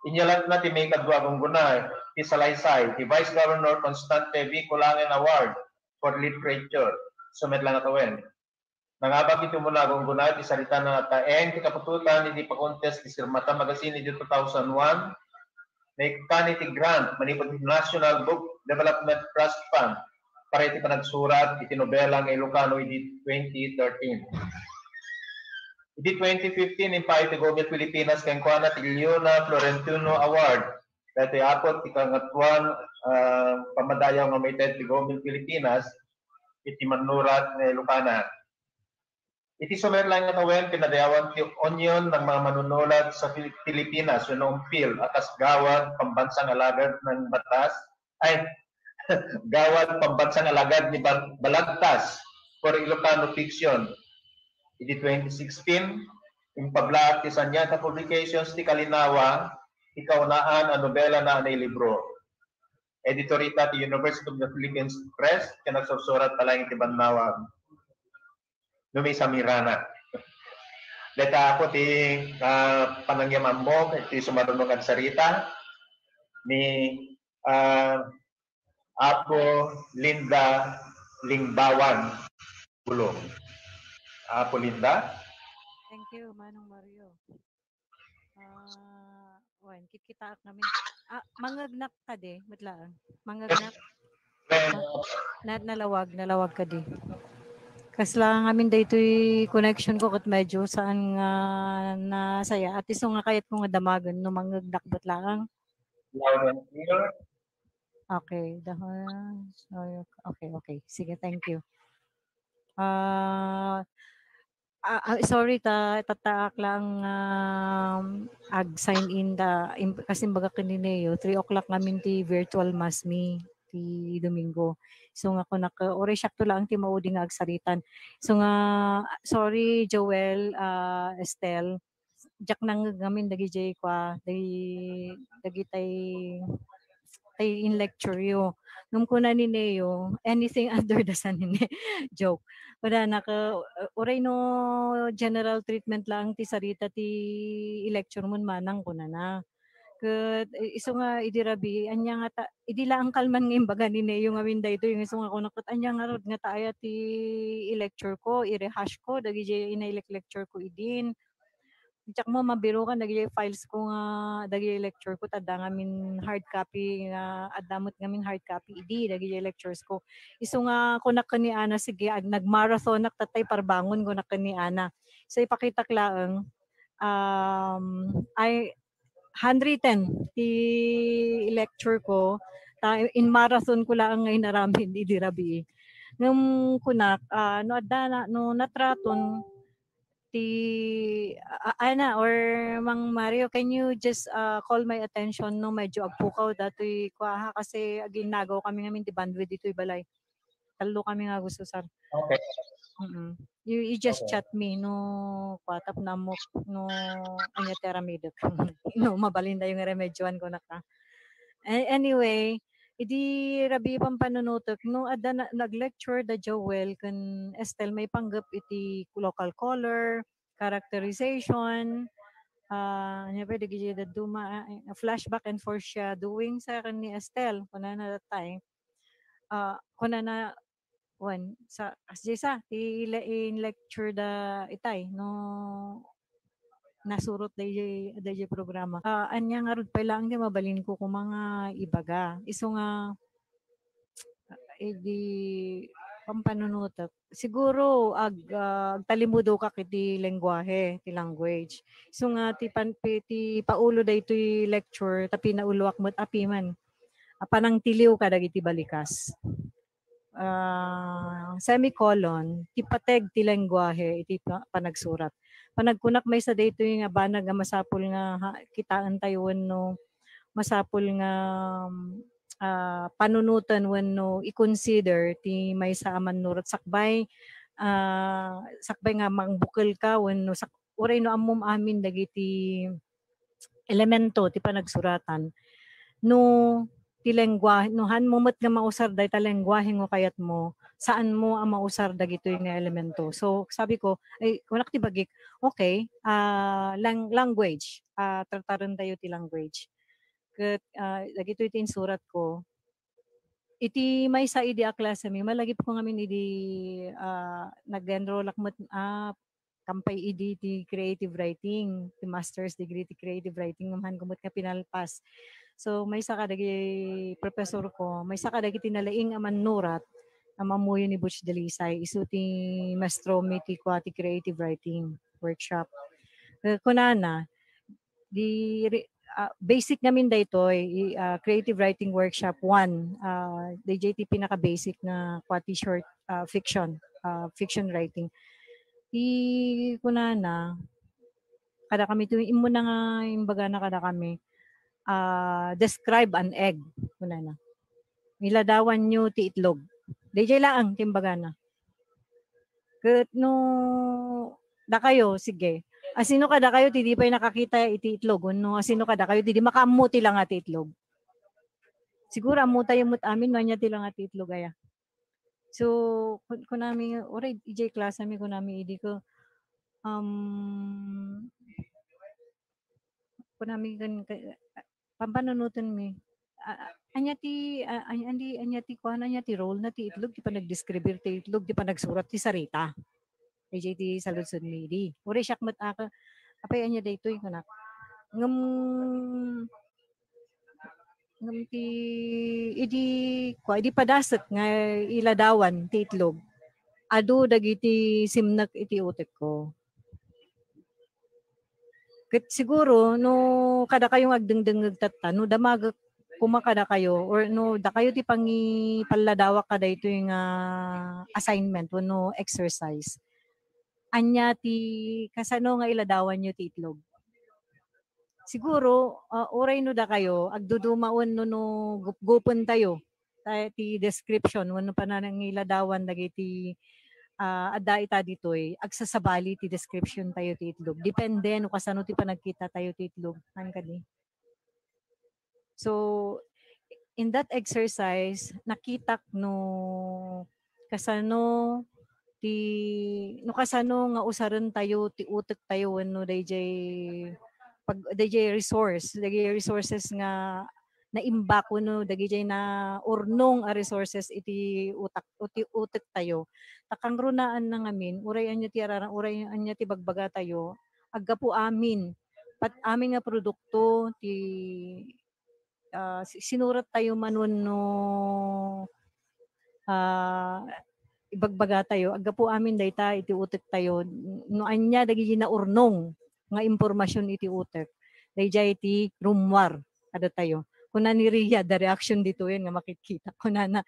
Inyalakna ti maikadua a gunggona ti Salaysay, ti Vice Governor Constante V. Kulangen Award for Literature. Isu met laeng a tawen. Nangabak iti umuna a gunggona ti saritana a Taeng ti Kaputotan iti pa-contest ti Sirmata Magazine iti two thousand one. Naikkan iti grant manipud ti National Book Development Trust Fund para iti panagsurat iti nobela nga Ilokano idi twenty thirteen. Idi twenty fifteen, impaay ti Gobel Pilipinas kenkuana ti Leona Florentino Award. Daytoy aput ti kangatoan, ah, pammadayaw nga maited ti Gobel Pilipinas iti mannurat nga Ilokana. Iti isu met laeng a tawen, pinadayawan ti Union ng mga Manunulat sa Pil-, Pilipinas wenno UMPIL a kas Gawad Pambansang Alagad ng Batas, ay, Gawad Pambansang Alagad ni Ba-, Balagtas for Ilocano Fiction. Iti twenty sixteen, impablaat ti Sanyata Publications ti Kalinawa, ti kaunaan a nobelana a nailibro. Editor ita ti University of the Philippines Press, ken agsursurat laeng iti bannawag. Luisa Mirana. Dayta aput ti, ah, panangyam-ammok iti sumaruno nga agsarita ni, ah, Apo Linda Lingbawan Bulong. Apo Linda? Thank you, Manong Mario. Ah, wen, kitkitaak ngamin. Ah, mangngegnak kadi, met laeng. Mangngegnak. Na, nalawag, nalawag kadi. Kasla ngamin daytoy connection ko ket medyo saan nga nasaya. At isu nga kayatko nga damagen no mangngegnak met laeng. Loud and clear. Okay, dahon. Okay, okay. Sige, thank you. Ah, ah, ah, sorry ta, tattaak lang, um, ag-sign in da, im-, kasi imbaga ken ni Neo, three o'clock ngamin ti virtual mass mi ti Domingo. So nga kunak, uray siakto lang ti maudi nga agsaritan. So nga, sorry, Joel, ah, Estel, diak nangngeg ngamin dagidiay kua, dagi-, dagitay tay in-lecture yo. Ngem kuna ni Neo, anything under the sun, hindi. Joke. Kunana, uray no general treatment lang ti sarita ti i-lecture mon manang, kunana. Ket, eh, isu nga idi rabii, ania nga ta-, idi laeng kalman nga imbaga ni Neo ngamin daytoy, isu nga kunak, ket ania ngarud nga ta aya ti i-lecture ko, i-rehash ko, dagidiay inay lek-lecture ko idin. Diak mo mabirukan dagidiay files ko nga, dagidiay lecture ko, ta adda ngamin hard copy nga, adda met ngamin hard copy idi, dagidiay lectures ko. Isu nga kunak ken ni Ana, sige, ag-, nag-marathonak, tatay parbangon, kunak ken ni Ana. So, ipakitak laeng, um, ay, handwritten ti lecture ko, ta in-marathon ko laeng nga inaramid idi rabii. Ngem kunak, ah, no adda na, no natraton ti, a-, Ana or Mang Mario, can you just, ah, call my attention no medyo agpukaw datoy kua ha, kasi aginnagaw kami ngamin ti bandwidth ditoy balay. Tallo kami nga agusar. Okay. Mm. You, you just Okay. chat me no kua tapno ammok no ania ti aramidek. No mabalindayo nga remedyoan, kunak. A-, anyway, idi rabii pampanunotek, no adda na, nag-lecture da Joel ken Estel maipanggep iti local color, characterization, ah, ania pay dagidiay dadduma, ah, flashback and foreshadowing sa ken ni Estel, kunana that time. Ah, kunana, wen, sa, kasdiay sa, ti le-, in-lecture da itay, no, nasurot daydiay, daydiay programa. Ah, ania ngarud pay laeng ti mabalinko koma nga ibaga. Isu nga, idi pampanunotek. Siguro ag-, ah, agtalimudokak iti lengguahe, ti language. Isu nga ti pan-, pi-, ti paulo daytoy lecture, ta pinauloak met apiman. a panangtiliw kadagiti balikas. Ah, semicolon, ti pateg ti lengguahe iti pa-, panagsurat. Panagkunak maysa daytoy nga banag nga masapul nga ha-, kitaentayo wenno masapul nga, ah, panunoten wenno i-consider ti maysa a mannurat sakbay, ah, sakbay nga mangbukelka wenno sak-, uray no ammom amin dagiti elemento ti panagsuratan. No ti lengguahe, no haanmo met nga mausar dayta lengguahe nga kayatmo, saanmo a mausar dagitoy nga elemento. So, sabi ko, ay, kunak ti bagik, okay, ah, lang-, language, ah, tartarentayo ti language. Ket, ah, dagitoy ti insuratko. Iti maysa idi a klasemi, malagipko ngamin idi, ah, nag-enrollak met, ah, kampay idi ti creative writing, ti master's degree ti creative writing, ngem haanko met nga pinalpas. So, maysa kadagiti professorko, maysa kadagiti nalaing a mannurat a mammuyo ni Butch Dalisay, isu ti maestromi ti kua ti creative writing workshop. Eh, kunana, di re-, ah, basic ngamin daytoy, i-, ah, creative writing workshop one, ah, dayjay ti pinaka-basic nga kua ti short, ah, fiction, ah, fiction writing. Ti kunana, kadakami ti immuna nga imbagana kadakami, ah, "Describe an egg," kunana. "Iladawanyo ti itlog." Dayjay laeng ti imbagana. Ket no dakayo, sige. Asino kadakayo ti di pay nakakita iti itlog? Wenno asino kadakayo ti di makaammo ti langa ti itlog? Siguro ammotayo met amin no ania ti langa ti itlog aya. So, kun-, kunami, uray idiay klasemi, kunami idi ko, um, kunami ken, ken, pampanunotenmi, ah, ania ti, ah, ania, ania, ania ti kuan, ania ti role na ti itlog, ti panagdeskribir ti itlog, ti panagsurat ti sarita. Idiay ti saludsodmi idi. Uray siak met a ka, apay ania daytoy, kunak. Ngem, ngem ti, idi, kua, idi padaset nga iladawan ti itlog, adu dagiti simnek iti utekko. Ket siguro no kadakayo nga agdengdengngeg tatta, no damagek koma kadakayo or no dakayo ti pangipalladawak kadaytoy nga assignment wenno exercise, ania ti kasano nga iladawanyo ti itlog? Siguro, ah, uray no dakayo, agduduma wenno no gupgupentayo ta-, ti description wenno panangiladawan dagiti, ah, adda ita ditoy, agsasabali ti description tayo ti itlog. Depende no kasano ti panagkita tayo ti itlog. Haan kadi. So, in that exercise, nakitak no kasano ti, no kasano nga usaren tayo ti utek tayo wenno dayjay pag-, dayjay resource, dayjay resources nga naimbak wenno dagijay naurnong a resources iti utak, iti utek tayo. Ta kangrunaan na ngamin, uray ania ti arara-, uray ania ti bagbaga tayo, aggapu amin, pat-, amin nga produkto ti, ah, si-, sinurat tayo man wenno, ah, ibagbaga tayo, aggapu amin dayta iti utek tayo, no ania dagiti naurnong nga impormasyon iti utek, dayjay ti rummuar kadatayo. Kuna ni Ria, the reaction ditoyen nga makitkitak. Kunana,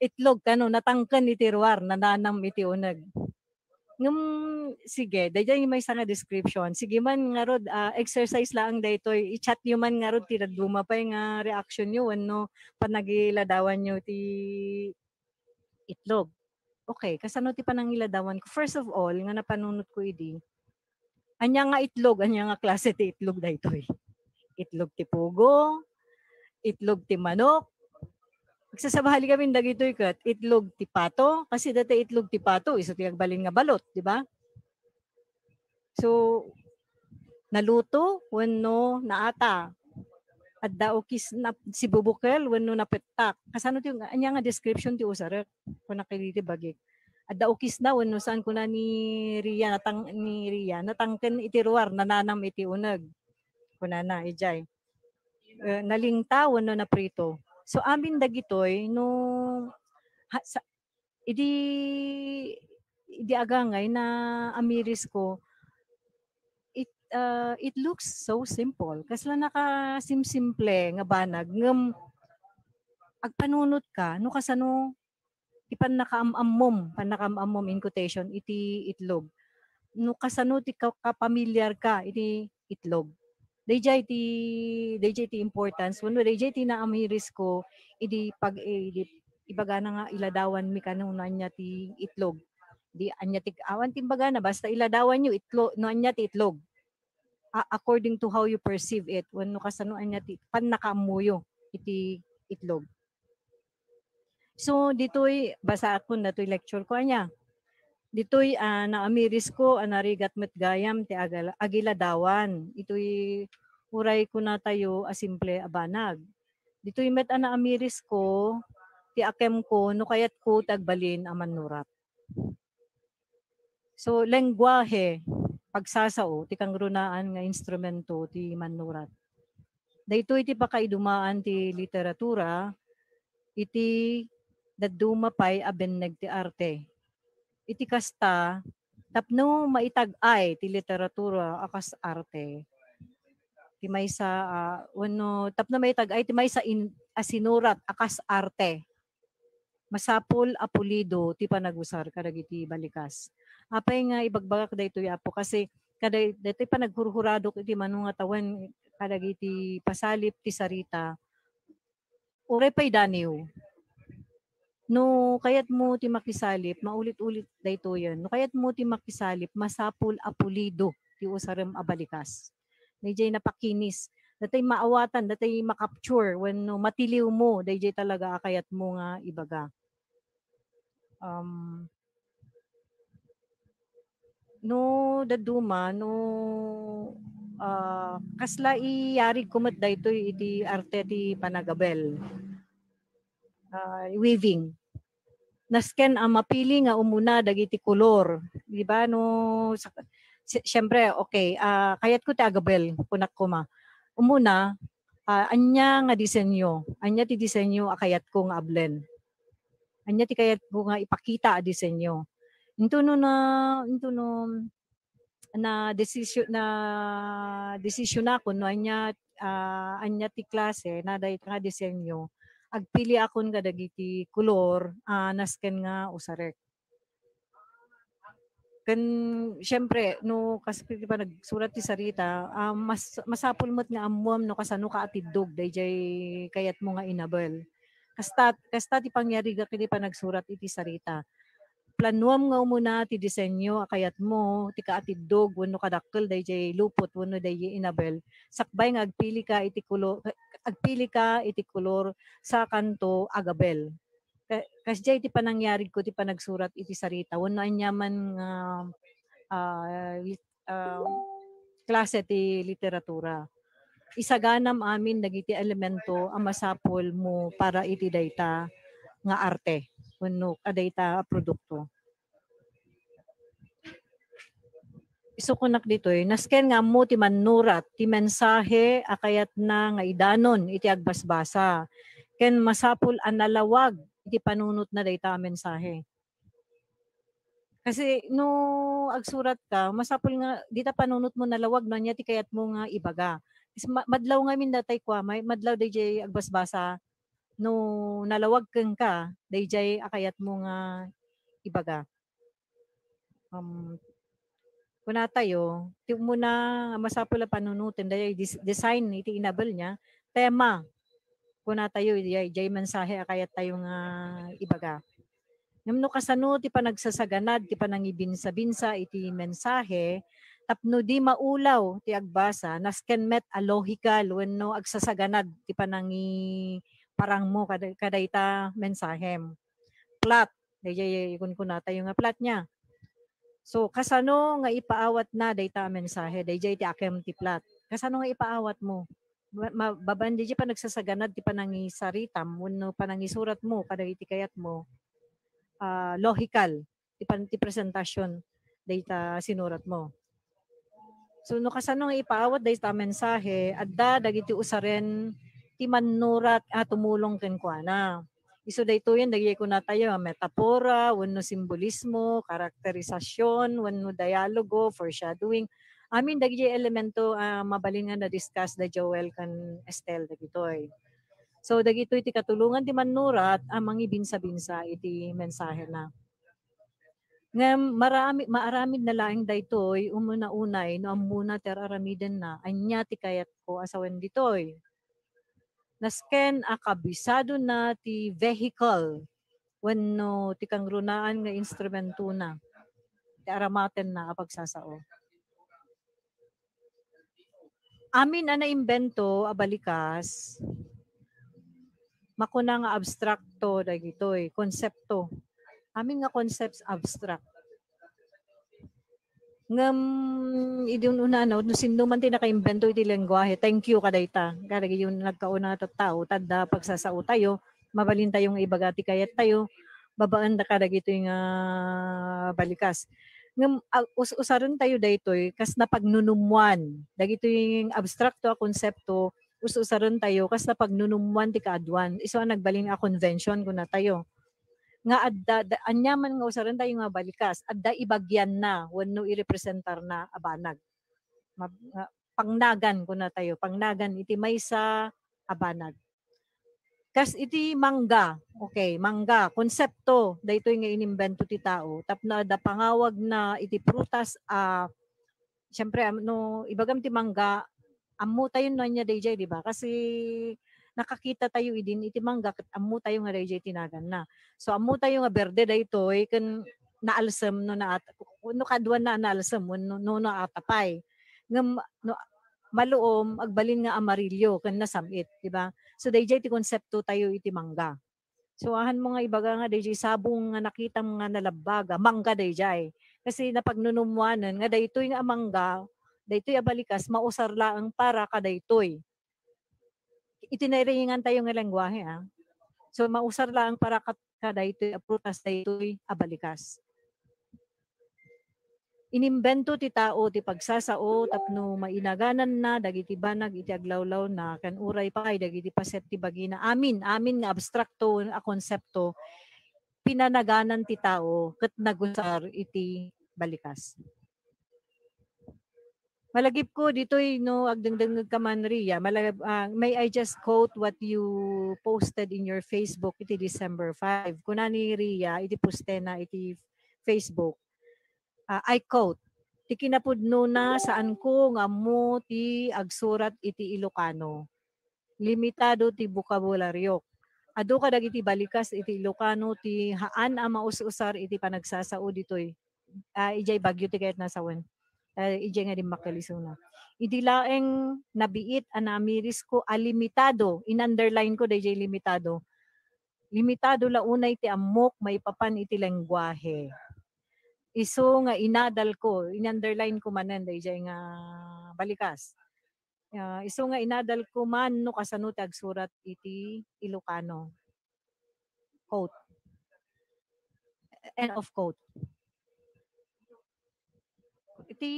"Itlog kano, natangken iti ruar, nananam iti uneg." Ngem, sige, dayjay maysa nga description. Sige man ngarud, ah, exercise laeng daytoy. I-chat yo man ngarud ti dadduma pay nga reaction yo wenno panagiladawan yo ti itlog. Okay, kasano ti panangiladawan ko? First of all, nga napanunot ko idi, ania nga itlog, ania nga klase ti itlog daytoy? Itlog ti pugo, itlog ti manok. Agsasabali kami dagitoy ket itlog ti pato, kasi dati itlog ti pato, isu ti agbalin nga balot, di ba? So, naluto wenno naata? Adda ukis na sibubukel wenno napettak? Kasano ti, ania nga description ti usarek? Kunak iti bagik. Adda ukisna wenno saan? Kuna ni Ria, natang-, ni Ria, natangken iti ruar, nananam iti uneg. Kunana, ijay. Eh, nalingta wenno naprito. So, amin dagitoy, no, ha, sa, idi, idi agangay na amiris ko, it, ah, it looks so simple. Kasla nakasimsimple nga banag, ngem agpanunotka no kasano ti pannakaam-ammom, pannakaam-ammom in quotation, iti itlog. No kasano ti ka-, kapamilyarka iti itlog. Dayjay ti, dayjay ti importance, wenno dayjay ti naamirisko, idi pag-, idi ibagana nga iladawanmi kano no ania ti itlog. Di ania ti, awan ti imbagana, basta iladawanyo itlo-, no ania ti itlog. A-, according to how you perceive it, wenno kasano ania ti pannakaammoyo iti itlog. So, ditoy, basaakon datoy lecture ko, ania? Ditoy, ah, naamirisko a narigat met gayam ti agal-, agiladawan. Itoy uray kunatayo a simple a banag. Ditoy met a naamirisko ti akemko no kayatko ti agbalin a mannurat. So, lengguahe, pagsasao, ti kangrunaan nga instrumento ti mannurat. Daytoy ti pakaidumaan ti literatura iti dadduma pay a benneg ti arte. Iti kasta, tapno maitag-ay ti literatura a kas arte, ti maysa, ah, wenno tapno maitag-ay ti maysa in-, a sinurat a kas arte, masapul a pulido ti panagusar kadagiti balikas. Apay nga ibagbagak daytoy, Apo, kasi kada, daytoy panaghurhuradok iti mano nga tawen kadagiti pasalip ti sarita, uray pay daniw. No kayatmo ti makisalip, maulit-ulit daytoyen. No kayatmo ti makisalip, masapul a pulido ti usarem a balikas. Dayjay napakinis. Datay maawatan, datay ma-capture wenno matiliwmo, dayjay talaga a kayatmo nga ibaga. Um, no dadduma, no, ah, kasla iyarigko met daytoy iti arte ti panagabel, ah, weaving. Nasken a mapili nga umuna dagiti kolor, di ba? No, sa-, si-, siyempre, okay, ah, kayatko ti agabel, kunak koma. Umuna, ah, ania nga disenyo? Ania ti disenyo a kayatko nga ablen? Ania ti kayatko nga ipakita a disenyo? Into no na, into no na desisyon, na desisyonakon no ania, ah, ania ti klase na dayta nga disenyo, agpiliakon kadagiti kolor a nasken nga usarek. Ken, siyempre, no, kas-, iti panagsurat ti sarita, ah, mas-, masapul met nga ammuam no kasano ka atiddog dayjay kayatmo nga inabel. Kasta, kasta ti pangyarigak iti panagsurat iti sarita. Planuam nga umuna ti disenyo a kayatmo ti kaatiddog wenno kadakkel dayjay lupot wenno dayjay inabel, sakbay nga agpili ka iti kulo-, agpili ka iti kolor sa kanto a gabel. Ka-, kasdiay ti panangyarigko ti panagsurat iti sarita wenno aniaman nga, ah, lit-, ah, klase ti literatura. Isaganam amin dagiti elemento a masapul mo para iti dayta nga arte wenno a dayta a produkto. Isu kunak ditoy, nasken nga ammo ti mannurat ti mensahe a kayatna nga idanon iti agbasbasa, ken masapul a nalawag iti panunotna dayta a mensahe. Kasi no agsurat ka, masapul nga dita panunotmo nalawag no ania ti kayatmo nga ibaga. Kasi ma-, madlaw ngamin datay kua, may-, madlaw dayjay agbasbasa, no nalawag kenka, dayjay a kayatmo nga ibaga. Um, kunatayo, ti umuna nga masapul a panunoten, dayjay dis-, design iti inabel niya, tema. Kunatayo, dayjay, dayjay mensahe a kayattayo nga ibaga. Ngem no kasano ti panagsasaganad ti panangibinsa-binsa iti mensahe, tapno di maulaw ti agbasa, nasken met a logical wenno agsasaganad ti panangiparangmo kada-, kadayta mensahem. Plot, dayjay kunkunatayo nga plot niya. So, kasano nga ipaawatna dayta a mensahe? Dayjay ti akem ti plot. Kasano nga ipaawatmo? Ma-, ma-, babaen dayjay panagsasaganad ti panangisaritam wenno panangisuratmo kadagiti kayatmo, ah, logical ti pan-, ti presentasion dayta sinuratmo. So, no kasano nga ipaawat dayta a mensahe, adda dagiti usaren ti mannurat a tumulong kenkuana. Isu daytoyen dagiti kunatayo a metapora wenno simbolismo, karakterisasion wenno dialogo, foreshadowing. Amin dagiti elemento a mabalin nga na-discuss da Joel ken Estel dagitoy. So, dagitoy ti katulongan ti mannurat a mangibinsabinsa iti mensahena. Ngem marami, maaramid na laeng daytoy umuna unay no ammona ti ar-aramidenna. Ania ti kayatko a sawen ditoy? Nasken a kabisado na ti vehicle wenno ti kangrunaan nga instrumentona ti aramatenna a pagsasao. Amin a naimbento a balikas, makuna nga abstrakto dagitoy, konsepto. Amin nga concepts abstract. Ngem idi un-una, no, no sinno man ti nakaimbento iti lengguahe, thank you kadayta. Kadagiti nagkauna nga tattao, ta adda pagsasao tayo, mabalin tayo nga ibaga ti kayat tayo, babaen da kadagitoy nga balikas. Ngem, ag-, us-, usaren tayo daytoy kas napagnunumwan. Dagitoy abstrakto a konsepto, us-, usaren tayo kas napagnunumwan ti kaaduan. Isu a nagbalin a convention, kuna tayo. Nga adda, da, aniaman nga usaren tayo nga balikas, adda ibagianna wenno irepresentarna a banag. Ma-, nga, pangnagan, kuna tayo, pangnagan iti maysa a banag. Kas iti mangga, okay, mangga, konsepto, daytoy nga inimbento ti tao, tapno adda pangawagna iti prutas a, siyempre, am-, no, ibagam ti mangga, ammo tayo no ania dayjay, di ba? Kasi nakakita tayo idin iti mangga, ket ammo tayo nga dayjay ti naganna. So, ammo tayo nga berde daytoy, ken naalsem no naat-, no kaduan na naalsem, no, no naatapay. Ngem, no, maluom, agbalin nga amarillo, ken nasam-it, di ba? So, dayjay ti konsepto tayo iti mangga. So, ahan mo nga ibaga nga, dayjay sabong nga nakitam nga nalabbaga, mangga dayjay. Kasi napagnunumwanen nga daytoy nga mangga, daytoy a balikas, mausar laeng para kadaytoy. Iti nairingan tayo nga lengguahe, ah. So, mausar laeng para kat-, kadaytoy a prutas, daytoy a balikas. Inimbento ti tao ti pagsasao tapno mainagananna dagiti banag iti aglawlawna ken uray pay dagiti paset ti bagina. Amin, amin nga abstrakto a konsepto, pinanaganan ti tao ket nagusar iti balikas. Malagipko ditoy no agdengdengngeg ka man, Ria. Malagip, ah, may I just quote what you posted in your Facebook iti December five? Kuna ni Ria iti postena iti Facebook, ah, I quote, "Ti kinapudnona, saanko nga ammo ti agsurat iti Ilocano. Limitado ti bokabulariok. Adu kadagiti balikas iti Ilocano ti haan a maus-usar iti panagsasao ditoy." Ah, idiay Baguio ti kayatna a sawen. Ah, idiay nga dimmakkel isuna. Idi laeng nabiit a naamirisko a limitado, in-underline ko dayjay limitado. Limitado la unay ti ammok maipapan iti lengguahe. Isu nga inadalko, in-underline ko manen dayjay nga balikas. Ah, isu nga inadalko man no kasano ti agsurat iti Ilocano. Quote. End of quote. Iti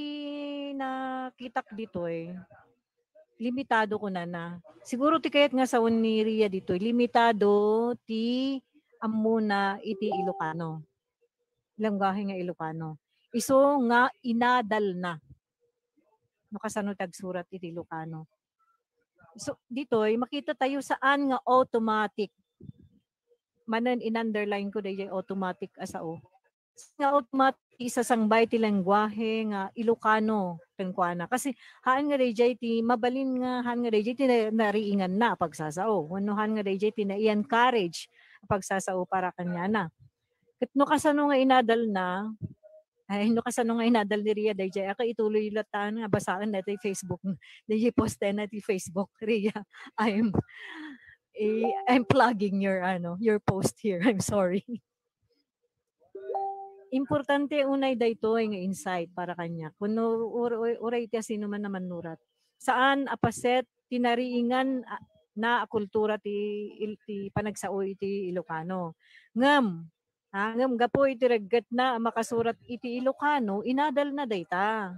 nakitak ditoy, limitado kunana. Siguro ti kayat nga sawen ni Ria ditoy, limitado ti ammona iti Ilocano. Lengguahe nga Ilocano. Isu nga inadalna. No kasano ti agsurat iti Ilocano. So, ditoy, makita tayo saan nga automatic. Manen in-underline ko dayjay automatic a sao. Nga automatic isasangbay ti lengguahe nga Ilocano kenkuana. Kasi haan nga dayjay ti mabalin nga, haan nga dayjay ti na-, nariinganna a pagsasao. Wenno haan nga dayjay ti na-encourage a pagsasao para kaniana. Ket no kasano nga inadalna, ay, no kasano nga inadal ni Ria dayjay, ako ituloy latta nga basaen na ti Facebook. Dayjay postena ti Facebook, Ria. I'm, eh, I'm plugging your, ano, your post here. I'm sorry. Importante unay daytoy nga insight para kaniak. Kun no, ur-, ur-, uray ti asino man a mannurat. Saan a paset ti nariingan a, na a kultura ti il-, ti panagsao iti Ilocano. Ngem, ha, ngem gapu iti reggetna a makasurat iti Ilocano, inadalna dayta.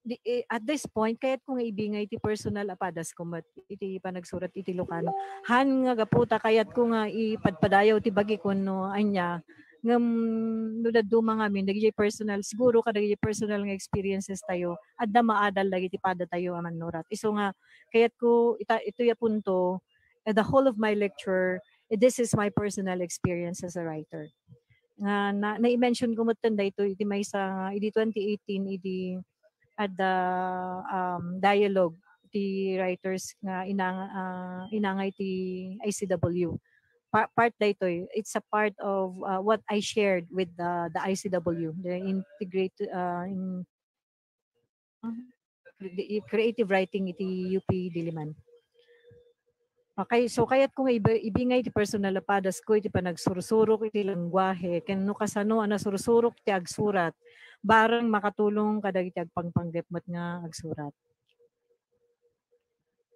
Di, eh, at this point, kayatko nga ibingay ti personal a padasko met iti panagsurat iti Ilocano. Haan nga gapu ta kayatko nga ipadpadayaw ti bagiko no ania, Ngem no dadduma ngamin, dagiti personal, siguro kadagiti personal nga experiences tayo, adda maadal dagiti pada tayo a mannurat. Isu nga, kayat ko, ita, itoy a punto, eh, the whole of my lecture, eh, this is my personal experience as a writer. Nga, na, na-mention ko metten daytoy, iti maysa, idi twenty eighteen, idi adda, um, dialogue ti writers nga inang-, ah, inangay ti I C W. Pa-, part daytoy, it's a part of, uh, what I shared with the, the I C W, the integrate, uh, in, the creative writing iti U P Diliman. Okay, so kayat ko nga iba-, ibingay ti personal a padas ko iti panagsursurok iti lengguahe, ken no kasano a nasursurok ti agsurat, bareng makatulong kadagiti agpangpanggep met nga agsurat.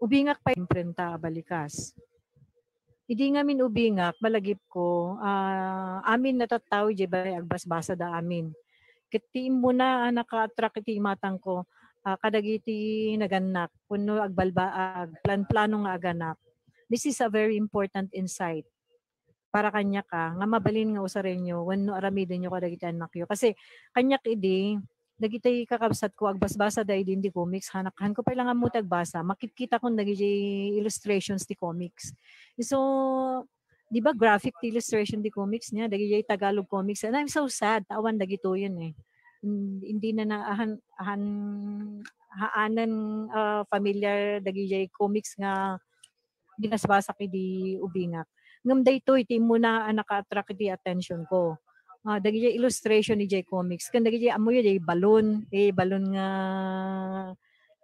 Ubingak pay imprenta a balikas. Idi ngamin ubingak, malagipko, ah, amin a tattao idiay balay agbasbasada amin. Ket ti immuna a naka-attract iti imatangko, ah, kadagiti nagannak, wenno agbalba-, agplanplano nga aganak. This is a very important insight para kaniak, ah, nga mabalin nga usarenyo wenno aramidenyo kadagiti annakyo. Kasi kaniak idi, dagiti kakabsatko, agbasbasada idin ti comics, hanak-, hanko pay la nga ammo ti agbasa, makitkitakon dagiti illustrations ti comics. So, di ba graphic ti illustration ti comics niya, dagiti Tagalog comics, and I'm so sad, ta awan dagitoyen eh. Hmm, hindi na na, ahan, ahan, haanen, ah, familiar dagiti comics nga binasbasak idi ubingak. Ngem daytoy ti immuna a naka-attract iti attention ko. Ah, dagiti illustration idiay comics. Ken dagiti ammoyo, diay balloon, eh, balloon nga,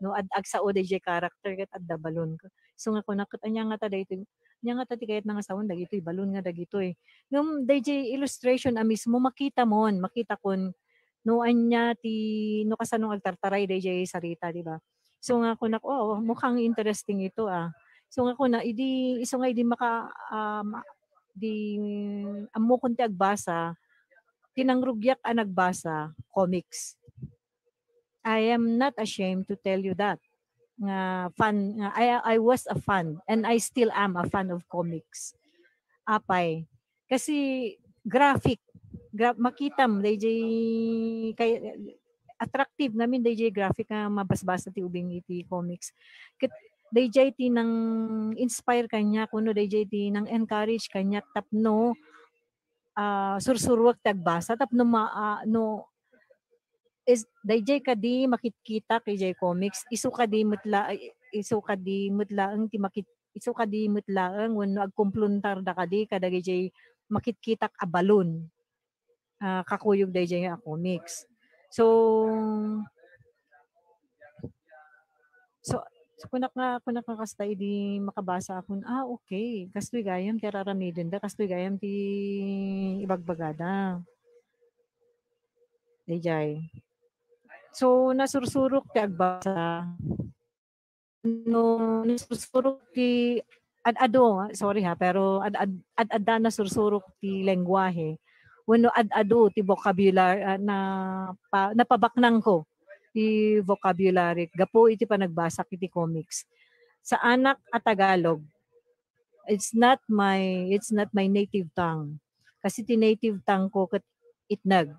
no, ad-, agsao daydiay character ket adda balloon. So nga kunak, ket ania ngata daytoy? Ania ngata ti kayatna nga sawen dagitoy balloon nga dagitoy? Ngem daydiay illustration a mismo, makitamon, makitakon no ania ti, no kasano agtartaray daydiay sarita, di ba? So nga kunak, "Oo, mukhang interesting ito, ah." So nga kuna, idi, isu nga idi maka-, ah, ma-, di, ammokon ti agbasa, ti nangrugiak a nagbasa, comics. I am not ashamed to tell you that. Nga fan, nga I, I was a fan, and I still am a fan of comics. Apay, kasi graphic, gra-, makitam, daydiay, kay, attractive ngamin daydiay graphic nga mabasbasa ti ubing iti comics. Ket daydiay ti nang-inspire kaniak, wenno daydiay ti nang-encourage kaniak tapno, ah, sursuruek ti agbasa, tapno ma-, ah, no, is, daydiay kadi makitkitak idiay comics, isu kadi met la-, isu kadi met laeng ti makit-, isu kadi met laeng wenno agkumpluntarda kadi kadagiti makitkitak a balloon, ah, kakuyog daydiay a comics. So, so, so kunak nga, kunak nga kasta idi makabasa akon, "Ah, okay. Kastoy gayam ti ar-aramidenda, kastoy gayam ti ibagbagada." Daydiay. So, nasursurok ti agbasa. No, nasursurok ti ad-adu, sorry ha, pero ad-, ad-, ad-adda nasursurok ti lengguahe. Wenno ad-adu ti vocabulary, ah, na pa-, napabaknangko ti vocabulary gapu iti panagbasak iti comics. Saanak a Tagalog, it's not my, it's not my native tongue. Kasi ti native tongue ko ket itneg.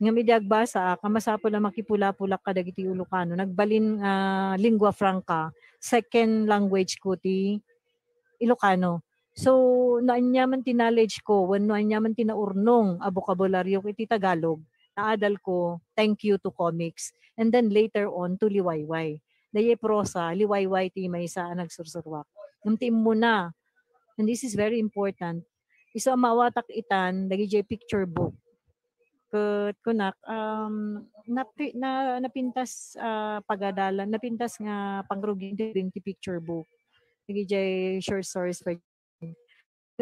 Ngem idi agbasaak, a masapul a makipulapulak kadagiti Ilocano. Nagbalin, ah, lingua franca, second language ko ti Ilocano. So, no ania man ti knowledge ko, wenno ania man ti naurnong a bokabulario iti Tagalog, naadal ko, thank you to comics. And then later on, to liwayway. Daydiay prosa, liwayway ti maysa a nagsursuruak. Ngem ti immuna, and this is very important, isu a maawatak itan, dagiti picture book. Ket kunak, um, napi-, na-, napintas, ah, pagadalan, napintas nga pangrugian ti picture book. Dagiti short stories for,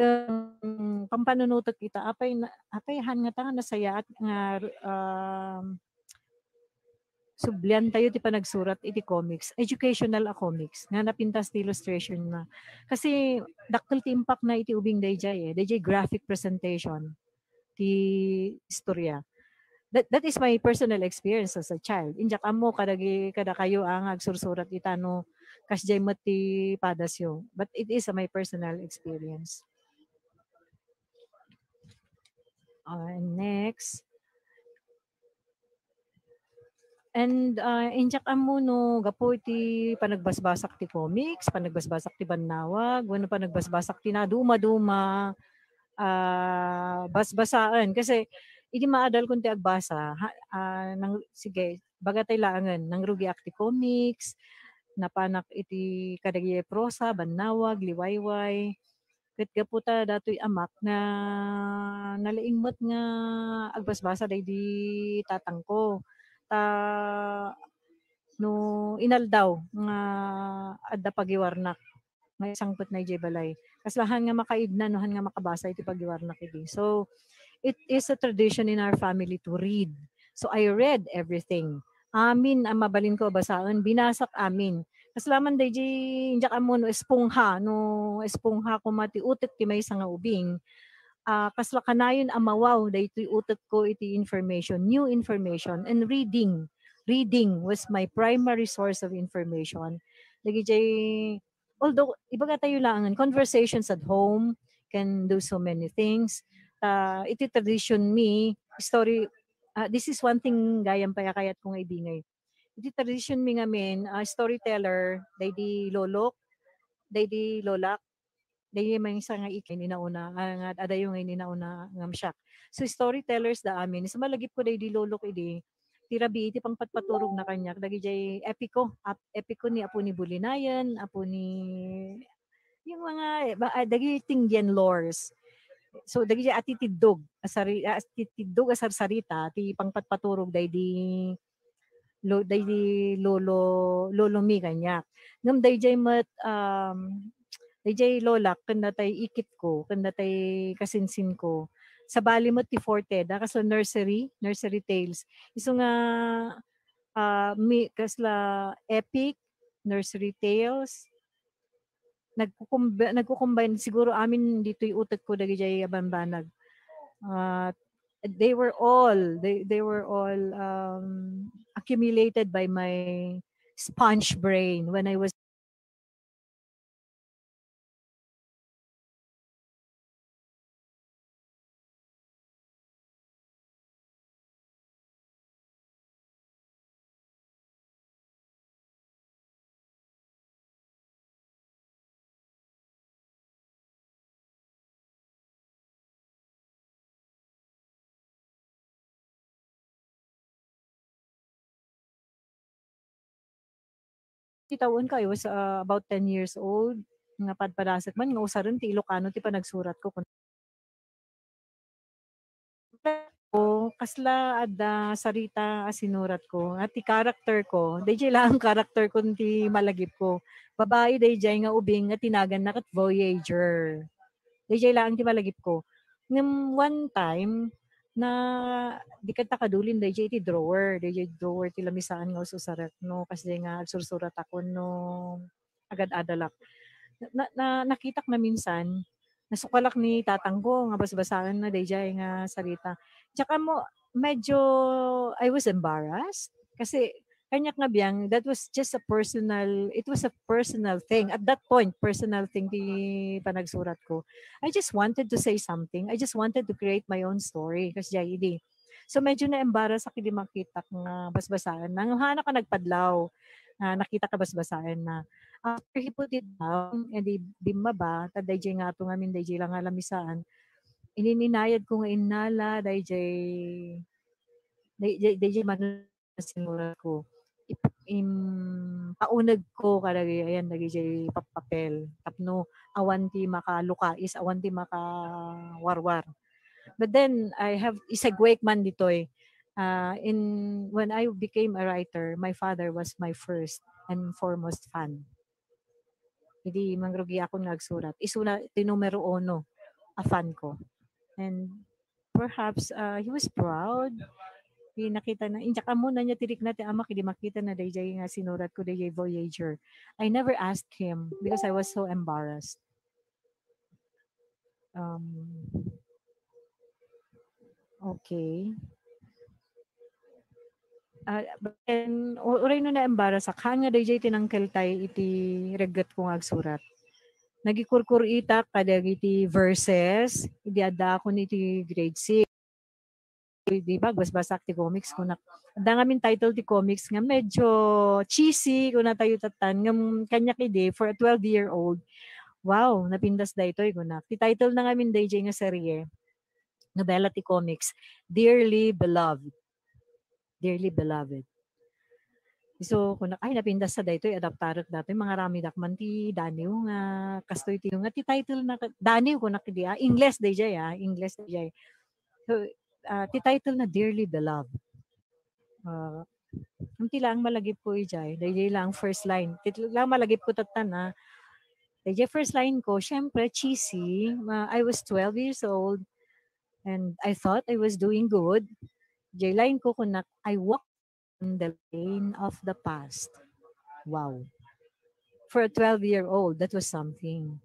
um, pampanunotek ita, apay na-, apay han ngata nga nasayaat nga, um, sublian tayo ti panagsurat iti comics, educational a comics, nga napintas ti illustration na. Kasi dakkel ti impact na iti ubing daydiay eh, daydiay graphic presentation ti istorya. That, that is my personal experience as a child. Indiak ammo kadagi-, kadakayo a nga agsursurat ita no kasdiay met ti padasyo. But it is my personal experience. Ah, next. And, ah, injak ammo no gapu iti panagbasbasak ti comics, panagbasbasak ti bannawag, wenno panagbasbasak ti nadumaduma, ah, basbasaen. Kasi idi maadalkon ti agbasa, ha, ah, nang, sige, baga tay laengen, nangrugiak ti comics, napanak iti kadagiti prosa, bannawag, liwayway. Ket gapu ta datoy amak na nalaing met nga agbasbasa daydi tatangko. Ta no inaldaw nga adda pagiwarnak nga isangpet na idiay balay, kasla han nga makaidna no han nga makabasa iti pagiwarnak idi. So, it is a tradition in our family to read. So, I read everything. Amin a mabalinko a basaen, binasak amin. Kasla man daydi, injak ammo no espongha, no espongha koma ti utek ti maysa nga ubing. Ah, kasla kanayon a mawaw daytoy utekko iti information, new information, and reading. Reading was my primary source of information. Dagijay, although, ibagatayo laengen, conversations at home can do so many things. Ta, iti tradition mi, story, ah, this is one thing gayam pay a kayatko nga ibingay. Iti tradition mi ngamin, ah, storyteller, daydi lolok, daydi lolak, daydi maysa nga ikin inauna, ah, nga adayo nga inauna ngem siak. So, storytellers da amin. So, malagipko daydi lolok idi, ti rabii ti pangpatpaturogna kaniak, dagijay epiko, ap-, epiko ni Apo ni Bulinayan, Apo ni, yung mga, eh, ba, ah, dagiti Tinggian lores. So, dagijay atitiddog, a sari-, ah, atitiddog a sarsarita, ti pangpatpaturog daydi lo-, daydi lolo, lolo mi kaniak. Ngem dayjay met, um, dayjay lolak ken datay ikitko, ken datay kasinsinko, sabali met ti forte da, kasla nursery, nursery tales. Isu nga, ah, mi-, kasla epic, nursery tales, nagkukumba-, nagkukumbine siguro amin ditoy utekko dagijay a bambanag. Ah, they were all, they, they were all, um, accumulated by my sponge brain when I was Ti tawenko, I was, uh, about ten years old, nga padpadaset man nga usaren ti Ilocano ti panagsuratko. Ko, kasla adda sarita a sinuratko, nga ti character ko, dayjay laeng character ko ti malagipko. Babai dayjay nga ubing nga ti naganna ket Voyager. Dayjay laeng ti malagipko. Ngem one time, na, di kanta kadulin dayjay iti drawer, dayjay drawer ti lamisaan nga ususarak no, kasjay nga agsursuratakon no agad-adalak. Na, na, nakitak na minsan, nasukalak ni tatangko nga basbasaenna dayjay nga sarita. Tsaka mo, medyo, I was embarrassed kasi kaniak nga biang, that was just a personal, it was a personal thing. At that point, personal thing ti panagsuratko. I just wanted to say something. I just wanted to create my own story, kasjay idi. So, medyo na-embarrass ako idi makitak nga basbasaenna. Ngem hanak a nagpadlaw, ah, nakitak a basbasaenna. After he put it down, edi bimmaba, ta dayjay nga ato ngamin, dayjay la nga lamisaan. Inininayadko nga innala, dayjay, day-, day-, dayjay manu-, sinuratko. Ip-, im-, paunegko kadagiti, ayan, dagijay pap-, papel. Tapno awan ti makalukais, awan ti makawarwar. But then, I have, i-segue man ditoy. Ah, in, when I became a writer, my father was my first and foremost fan. Idi mangrugiakon nga agsurat. Isuna ti numero uno a fan ko. And perhaps, ah, he was proud. Idi nakitana, injak ammo ania ti rikna ti amak idi makitana dayjay nga sinuratko, dayjay Voyager. I never asked him because I was so embarrassed. Um, okay. Ah, then, u-, uray no naembarasak, haan nga dayjay ti nangkeltay iti reggetko nga agsurat. Nagikurkur-itak kadagiti verses, idi addaakon iti grade six. daytoy, di ba? Basbasaak ti comics, kunak. Adda ngamin title ti comics nga medyo cheesy, kuna tayo tattan, ngem kaniak idi, for a twelve-year-old, wow, napintas daytoy, kunak. Ti title na ngamin dayjay nga serye, nobela ti comics, Dearly Beloved. Dearly Beloved. So, kunak, ay, napintas sa daytoy, adaptarek daytoy, mangaramedak man ti daniw nga, kastoy ti, nga ti title na, daniw, kunak, di, ah, Ingles dayjay, ah, Ingles dayjay. So, ah, ti title na Dearly Beloved. Ah, ang ti lang malagip ko ijay, dayjay lang first line. Ti lang malagip ko tattan, ah. Dayjay first line ko, syempre, cheesy. Ah, I was twelve years old and I thought I was doing good. Jay line ko, kunak, "I walk in the lane of the past." Wow. For a twelve-year-old, that was something.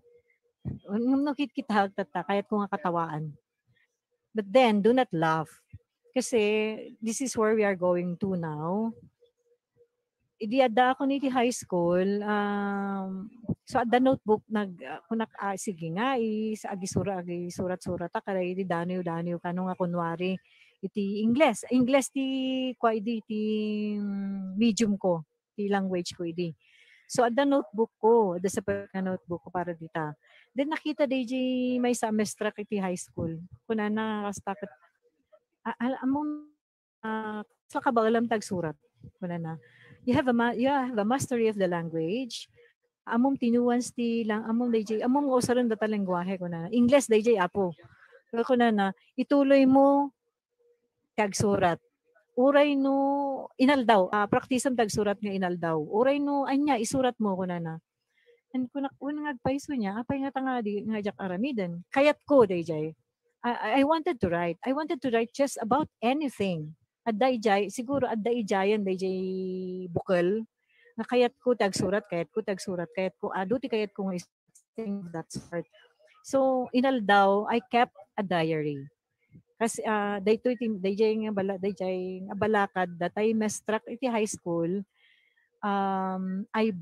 Ngem no kitkita, tatta, kayat ko nga katawaan. But then, do not laugh. Kasi, this is where we are going to now. Idi adda ako iti high school, um, so adda notebook, nag-, ah, kunak, ah, sige nga, is-, agisura-, agisurat-surat ta, kada idi daniw-daniw, kano nga kunwari, iti Ingles. Ingles ti, kwa idi, ti, mm, medium ko, ti language ko idi. So, adda notebook ko, adda separate nga notebook ko para dita. Then, nakita dayjay maysa a mestrak iti high school. Kunana, kasta ket, "A-, al-, ammom, ah, kasla ka ba alam ti agsurat?" Kunana, "You have a ma-, you have a mastery of the language. Ammom ti nuance ti lang-, ammom dayjay, ammom nga usaren data lengguahe," kunana. "Ingles dayjay, apo." Kunana, "Ituloy mo ti agsurat. Uray no inaldaw, ah, praktisem ti agsurat nga inaldaw. Uray no ania, isurat mo," kunana. And kunak, "Wen nga agpayso nia, apay ngata nga di nga diak aramiden?" Kayatko dayjay. I, I wanted to write. I wanted to write just about anything. Adda ijay, siguro adda ijayen dayjay bukel nga kayatko ti agsurat, kayatko ti agsurat, kayatko, adu ti kayatko nga is-, thing of that sort. So, inaldaw, I kept a diary. Kasi, ah, daytoy ti, dayjay nga bala-, dayjay nga balakad, datay mestrak iti high school, um, I,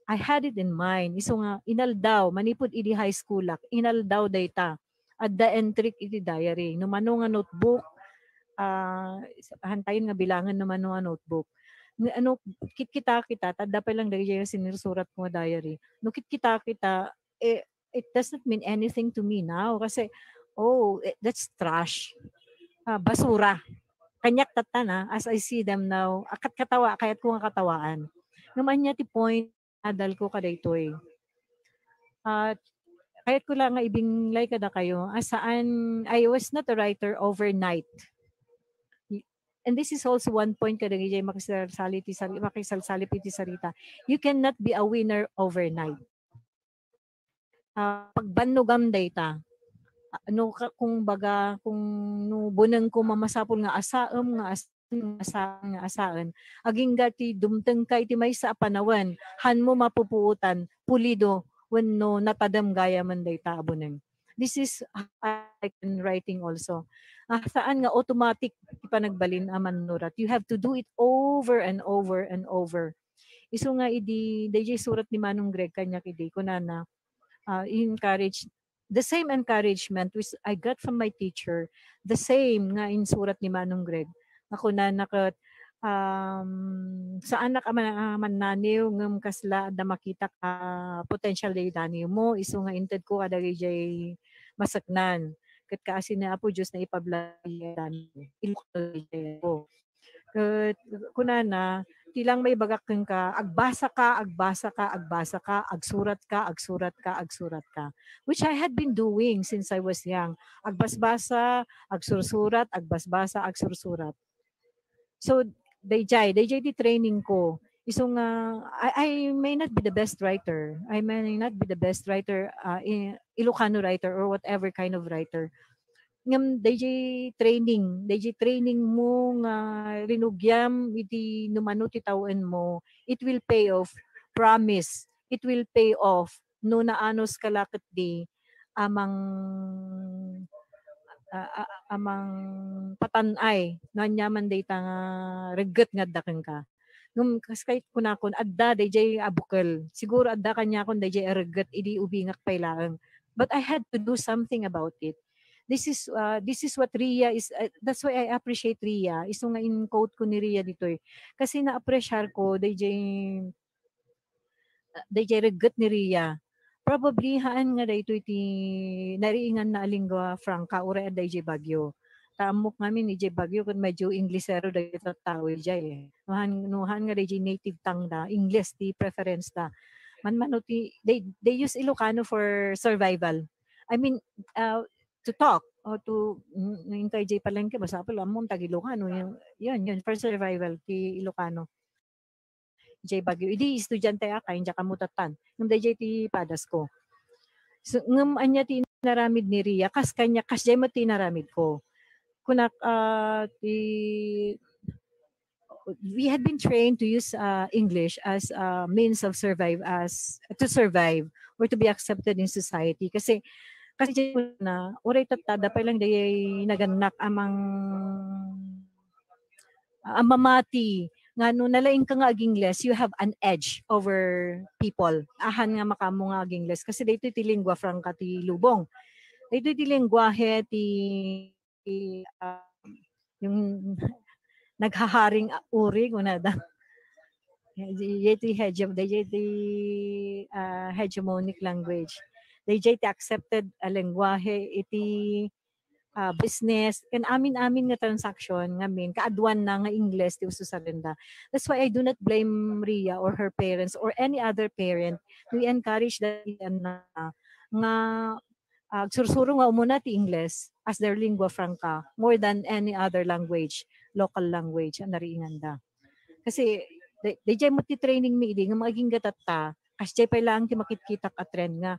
I had it in mind. Isu nga, inaldaw, manipud idi high schoolak, inaldaw dayta. Adda entry iti diary. No mano nga notebook, ah, hantayon nga bilangen no mano nga notebook. Nga ano, kitkita kita, ta adda pay lang dayjay nga sinursurat ko nga diary. No kitkita kita, eh, it doesn't mean anything to me now. Kasi, oh, eh, that's trash. Ah, basura. Kaniak tattan, ah, as I see them now, ah, kat-, katawa, kayatko nga katawaan. Ngem ania ti point, adalko kadaytoy. At kayatko lang nga ibinglay kadakayo, ah, saan, I was not a writer overnight. And this is also one point kadagiti makisalsali ti sal-, makisalsalip iti sarita. You cannot be a winner overnight. Ah, pagbannogam dayta. Ah, no, ka-, kung baga, kung no buneng ko mamasapul nga asaem, nga as-, nga asa-, nga asaen, agingga ti dumtengka iti maysa a panawen, hanmo mapupuotan, pulido, wenno natadem gayamen dayta a buneng. This is how I can writing also. Ah, saan nga automatic ti panagbalin a mannurat. You have to do it over and over and over. Isu nga idi, dayjay surat ni Manong Greg kaniak idi, kunana, ah, encourage, the same encouragement which I got from my teacher, the same nga insurat ni Manong Greg. Nga kunana ket, um, saanak a man-, a mannaniw ngem kasla adda makitak a potential daydi daniwmo, isu nga intedko kadagijay maseknan. Ket kaasi ni Apo Dios nga ipablaay daniw. Ilok dayjay Apo. Ket kunana, ti lang maibagak kenka, agbasaka, agbasaka, agbasaka, agsurat ka, agsurat ka, agsurat ka. Which I had been doing since I was young. Agbasbasa, agsursurat, agbasbasa, agsursurat. So, dayjay, dayjay ti training ko. Isu nga, I, I may not be the best writer. I may not be the best writer, ah, i-, Ilocano writer or whatever kind of writer. Ngem dayjay training, dayjay training mo nga rinugiam iti no mano ti tawenmo, it will pay off. Promise, it will pay off no naanuska la ketdi a mang-, a, a, a mangpatan-ay no aniaman dayta nga regget nga adda kenka. Ngem kas-, kayat kunakon, adda dayjay a bukel. Siguro adda kaniakon dayjay a regget idi ubingak pay laeng. But I had to do something about it. this is, ah, this is what Ria is, ah, that's why I appreciate Ria. Isu nga in-quote ko ni Ria ditoy. Kasi na-appreciate ko, dayjay, ah, dayjay regret ni Ria. Probably, haan nga daytoy ti nariinganna a lingua franca, uray adda idiay Baguio. Ta ammok ngamin, idiay Baguio, ket medyo Inglesero dagiti tattao idiay, eh. No haan, no haan nga dayjay native tongue da, Ingles ti preference da. Manmano ti, they, they use Ilocano for survival. I mean, ah, to talk or to, mm, no inka idiay palengke, masapul, ammom, tag-Ilocano, yun, yun, yun, for survival, ti Ilocano. Idiay Baguio. Idi estudiante ak, ay, diak ammo tattan. Ngem dayjay ti padas ko. So, ngem ania ti inaramid ni Ria? Kas kanya, kasdiay met ti inaramid ko. Kunak, ah, ti, we had been trained to use, ah, English as a means of survive, as, to survive or to be accepted in society. Kasi, kasi na, uray tatta, da pay lang dayay nagannak amang, ah, mamati nga no nalaing ka nga ag-Ingles, you have an edge over people. Ahan nga makaammo nga ag-Ingles kasi daytoy ti lingua franca ti lubong. Daytoy ti lengguahe ti, ah, yung naghaharing, ah, uri, kunada. Dayjay ti hege-, dayjay ti, ah, hegemonic language. Dayjay ti accepted a lengguahe iti, ah, business, ken amin-amin nga transaction ngamin, kaaduanna nga Ingles ti ususarenda. That's why I do not blame Ria or her parents or any other parent. We encourage that nga, ah, agsursuro nga umuna ti Ingles as their lingua franca more than any other language, local language, a nariinganda. Kasi, da-, dayjay met ti training mi idi nga agingga tatta, kasdiay pay laeng ti makitkitak a trend nga,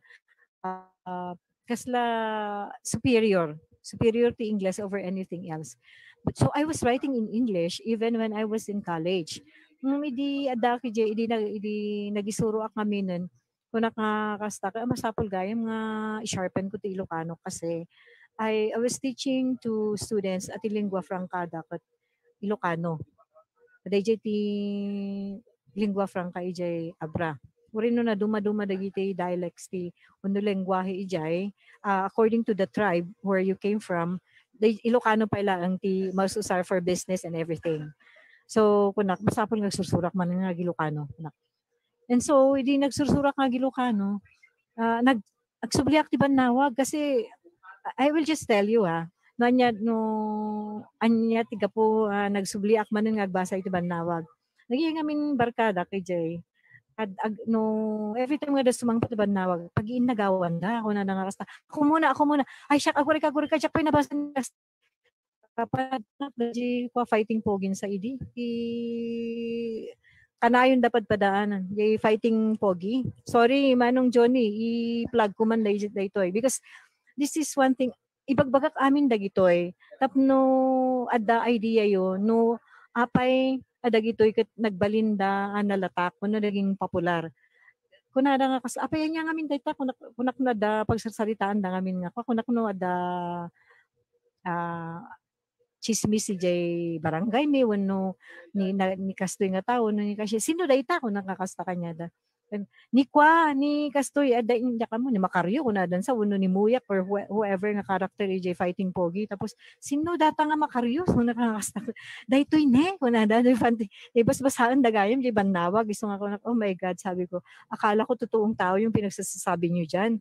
ah, kasla superior, superior ti Ingles over anything else. But so I was writing in English even when I was in college. Ngem idi adda idiay, idi na-, idi nagisuroak ngaminen, kunak nga kasta, kaya masapul gayam nga i-sharpen ko ti Ilocano kasi I, I was teaching to students a ti lingua franca da ket Ilocano. Dayjay ti lingua franca idiay Abra. Uray no naduma-duma dagiti dialects ti wenno lengguahe idiay, ah, according to the tribe where you came from, day-, Ilocano pay laeng ti maususar for business and everything. So, kunak, masapul nga agsursurak man nga ag-Ilocano, kunak. And so, idi nagsursurak nga ag-Ilocano, ah, nag-, agsubliak ti bannawag kasi, I will just tell you, ha, no ania, no ania ti gapu, ah, nagsubliak manen nga agbasa iti bannawag. Naging amin barkada kay Jay. Ad-, ag-, no, every time nga da sumangpet ti bannawag, pag-iinnagawanda, kunada nga kasta, "Ako muna, ako muna. Ay, siak, agurika, agurika, siak pay nabasa ni kasta." Kapan, di kua Fighting Pogi sa idi. Ti kanayon da padpadaan, di Fighting Pogi. Sorry, Manong Johnny, i-plug ko man day-, daytoy. Because this is one thing, ibagbagak amin dagitoy. Tapno adda idea yo, no, apay, a dagitoy ket nagbalinda a nalatak, wenno naging popular. Kunada nga kas-, apay ania ngamin dayta, kunak, kunak no adda pagsarsaritaan da ngamin nga, kunak no adda, ah, tsismis idiay barangay mi, wenno ni, na, ni kastoy nga tao, wenno ni kasi, "Sino dayta?" Kunak nga kasta kaniada. Ni kua, ni kastoy, adda, inda kamo, ni Macario, kunada sa, wenno ni Muyak, or who-, whoever nga character idiay Fighting Pogi. Tapos, "Sino data nga Macario?" Kunak nga kasta, "Daytoy ne," kunada, di fanti-, di basbasaen da gayam, di bannawag, isu nga kunak, "Oh my God," sabi ko, "Akala ko totoong tao yung pinagsasabi niyo diyan."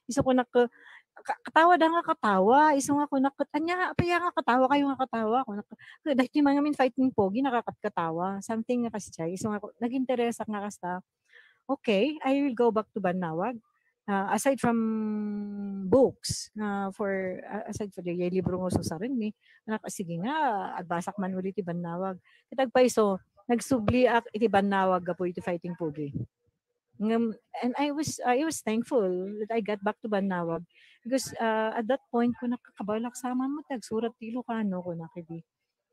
Isu kunak, ka-, katawa da nga katawa. Isu nga kunak, "Ket ania, apay nga katawa kayo nga katawa?" Kunak, "Daytoy man ngamin Fighting Pogi, nakakatkatawa." Something nga kasdiay. Isu nga ku-, nag-interesak nga kasta. Okay, I will go back to bannawag. Ah, aside from books, nga for, ah, aside for the libro nga ususaren mi, kunak, "Sige nga, agbasak man uli ti bannawag." Ket agpayso, nagsubliak iti bannawag gapu iti Fighting Pogi. Ngem, and I was, I was thankful that I got back to bannawag because, ah, at that point, kunak, "Kabalak sa man met ti agsurat ti Ilocano," kunak idi.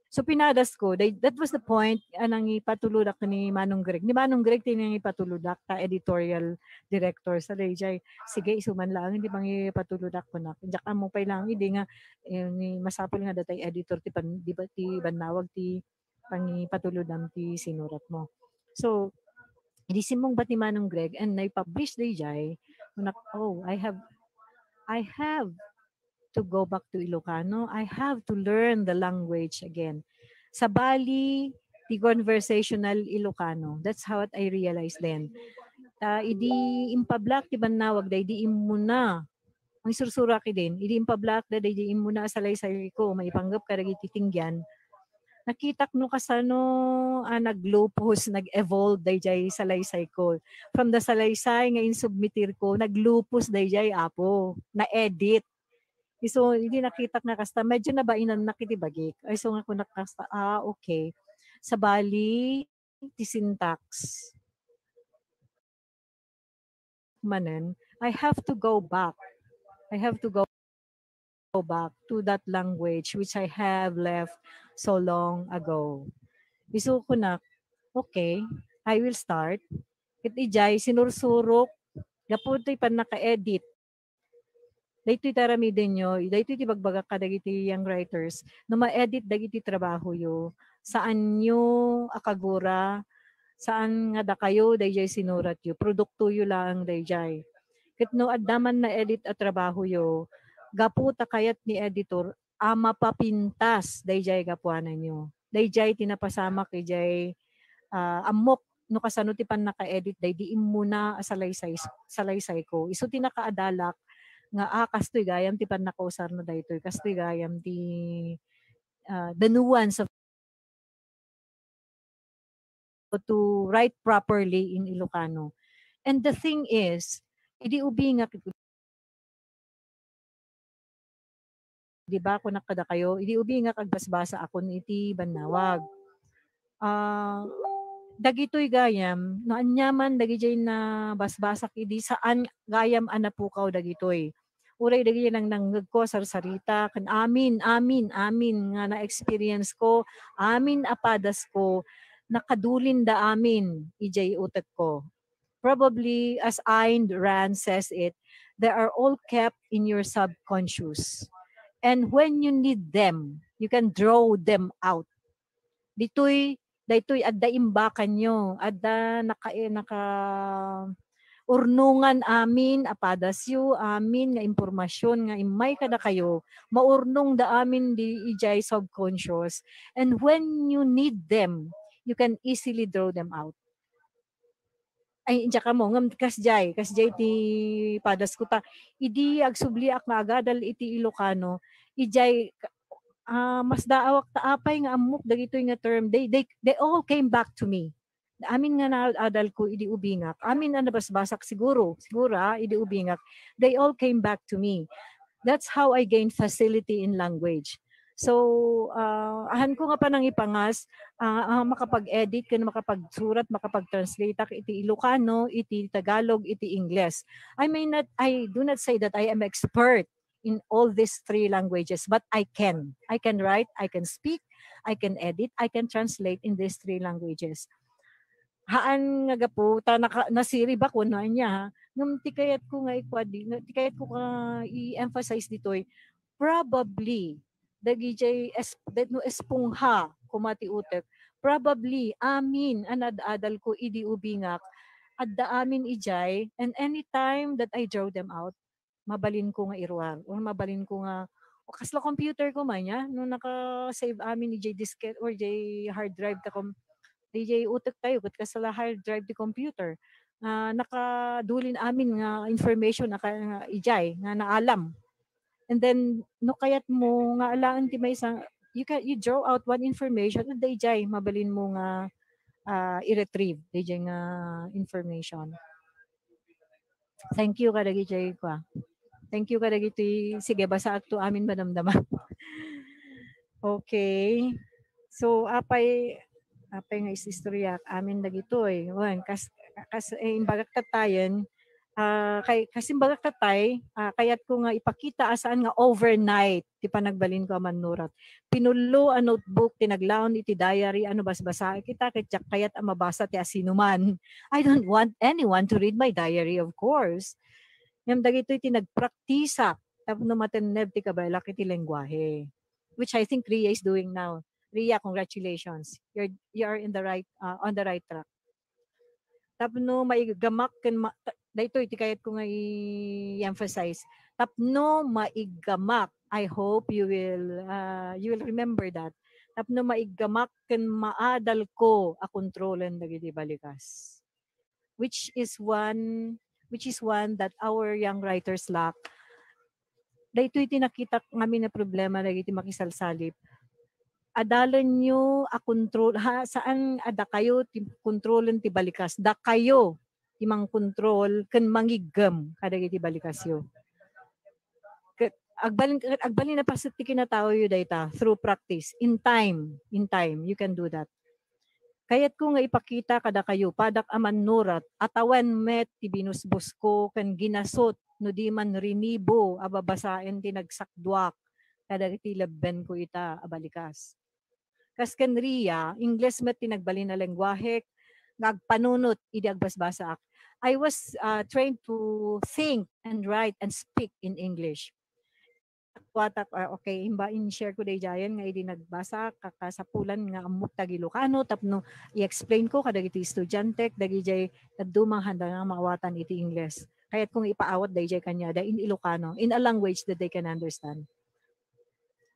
So, pinadas ko, they, that was the point a nangipatulodak ni Manong Greg. Ni Manong Greg ti nangipatulodak ta editorial director sa dayjay. "Sige, isu man laeng ti mangipatulodak," kunak. Diak ammo pay laeng idi nga, eh, ni, masapul nga datay editor ti pan-, di ba, ti bannawag ti pangipatulodam ti sinurat mo. So, idi simmungbat ni Manong Greg and nai-publish dayjay, kunak, "Oh, I have, I have to go back to Ilocano. I have to learn the language again. Sabali, ti conversational Ilocano. That's how I realized then. Ta, idi impablak ti bannawag, daydi immuna. Ang sursurak idin, idi impablak da, daydi immuna a salaysay ko, maipanggep kadagiti tinggian. Nakitak no kasano, ah, naglupos, nag-evolve dayjay salaysay ko. From the salaysay nga insubmitir ko, naglupos dayjay, Apo, na-edit. Isu, idi nakitak nga kasta, medyo nabainannak iti bagik. Ay, so nga kunak kasta, ah, okay. Sabali, ti syntax. Manen, I have to go back. I have to go, go back to that language which I have left so long ago. Isu kunak, okay, I will start. Ket ijay, sinursurok, gapu ti pannaka-edit. Daytoy ti aramiden yo, daytoy ti bagbagak kadagiti young writers, no ma-edit dagiti trabaho yo, saan yo a kagura, saan nga dakayo dayjay sinurat yo, produkto yo laeng dayjay. Ket no adda man na-edit a trabaho yo, gapu ta kayat ni editor a mapapintas dayjay gapuanan yo. Dayjay ti napasamak ijay, ah, ammok no kasano ti pannaka-edit daydi immuna a salaysay, salaysay ko. Isu ti nakaadalak nga, ah, kastoy gayam ti pannakausarna daytoy, kastoy gayam ti, ah, the nuance of to write properly in Ilocano. And the thing is, idi ubingak, di ba, kunak kadakayo, idi ubingak agbasbasa akon iti bannawag. Ah, dagitoy gayam, no aniaman dagijay nabasbasak idi saan gayam a napukaw dagitoy. Uray dagijay nangnangngegko a sarsarita, ken amin, amin, amin nga na-experience ko, amin a padas ko, nakadulinda amin ijay utekko. Probably, as Ayn Rand says it, they are all kept in your subconscious. And when you need them, you can draw them out. Ditoy, daytoy adda imbakanyo, adda naka-, naka-, urnongan amin a padasyo, amin nga impormasyon nga immay kadakayo, maurnongda amin di ijay subconscious. And when you need them, you can easily draw them out. Ay, diak ammo, ngem kasjay, kasjay ti padas ko ta. Idi agsubliak nga agadal iti Ilocano, ijay, ah, masdaawak ta apay nga ammok dagitoy nga term. They, they, they all came back to me. Amin nga naadal ko idi ubingak. Amin a nabasbasak siguro, siguro, ah, idi ubingak. They all came back to me. That's how I gain facility in language. So, ah, ahan ko nga panangipangas, ah, ah, makapag-edit ken makapagsurat, makapag-translate ak iti Ilocano, iti Tagalog, iti Ingles. I may not, I do not say that I am expert in all these three languages, but I can. I can write, I can speak, I can edit, I can translate in these three languages. Haan nga gapu, ta naka-, nasirib ako no ania, ha. Ngem ti kayat ko nga ikuadi, nga, ti kayat ko nga i-emphasize ditoy, probably, dagijay es-, da-, no espongha, koma ti utek, probably, amin a naad-adal ko idi ubingak, adda amin ijay, and anytime that I draw them out, mabalin ko nga iruar, or mabalin ko nga, o kasla computer ko man, ya, no naka-save amin ijay diskette or ijay hard drive ta kom-, ijay utek tayo, ket kasla hard drive ti computer. Ah, nakadulin amin nga information a ka-, nga ijay, nga naalam. And then, no kayat mo nga alaen ti maysa, you can, you draw out one information, and dayjay, mabalin mo nga, ah, i-retrieve, dayjay nga information. Thank you kadagiti, kua. Thank you kadagiti, sige, basaak to amin madamdama. Okay. So, apay, apay nga is-istorya amin dagitoy. Wen, kas, kas, eh, imbagak tattayen, ah, kay, kas imbagak tattay, ah, kayat ko nga ipakita a saan nga overnight ti panagbalin ko a mannurat. Pinullo a notebook ti naglaon iti diary a no basbasaek ita, ket diak kayat a mabasa ti asinoman. I don't want anyone to read my diary, of course. Ngem dagitoy ti nagpraktisak tapno matenneb ti kabaelak iti lengguahe, which I think Ria is doing now. Ria, congratulations. You're, you are in the right, uh, on the right track. Tapno maigamak ken ma-, ta-, daytoy ti kayat ko nga i-emphasize. Tapno maigamak I hope you will, ah, you will remember that. Tapno maiggamak ken maadalko a kontrolen dagiti balikas. Which is one, which is one that our young writers lack. Daytoy ti nakitak ngamin a problema dagiti makisalsalip. Adalenyo a kontrol, ha, saan a dakayo ti kontrolen ti balikas. Dakayo ti mangkontrol ken mangiggem kadagiti balikasyo. Ket agbalin, agbalin a paset ti kinataoyo dayta through practice. In time, in time, you can do that. Kayatko nga ipakita kadakayo, padak a mannurat, a tawen met ti binusbosko ken ginasot no di man rinibo a babasaen ti nagsakduak kadagiti lebbenko ita a balikas. Kas ken Ria, Ingles met ti nagbalin a lengguahek nga agpanunot idi agbasbasaak. I was, ah, trained to think and write and speak in English. Kuatak, ah, okay, imba in-share ko daydiayen nga idi nagbasa, kakasapulan nga ammok dagiti Ilocano tapno i-explain ko kadagiti estudiantek, dagijay dadduma nga handa nga maawatan iti Ingles. Kayatko nga ipaawat daydiay kaniada in Ilocano, in a language that they can understand.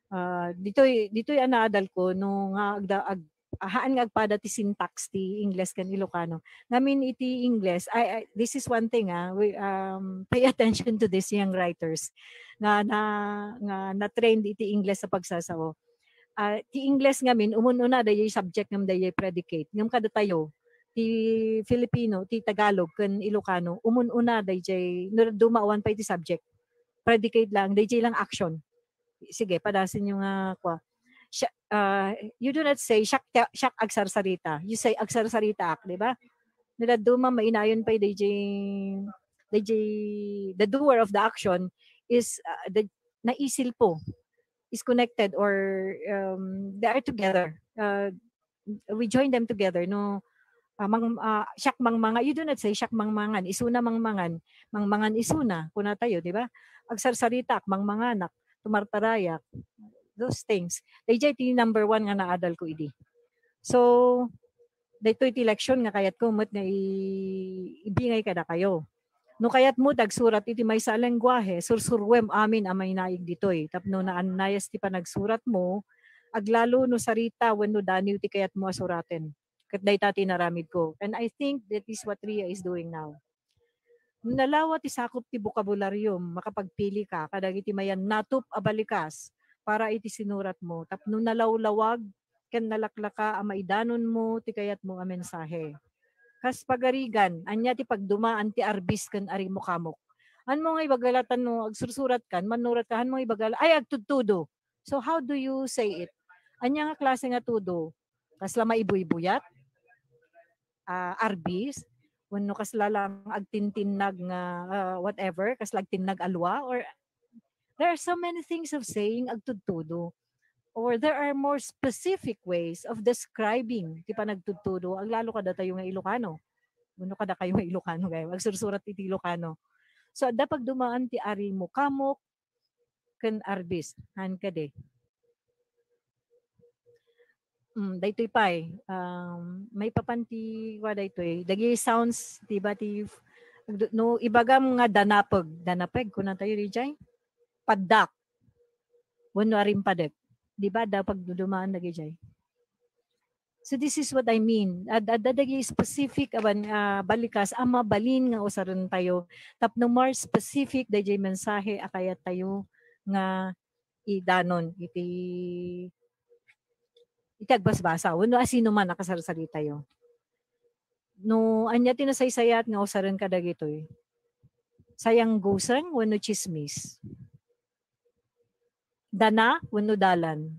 Ah, ditoy, ditoy a naadalko, no nga agda-, ag-, haan nga agpada ti syntax ti Ingles ken Ilocano. Ngamin iti Ingles, I, I, this is one thing, ah, we, um, pay attention to this, young writers, nga na, nga na-trained iti Ingles a pagsasao. Ah, ti Ingles ngamin, umun-una dayjay subject ngem dayjay predicate. Ngem kadatayo, ti Filipino, ti Tagalog, ken Ilocano, umun-una dayjay, no, dadduma awan pay ti subject. Predicate lang, dayjay lang action. Sige, padasenyo nga, kua. Siak, ah, you do not say, "Siak, siak agsarsarita." You say, "Agsarsaritaak," di ba? No dadduma, mainayon pay dayjay, dayjay, the doer of the action is, ah, the, naisilpo, is connected, or, um, they are together. Uh, we join them together, no? Ah, mang-, ah, siak mangmanga-, you do not say, "Siak mangmangan," isuna mangmangan, mangmangan isuna, kunatayo, di ba? Agsarsaritaak, mangmanganak, tumartarayak, those things. Dayjay ti number one nga naadalko idi. So, daytoy ti leksyon nga kayatko met nga i-, ibingay kadakayo. No kayatmo ti agsurat iti maysa a lengguahe, sursuruem amin a mainaig ditoy tapno naannayas ti panagsuratmo, aglalo no sarita wenno daniw ti kayatmo a suraten. Ket dayta ti inaramidko. And I think that is what Ria is doing now. No nalawa ti sakup ti bokabularyom, makapagpili ka kadagiti mayannatup a balikas para iti sinuratmo tapno nalawlawag ken nalaklaka a maidanonmo ti kayatmo a mensahe. Kas pagarigan, ania ti pagdumaan ti arbis ken arimukamok? Hanmo nga ibagala ta no agsursuratkan, mannuratkan, hanmo nga ibagala, "Ay, agtudtudo." So, how do you say it? Ania nga klase nga tudo? Kasla maibuybuyat? Ah, arbis? Wenno kasla lang agtintinnag nga, ah, whatever? Kasla agtinnag a lua? Or there are so many things of saying agtudtudo. Or there are more specific ways of describing ti panagtudtudo, aglalo kadatayo nga Ilocano. Wenno kadakayo nga Ilocano, gayo, agsursurat iti Ilocano. So, adda pagdumaan ti arimukamok ken arbis. Han kadi. Mm, daytoy pay, um, maipapan ti kua daytoy. Dagiti sounds, di ba, ti, no, ibagam nga danapeg. Danapeg, kunatayo, dijay? Paddak. Wenno arimpadek. Di ba, adda pagdudumaan dagijay? So this is what I mean. Ad-, adda dagiti specific a ban-, ah, balikas a mabalin nga usarentayo tapno more specific dayjay mensahe a kayattayo nga idanon iti, iti agbasbasa wenno asino man a kasarsaritatayo. No ania ti nasaysayat nga usaren kadagitoy? Sayangguseng wenno tsismis? Dana wenno dalan?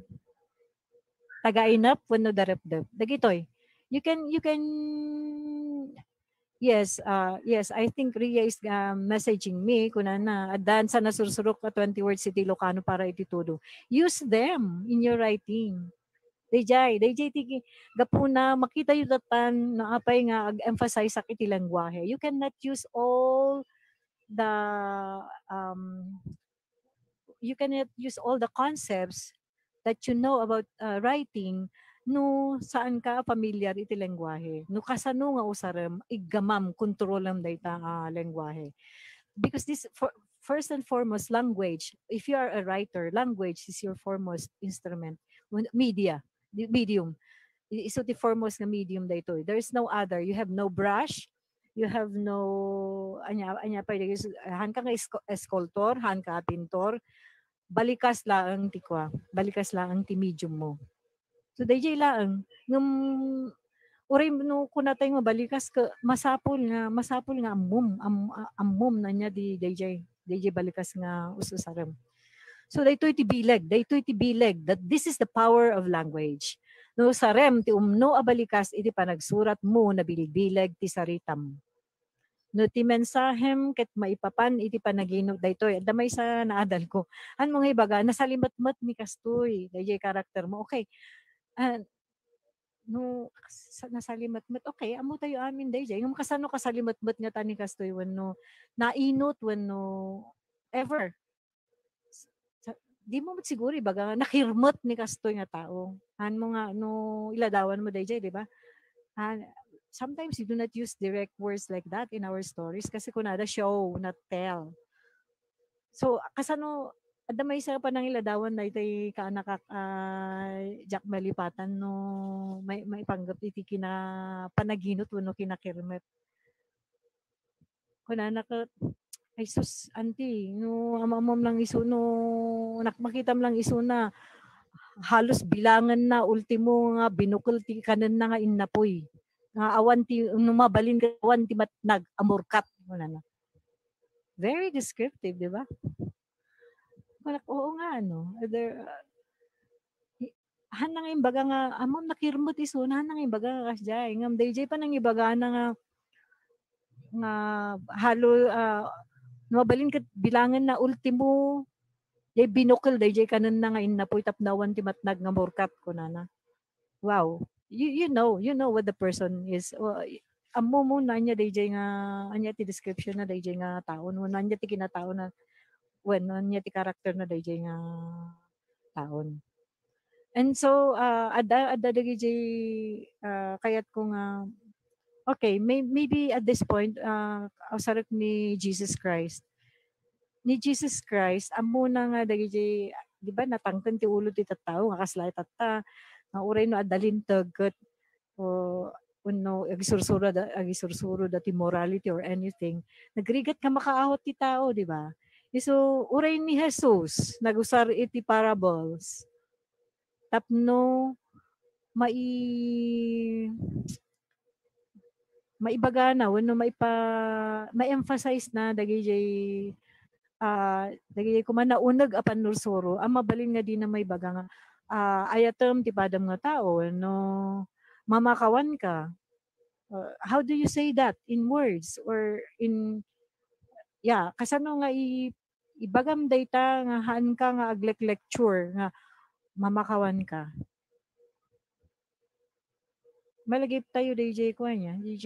Tagainep wenno darepdep? Dagitoy. You can, you can, yes, uh, yes, I think Ria is, uh, messaging me, kunana, addan sa nasursurok a twenty words iti Ilocano para iti tudo. Use them in your writing. Dayjay, dayjay ti ki-, gapuna, makitayo datan no apay nga ag-emphasize ak iti lengguahe. You cannot use all the, um, you cannot use all the concepts that you know about, uh, writing no saan ka familiar iti lengguahe. No kasano nga usarem, iggamam, kontrolem dayta nga lengguahe. Because this, for, first and foremost, language. If you are a writer, language is your foremost instrument. When, media, the medium. I- Isu ti foremost nga medium daytoy. There is no other. You have no brush. You have no, anya, anya pa, haan ka nga isko- sculptor, haan ka pintor. Balikas laeng ti kua. Balikas laeng ti medium mo. So, dayjay laeng. Ngem, uray no kunatay nga balikas ka, masapul nga, masapul nga ammom, am, a- ammom na niya di dayjay, dayjay balikas nga us-usarem. So, daytoy ti bileg, daytoy ti bileg, that this is the power of language. No sarem ti umno a balikas iti panagsurat mo, nabilbileg ti saritam. No ti mensahem ket maipapan iti panaginut, daytoy, adda maysa naadal ko. Haan mo nga ibaga, nasalimetmet ni kastoy, dayjay karakter mo. Okay. Ah, no, sa- nasalimetmet, okay, ammo tayo amin dayjay. Ngem kasano kasalimetmet nga ta ni kastoy wenno nainut wenno ever? Sa- di mo met siguro ibaga nga nakirmet ni kastoy nga tao. Haan mo nga no iladawan mo dayjay, di ba? Ah, sometimes you do not use direct words like that in our stories kasi kunada show, not tell. So, kasano, adda maysa panangiladawan daytoy kaanakak, ah, diak malipatan no may, maipanggep iti kinapanaginut wenno kinakirmet. Kunana ket, "Ay sus, auntie, no am-ammom lang isu no nak-, makitam lang isuna, halos bilangenna, ultimo nga binukel ti kanenna nga innapuy. Nga awan ti, no mabalin ket awan ti matnag, amurkat," kunana. Very descriptive, di ba? Kunak, "Oo nga, ano." There, haan na nga imbaga nga, ammom nakirmet isuna, haan na nga imbaga nga kasdiay. Ngem dayjay panangibagana nga, nga halo, ah, no mabalin ket bilangenna, ultimo, jay binukel dayjay kanenna nga innapuy tapno awan ti matnag nga murkat, kunana. Wow. You, you know, you know what the person is. Uh, ammo mo na anya dayjay nga, anya ti description na dayjay nga taon, no anya ti kinataon na, when, anya ti character na dayjay nga taon. And so, ah, adda, adda dagiti, ah, kayat ko nga, okay, may, maybe at this point, ah, usarek ni Jesus Christ. Ni Jesus Christ, ammona nga dagiti, di ba, natangken ti ulo ti tattao, nga kasla tatta, nga uray no adda linteg, ket, o, wenno agisursuro da, agisursuro da ti morality or anything, nagrigat nga makaawat ti tao, di ba? Isu, uray ni Jesus, nagusar iti parables. Tapno mai-, maibagana wenno maipa-, ma-emphasize na dagiti, ah, dagiti koma nauneg a pannursuro a mabalin nga dina maibaga nga, ah, ayatem ti padam nga tao wenno mamakawanka. Uh, how do you say that in words or in, yeah, kasano nga i-, ibagam dayta nga haanka nga aglek-lecture nga mamakawanka? Malagip tayo, D J, kuan niya, D J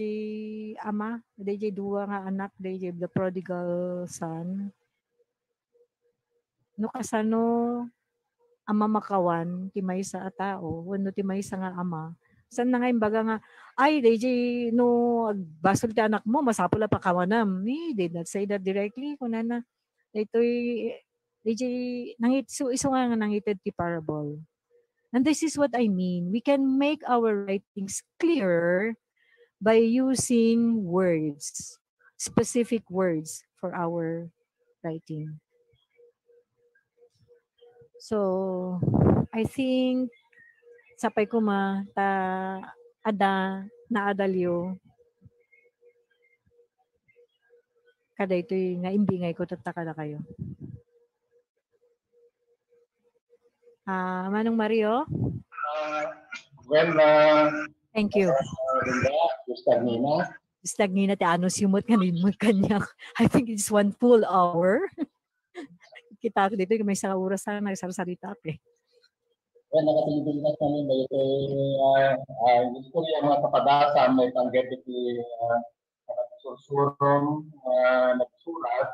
ama, D J dua nga anak, D J the prodigal son. No kasano a mamakawan ti maysa a tao, wenno ti maysa nga ama, saan na nga imbaga nga, "Ay, D J, no agbasol ti anak mo, masapul a pakawanam." He did not say that directly. Kunana, daytoy, D J, nangit-, isu, isu nga, nga nangited ti parable. And this is what I mean. We can make our writings clearer by using words, specific words for our writing. So, I think, sapay koma, ta, adda, naadalyo, kadaytoy nga imbingay ko tatta kadakayo. Ah, Manong Mario? Ah, well, ah, Thank you. Ah, Linda, gusto nina. Gusto nina ti anus yumot nga nimot kanya. I think it's one full hour. Kita ko dito, may isang oras na nagsarsarita ako eh. Well, nakatingting ka sa mga ito, ah, ah, istorya mga kapadasan, may panggap iti, ah, sursurom, ah, nagsurat,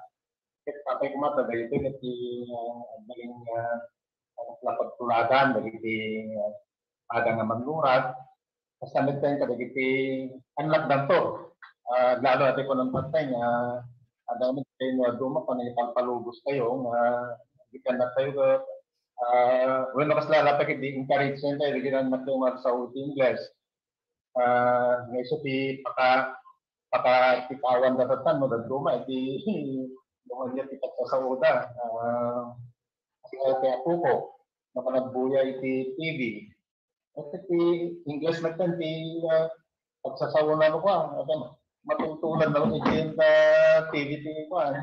ket sapay koma ta daytoy ket ti, ah, naging, ah, ang lapagtuladan dagiti, ah, ada nga mannurat, basta nagtaeng kadagiti anlakdanto. Ah, lalo ati ko nang pantay nga, ada nga Kay no, duma pa nagpalpalubos tayo nga di ka na tayo ka, ah, bueno, kas lalapag di encouragement tayo, di ka na tayo magsao ti Ingles. Ah, nga isu ti paka-, pakatitawan da tatan mo, da duma, iti, duma niya ti pagsasaoda. Ah, kaya, kaya pupo, napanagbuya iti T V. Iti English met ken ti, ah, pagsasaona no kua, ano, matultulan na iti, ah, T V ti kua,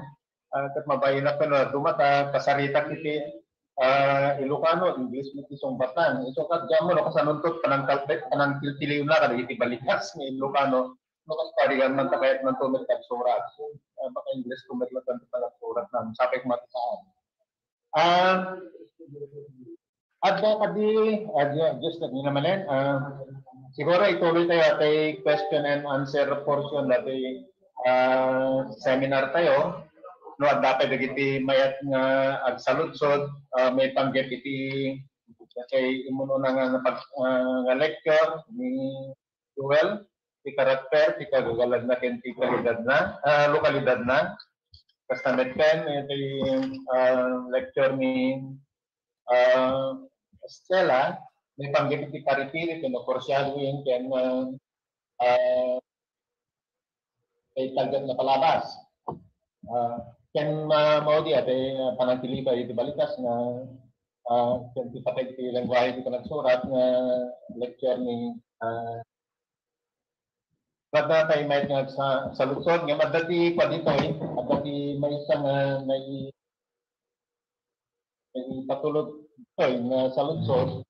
ah, ket mabain a ken, ah, duma ta kasaritak iti, ah, Ilocano, English met ti sungbatan. Isu ket diammo no kasanonto panangkal-, panangtiltiliwna kadagiti balikas nga Ilocano, no kas parigan man ta kayat man to met agsurat. Ah, baka English to met latta ti panagsurat na, sapay kumatisaan. Ah, adda kadi, ah, ju-, just let me naman, ah, siguro ituloy tayo atay question and answer portion dati, ah, seminar tayo. No, adda pa dagiti mayat nga agsaludsod, ah, maipanggep iti, kay imununa nga, nga pag-, ah, nga lecture ni Joel, ti karakter, ti kagagalagna ken ti kalidadna, ah, lokalidadna. Kasta met ken, iti, ah, lecture ni, ah, Stella, maipanggep iti paripiri ken foreshadowing ken, ah, ah, kay target nga palabas. Ah, ken, ah, maudi, ati, ah, panagtiliba iti balikas nga, ah, ken ti pateg ti lengguahe ti panagsurat nga lecture ni, ah, Ragna tayo mayat nga sa, saludsod, nga adda ti kua ditoy, adda ti maysa nga nai-, naipatulod ditoy nga saludsod.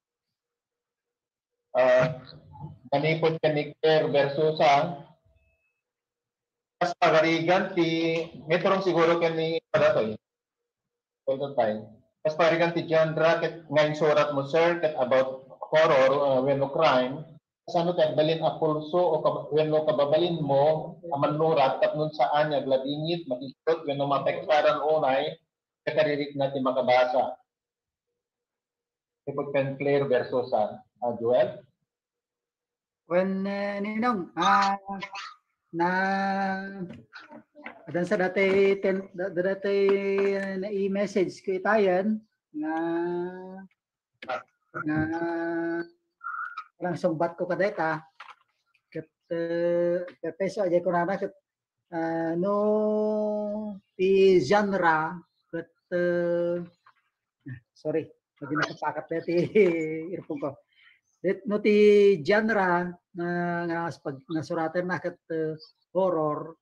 Ah, manipud ken ni Claire Versosa, kas pagarigan ti, may turong siguro ken ni Padatoy. Ito tayo. Kas pagarigan ti genre ket nga insurat mo, sir, ket about horror, ah, wenno crime, kasano ti agbalin a pulso o kab-, wenno kababalin mo a mannurat tapno saan nga aglabingit, makigtot, wenno mapektaran unay, kakarikna ti makabasa. Ipod ken Claire Versosa, ah, Joel? Wen, eh, Ninong, ah, na, adan sa dati ten-, da-, da-, dati, eh, na-i-message ko itayen nga, nga parang sungbat ko kadayta, ket, eh, pepeso, ajay ko nana, ket, ah, no, ti genre, ket, eh, sorry, pwede nakapakat na ti earphone ko. Ket no ti genre na, nga as pag-, nasuratenna ket, eh, horror,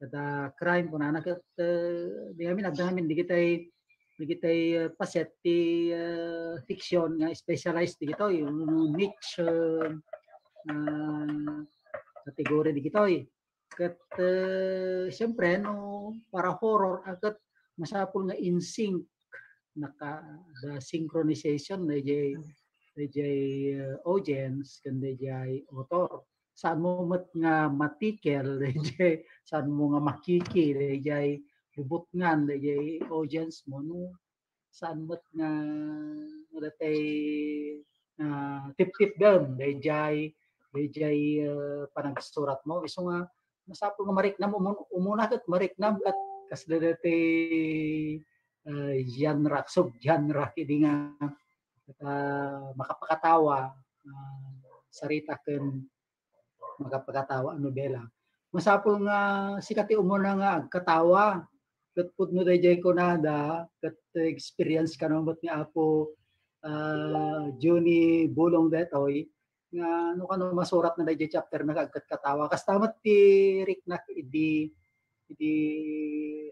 kada crime, kunana ket, eh, di amin, adda amin, digitay, digitay, eh, paset ti, eh, fiction nga specialized digitoy, yung niche, eh, ah, category digitoy. Ket, eh, siyempre, no, para horror, ah, ket masapul nga in sync, naka, the synchronization, dayjay, dayjay, eh, audience, ken dayjay author. Saan mo met nga matikel, dayjay, saan mo nga makiki, dayjay bubutngan, dayjay audience mo, no? Saan met nga, nga datay, ah, tiptipdem, dayjay, dayjay, eh, panagsurat mo. Isu nga, masapul nga mariknam, umun-, umuna ket mariknam ket kasla datay, eh, genre, sub-genre, idi nga, ah, makapakatawa, ah, sarita ken makapakatawa a nobela. Masapul nga sika ti umuna nga agkatawa, ket pudno dayjay kunada, ket experience kano met ni Apo, ah, Johnny Bulong daytoy, nga no kano masuratna dayjay chapter na agkatkatawa. Kasta met ti riknak idi, idi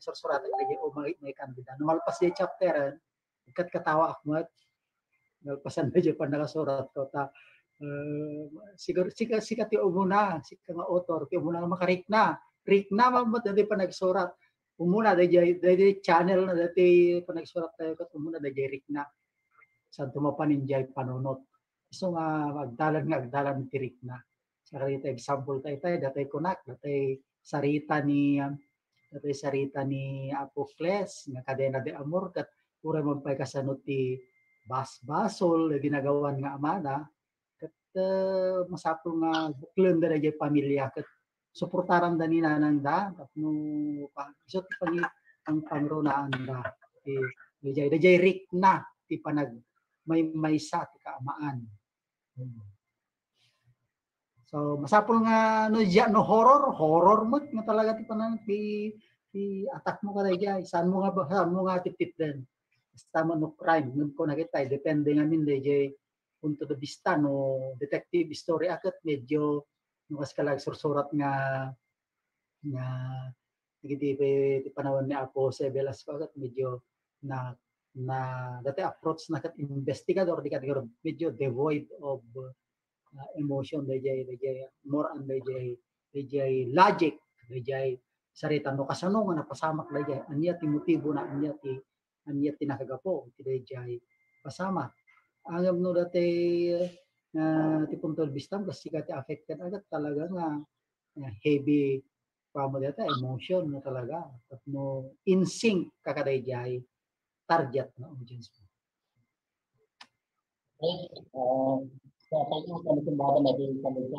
sursuratek dayjay o may, may kandida. No malpas dayjay chapter, agkatkatawaak met. Nalpasan na dayjay pannakasurat ko ta, eh, siguro sika, sika ti umuna, sika nga author, ti umuna nga makarikna. Rikna man met dayjay panagsurat. Umuna dayjay, dayjay channel na dayjay panagsurat tayo ket umuna dayjay rikna. Santo mapanin jay panunot. Isu nga agdalan nga agdalan ti rikna. Sakali ta example ta itay, datay kunak, datay sarita ni, datay sarita ni Apo Cles, nga Cadena de Amor, ket uray man pay kasano ti basbasol, ginagawan nga amada, ket, eh, masapul nga buklenda dayjay pamilia, ket suportaranda ni nanangda, tapno pa, isu ti pangi-, pangpangrunaan da. Ti, dayjay, dayjay rikna ti panagmaymaysa ti kaamaan. Hmm. So, masapul nga no, dia, no horror, horror met nga talaga ti panang ti, ti attack mo kadayjay. Saan mo nga ba, saan mo nga tiptipden? Basta man no crime, ngem kuna kita, depende ngamin dayjay punto de vista no detective story a ket medyo no kas ka nagsursurat nga nga dagiti ti panawen ni Apo Jose Velasco ket medyo na, na dati approach na ket investigador di kategori medyo devoid of uh, emotion dayjay dayjay more on dayjay dayjay logic dayjay sarita no kasano nga napasamak dayjay ania ti motibo na ania ti ania ti nakagapu ti dayjay pasamak. Ngem no dati uh, ti punto de vista kas sika ti affected agad talaga nga uh, heavy pamo data emotion no talaga tapno in sync ka kadayjay target no audience mo. Uh, sa pagkakita ng sumbahan na din sa mga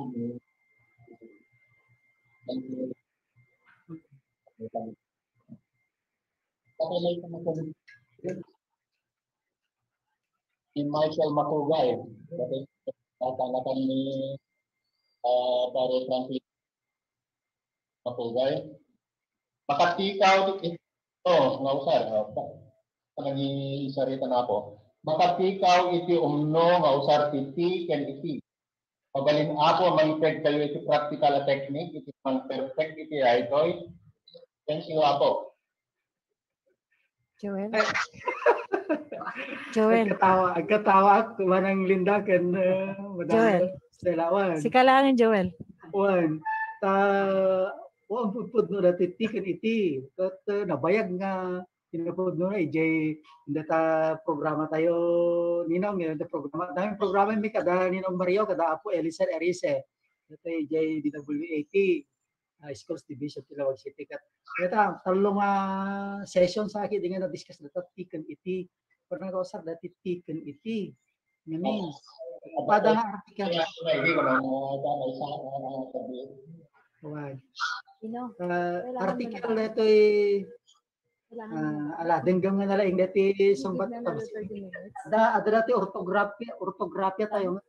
ni Michael Makugay. Tatangatan ni uh, Pare Francis Makugay. Makatikaw iti oh, nga usar. Naging sarita na ako. Makatikaw iti umno nga usar ti ti ken iti. Mabalin ako a mangted kayo iti practical a technique iti pang perfect iti aytoy. Thank you, Apo. Joel? Joel. Agkatawa, agkatawa ak, manang Linda ken uh, Madam Joel. Stella. Wan. Sika lang, Joel. Wan. Ta, wan pudpud no dati ti ken iti. Ket uh, nabayag nga kinapudno na ijay data programa tayo Ninong, yung programa namin programa mi kada Ninong Mario, kada Apo Eliser Erice. Data ijay D W A T. uh, Schools Division ti Laoag City. Ket ita, tallo nga session sa akin, di nga na-discuss data ti ken iti. Pero nag-usar dati ti ken iti. Ngamin, pada nga article. Wag. Uh, article datoy Uh, ala, denggem nga nalaing dati sungbat. Da, ada dati ortography, ortography tayo.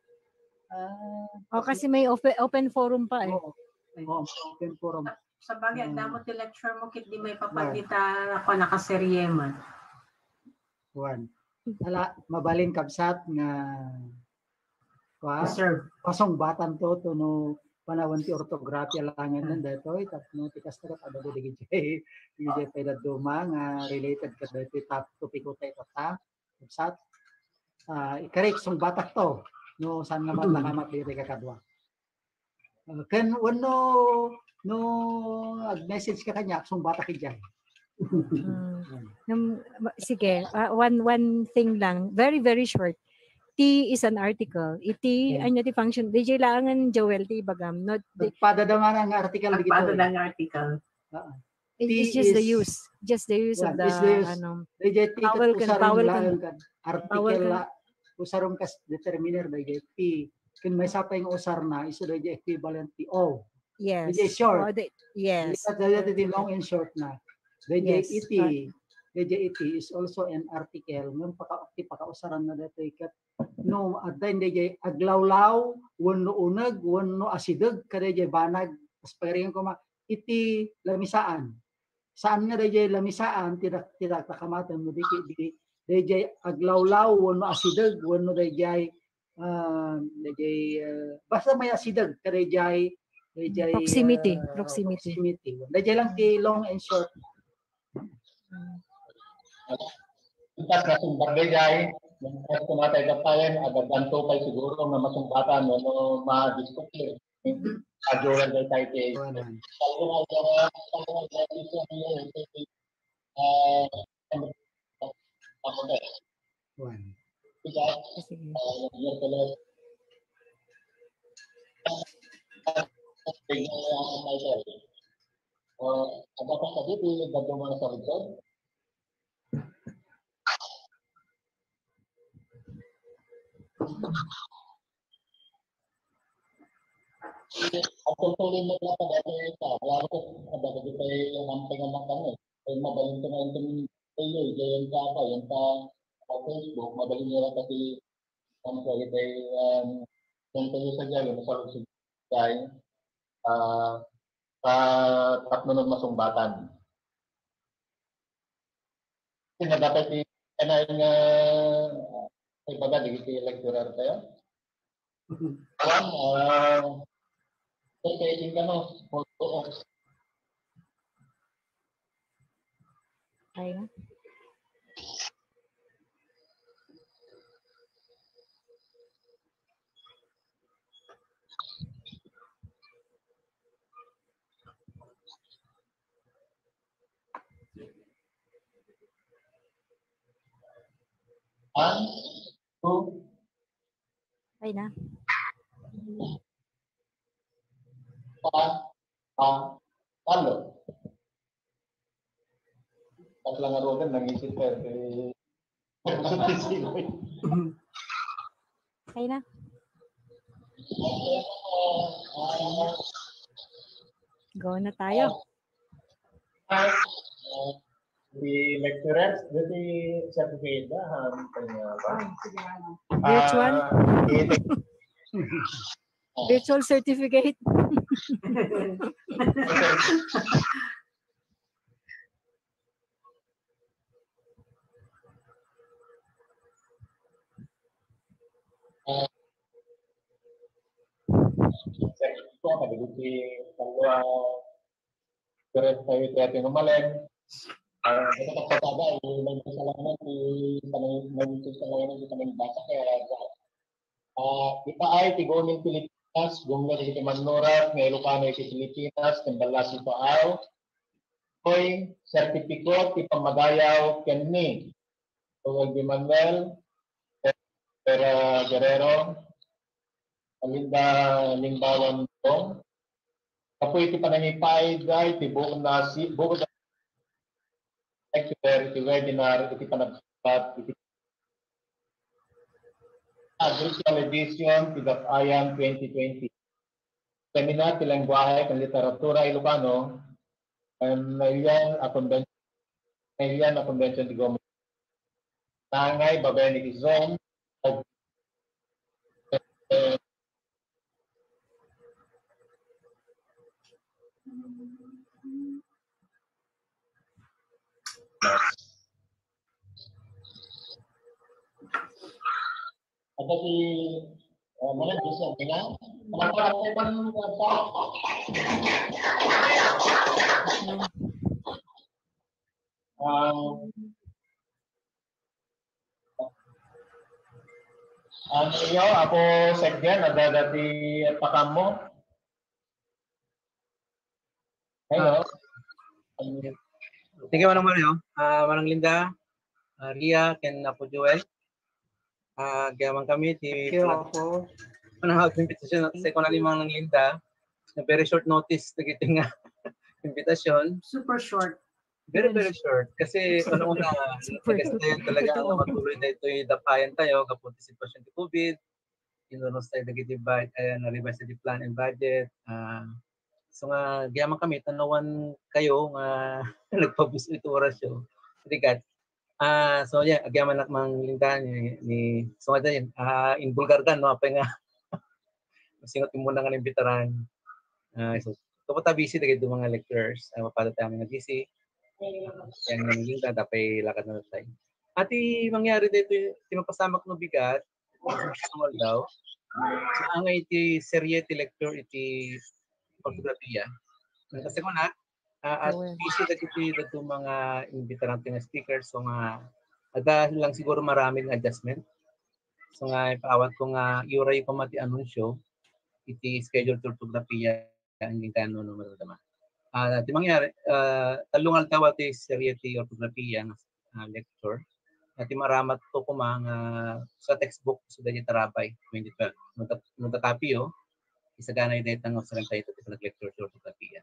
Uh, oh, kasi may open, open forum pa eh. Oo, oh, open forum. Sa bagay, uh, damo ti lecture mo, kit di may papagita ako nakaserye man. Wan. Ala, mabalin kabsat nga Wa, pasungbatan to, to no panawen ti ortography alangan nan daytoy tapno ti kasta ket adda dagiti dagiti pay dadduma nga related ket daytoy topiko tayo ta. Sat, uh, ikarik sungbatak to no saan nga matnakamat diri kakadua. Uh, ken wenno no ag-message ka kanya, sungbatak idiay. Mm. Sige, uh, one one thing lang, very very short. Ti is an article. Iti, yeah. Anya ti function? D J laangan Joel ti ibagam. No, nagpadadama nga article. Nagpadadama nga article. Uh, it's just the use. Just the use of the, ano, vowel kan, vowel kan. Article la, usaron kas determiner da ti. Kun may sapay nga usar na, isu da equivalent ti of. Yes. It's short. Yes. It's long and short na. Dayjay iti, dayjay iti is also an article. Ngem paka, ti pakausaran na daytoy ket no adda dayjay aglawlaw wenno uneg wenno asideg kadayjay banag. Kas pagarigan koma iti lamisaan. Saan nga dayjay lamisaan ti dak ti dakdakamaten no di dayjay aglawlaw wenno asideg wenno dayjay uh, dayjay uh, basta may asideg kadayjay dayjay proximity, uh, proximity. Proximity. Dayjay lang ti long and short. Intas na sumbar dayjay, yung kumatay ka pa yan, agaganto kay siguro nga masumbatan, ano, ma-discutir. Ajoran dayjay ti. One. Ang tutuloy mo na pag-asa ito, wala ko pag-asa ito yung ang pangamakang eh. Ay, mabalin ko nga itong kayo, iti yan ka pa, yan ka, sa Facebook, mabalin nyo lang kasi, ang pwede tayo, um, yung kayo sa diyan, yung sa tayo, ah, sa tapno ng masungbatan. Kasi na dapat i-, kanayon nga, ah, ibaga, di iti lecturer tayo. Alam, ah, okay, tingnan mo, photo of Ay, One, two, Ay na. pa, pa, talo. At lang arugan, nangisip ka, eh. Ay na. Go na tayo. Di lecturers, di certificate na, ha? Ano pa niya ba? Virtual? Ah, di- Virtual certificate. Ah, ito, pag-ibig si Pangwa, Direk tayo, tayo, tayo, malen. Ah, ito, pagkakaba, eh, may salamat, eh, sa mga, may salamat, eh, sa mga basa, kaya, ah, ipaay ti Gumeng Pilipinas, Gumeng iti Mannurat, nga Ilocano iti Pilipinas, ken Ballas iti Paaw. Koy, sertipiko ti pammadayaw kenni. Romuald B. Manuel, Vera Guerrero, Linda Limbawan Dong. Kapu iti panangipay, iti buok na si, buok na lecture, iti webinar, iti panagsurat, iti Ah, virtual edition ti Dapayan twenty twenty. Seminar ti Lengguahe ken Literatura Ilocano, ken nailian a convention, nailian a convention ti Gomez. Nangay babaen iti Zoom, Ada si, eh, mana bisa dengan apa apa. Ah, Ano iyo, Apo Sekjen, adda dati pakam mo? Hello. Ah. Thank you, Manong Mario. Ah, Manang Linda, ah, Ria, ken Apo Joel. Ah, agyaman kami ti Thank you, Apo. Manang invitation sa ikaw na limang Manang Linda. Na very short notice, nagiti nga invitation. Super short. Very, very short. Kasi, ano una, nagkasanayan talaga ang matuloy na ito'y dapayan tayo, kapag sitwasyon ng COVID, inurus tayo dagiti bud-, eh, na-revise the plan and budget. Ah, so nga, agyaman kami, tanawan kayo nga nagpabus ito orasyo. Rigat. Ah, so, yeah, agyaman nak Mang Linda ni, ni, so, nga din, ah, in Bulgar ka, no, apay nga, singot mo na nga ng bitaran. Ah, so, kapag busy, dagiti mga lecturers, ah, mapada tayo nga busy. Yan, Mang Linda, dapat lakad na tayo. Ati, mangyari dito, ti mapasamak no bigat, Samuel daw. Naangay iti serye ti lecture iti ortografia. Kasi ko na, ah, at busy dagiti dato mga invitarante nga speakers, so nga, adda lang siguro maraming adjustment. So nga, ipaawat ko nga, iuray ko mati anunsyo, iti schedule ti ortografia, ang gintano no madama. Ah, ti mangyari, ah, tallo nga aldaw ti serye ti ortografia nga, ah, lecture. Iti maramat to kuma nga sa textbook so daydi Tarabay twenty twelve. No ta-, no tatapiyo, isagana dayta nga usaran tayo ti panag-lecture ti ortografia.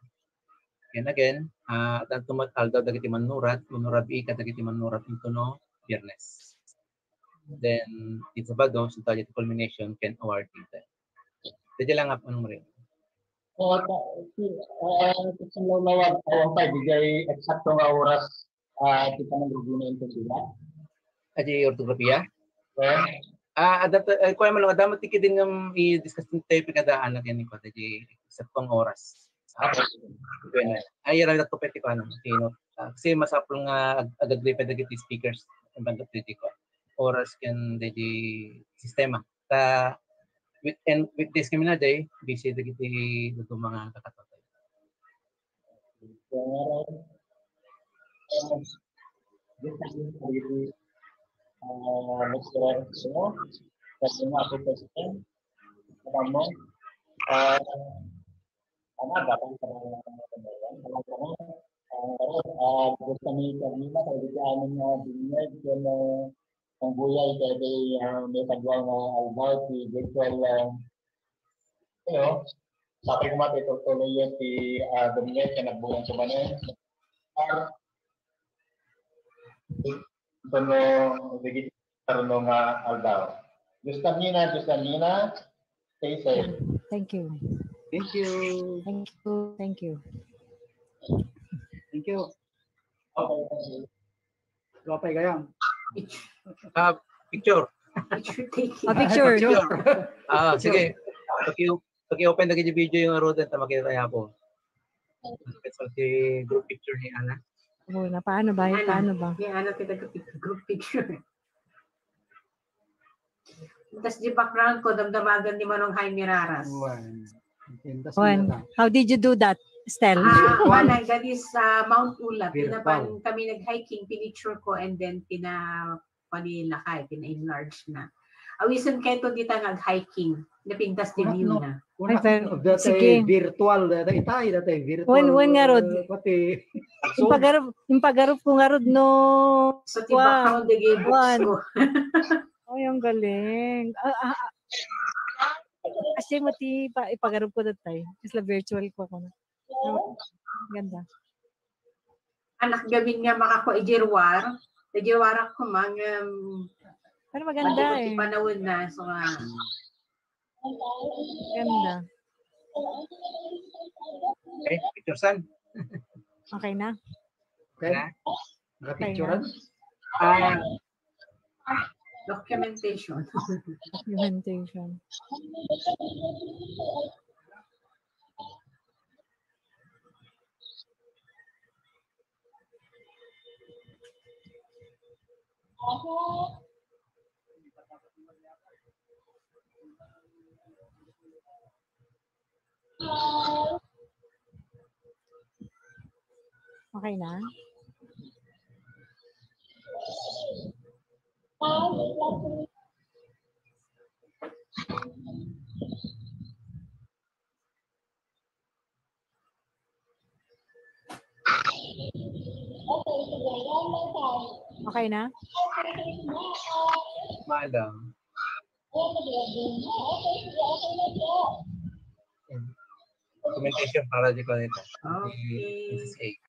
And again, ah, adda met aldaw dagiti mannurat, mannurat ika dagiti mannurat intono Biyernes. Then, ti Sabado, so tayo ti culmination ken award dayta. Daydi lang, Apo Mario. Oo, ta-, si, ah, sa lawlawag, awan pa, di jay eksakto nga oras, ah, ti panangrugina interview na. Adi ortografia? Eh? Ah, adda, eh, kuwan man, adda met ti kidin nga i-discuss ti topic a daan na ken ni Pata di eksakto nga oras. Ah, okay. Ay, ira na to pwede ko, ano, sino? Ah, kasi masapul nga ag-, ag-agree pa dagiti speakers, ang tanggap dagiti ko. Oras ken dagiti sistema. Ta, week-, and weekdays kami na, day, busy dagiti dadduma nga kakatotay. Ah, gusto ni Carmina, kay di ka amin nga binyag, yung, ah, ang gulay, kaya di, ah, may tagwang, ah, albaw, si virtual, ah, you know, sabi ko mati, tutuloy yun si, ah, Dominic, yung nagbulang sa manin. Ah, ito no, bigit, karon nga aldaw. Diyos Carmina, Diyos Carmina, stay safe. Thank you. Thank you. Thank you. Thank you. Thank you. Okay, thank you. Lopay gayam. Ah, picture. Picture taking. Ah, picture. Picture. Ah, sige. Paki-, paki-open na gid yung video yung arudan, ta makita niya po. Pati group picture ni Ana. Oo, na paano ba? Ana, paano ba? Ni Ana, kita group picture. Tas di background ko, damdamagan ni Manong Jaime Raras. Wan. Intas Wan. Nila. How did you do that, Stel? Ah, Wan. Manay, that is, ah, Mount Ulat. Virtual. Pinapan kami nag-hiking, pinicture ko, and then pina-, panilakay, pina-enlarge na. Awisan kayo to dita nga hiking. Napintas ti view na. Ay, pero, sige. Virtual, dati itay, dati virtual. Wan, wan nga rod. Pati. Impagarup, impagarup ko nga rod, no. Sa ti background, the gay books ko. Ay, ang galing. Ah, ah, ah. Kasi mati pa, ipagarup ko datay. Kasi la virtual ko ako na. Oh, ganda. Anak gamin nga makako ijirwar. Ijirwar ako mang, um, pero maganda eh. Panahon na, so, ah. Ganda. Okay, picture san? Okay na? Okay. Na? Nakapicturan? Ah, documentation. Documentation. Okay na? Okay na? Madam. Documentation para di ko nito. Okay.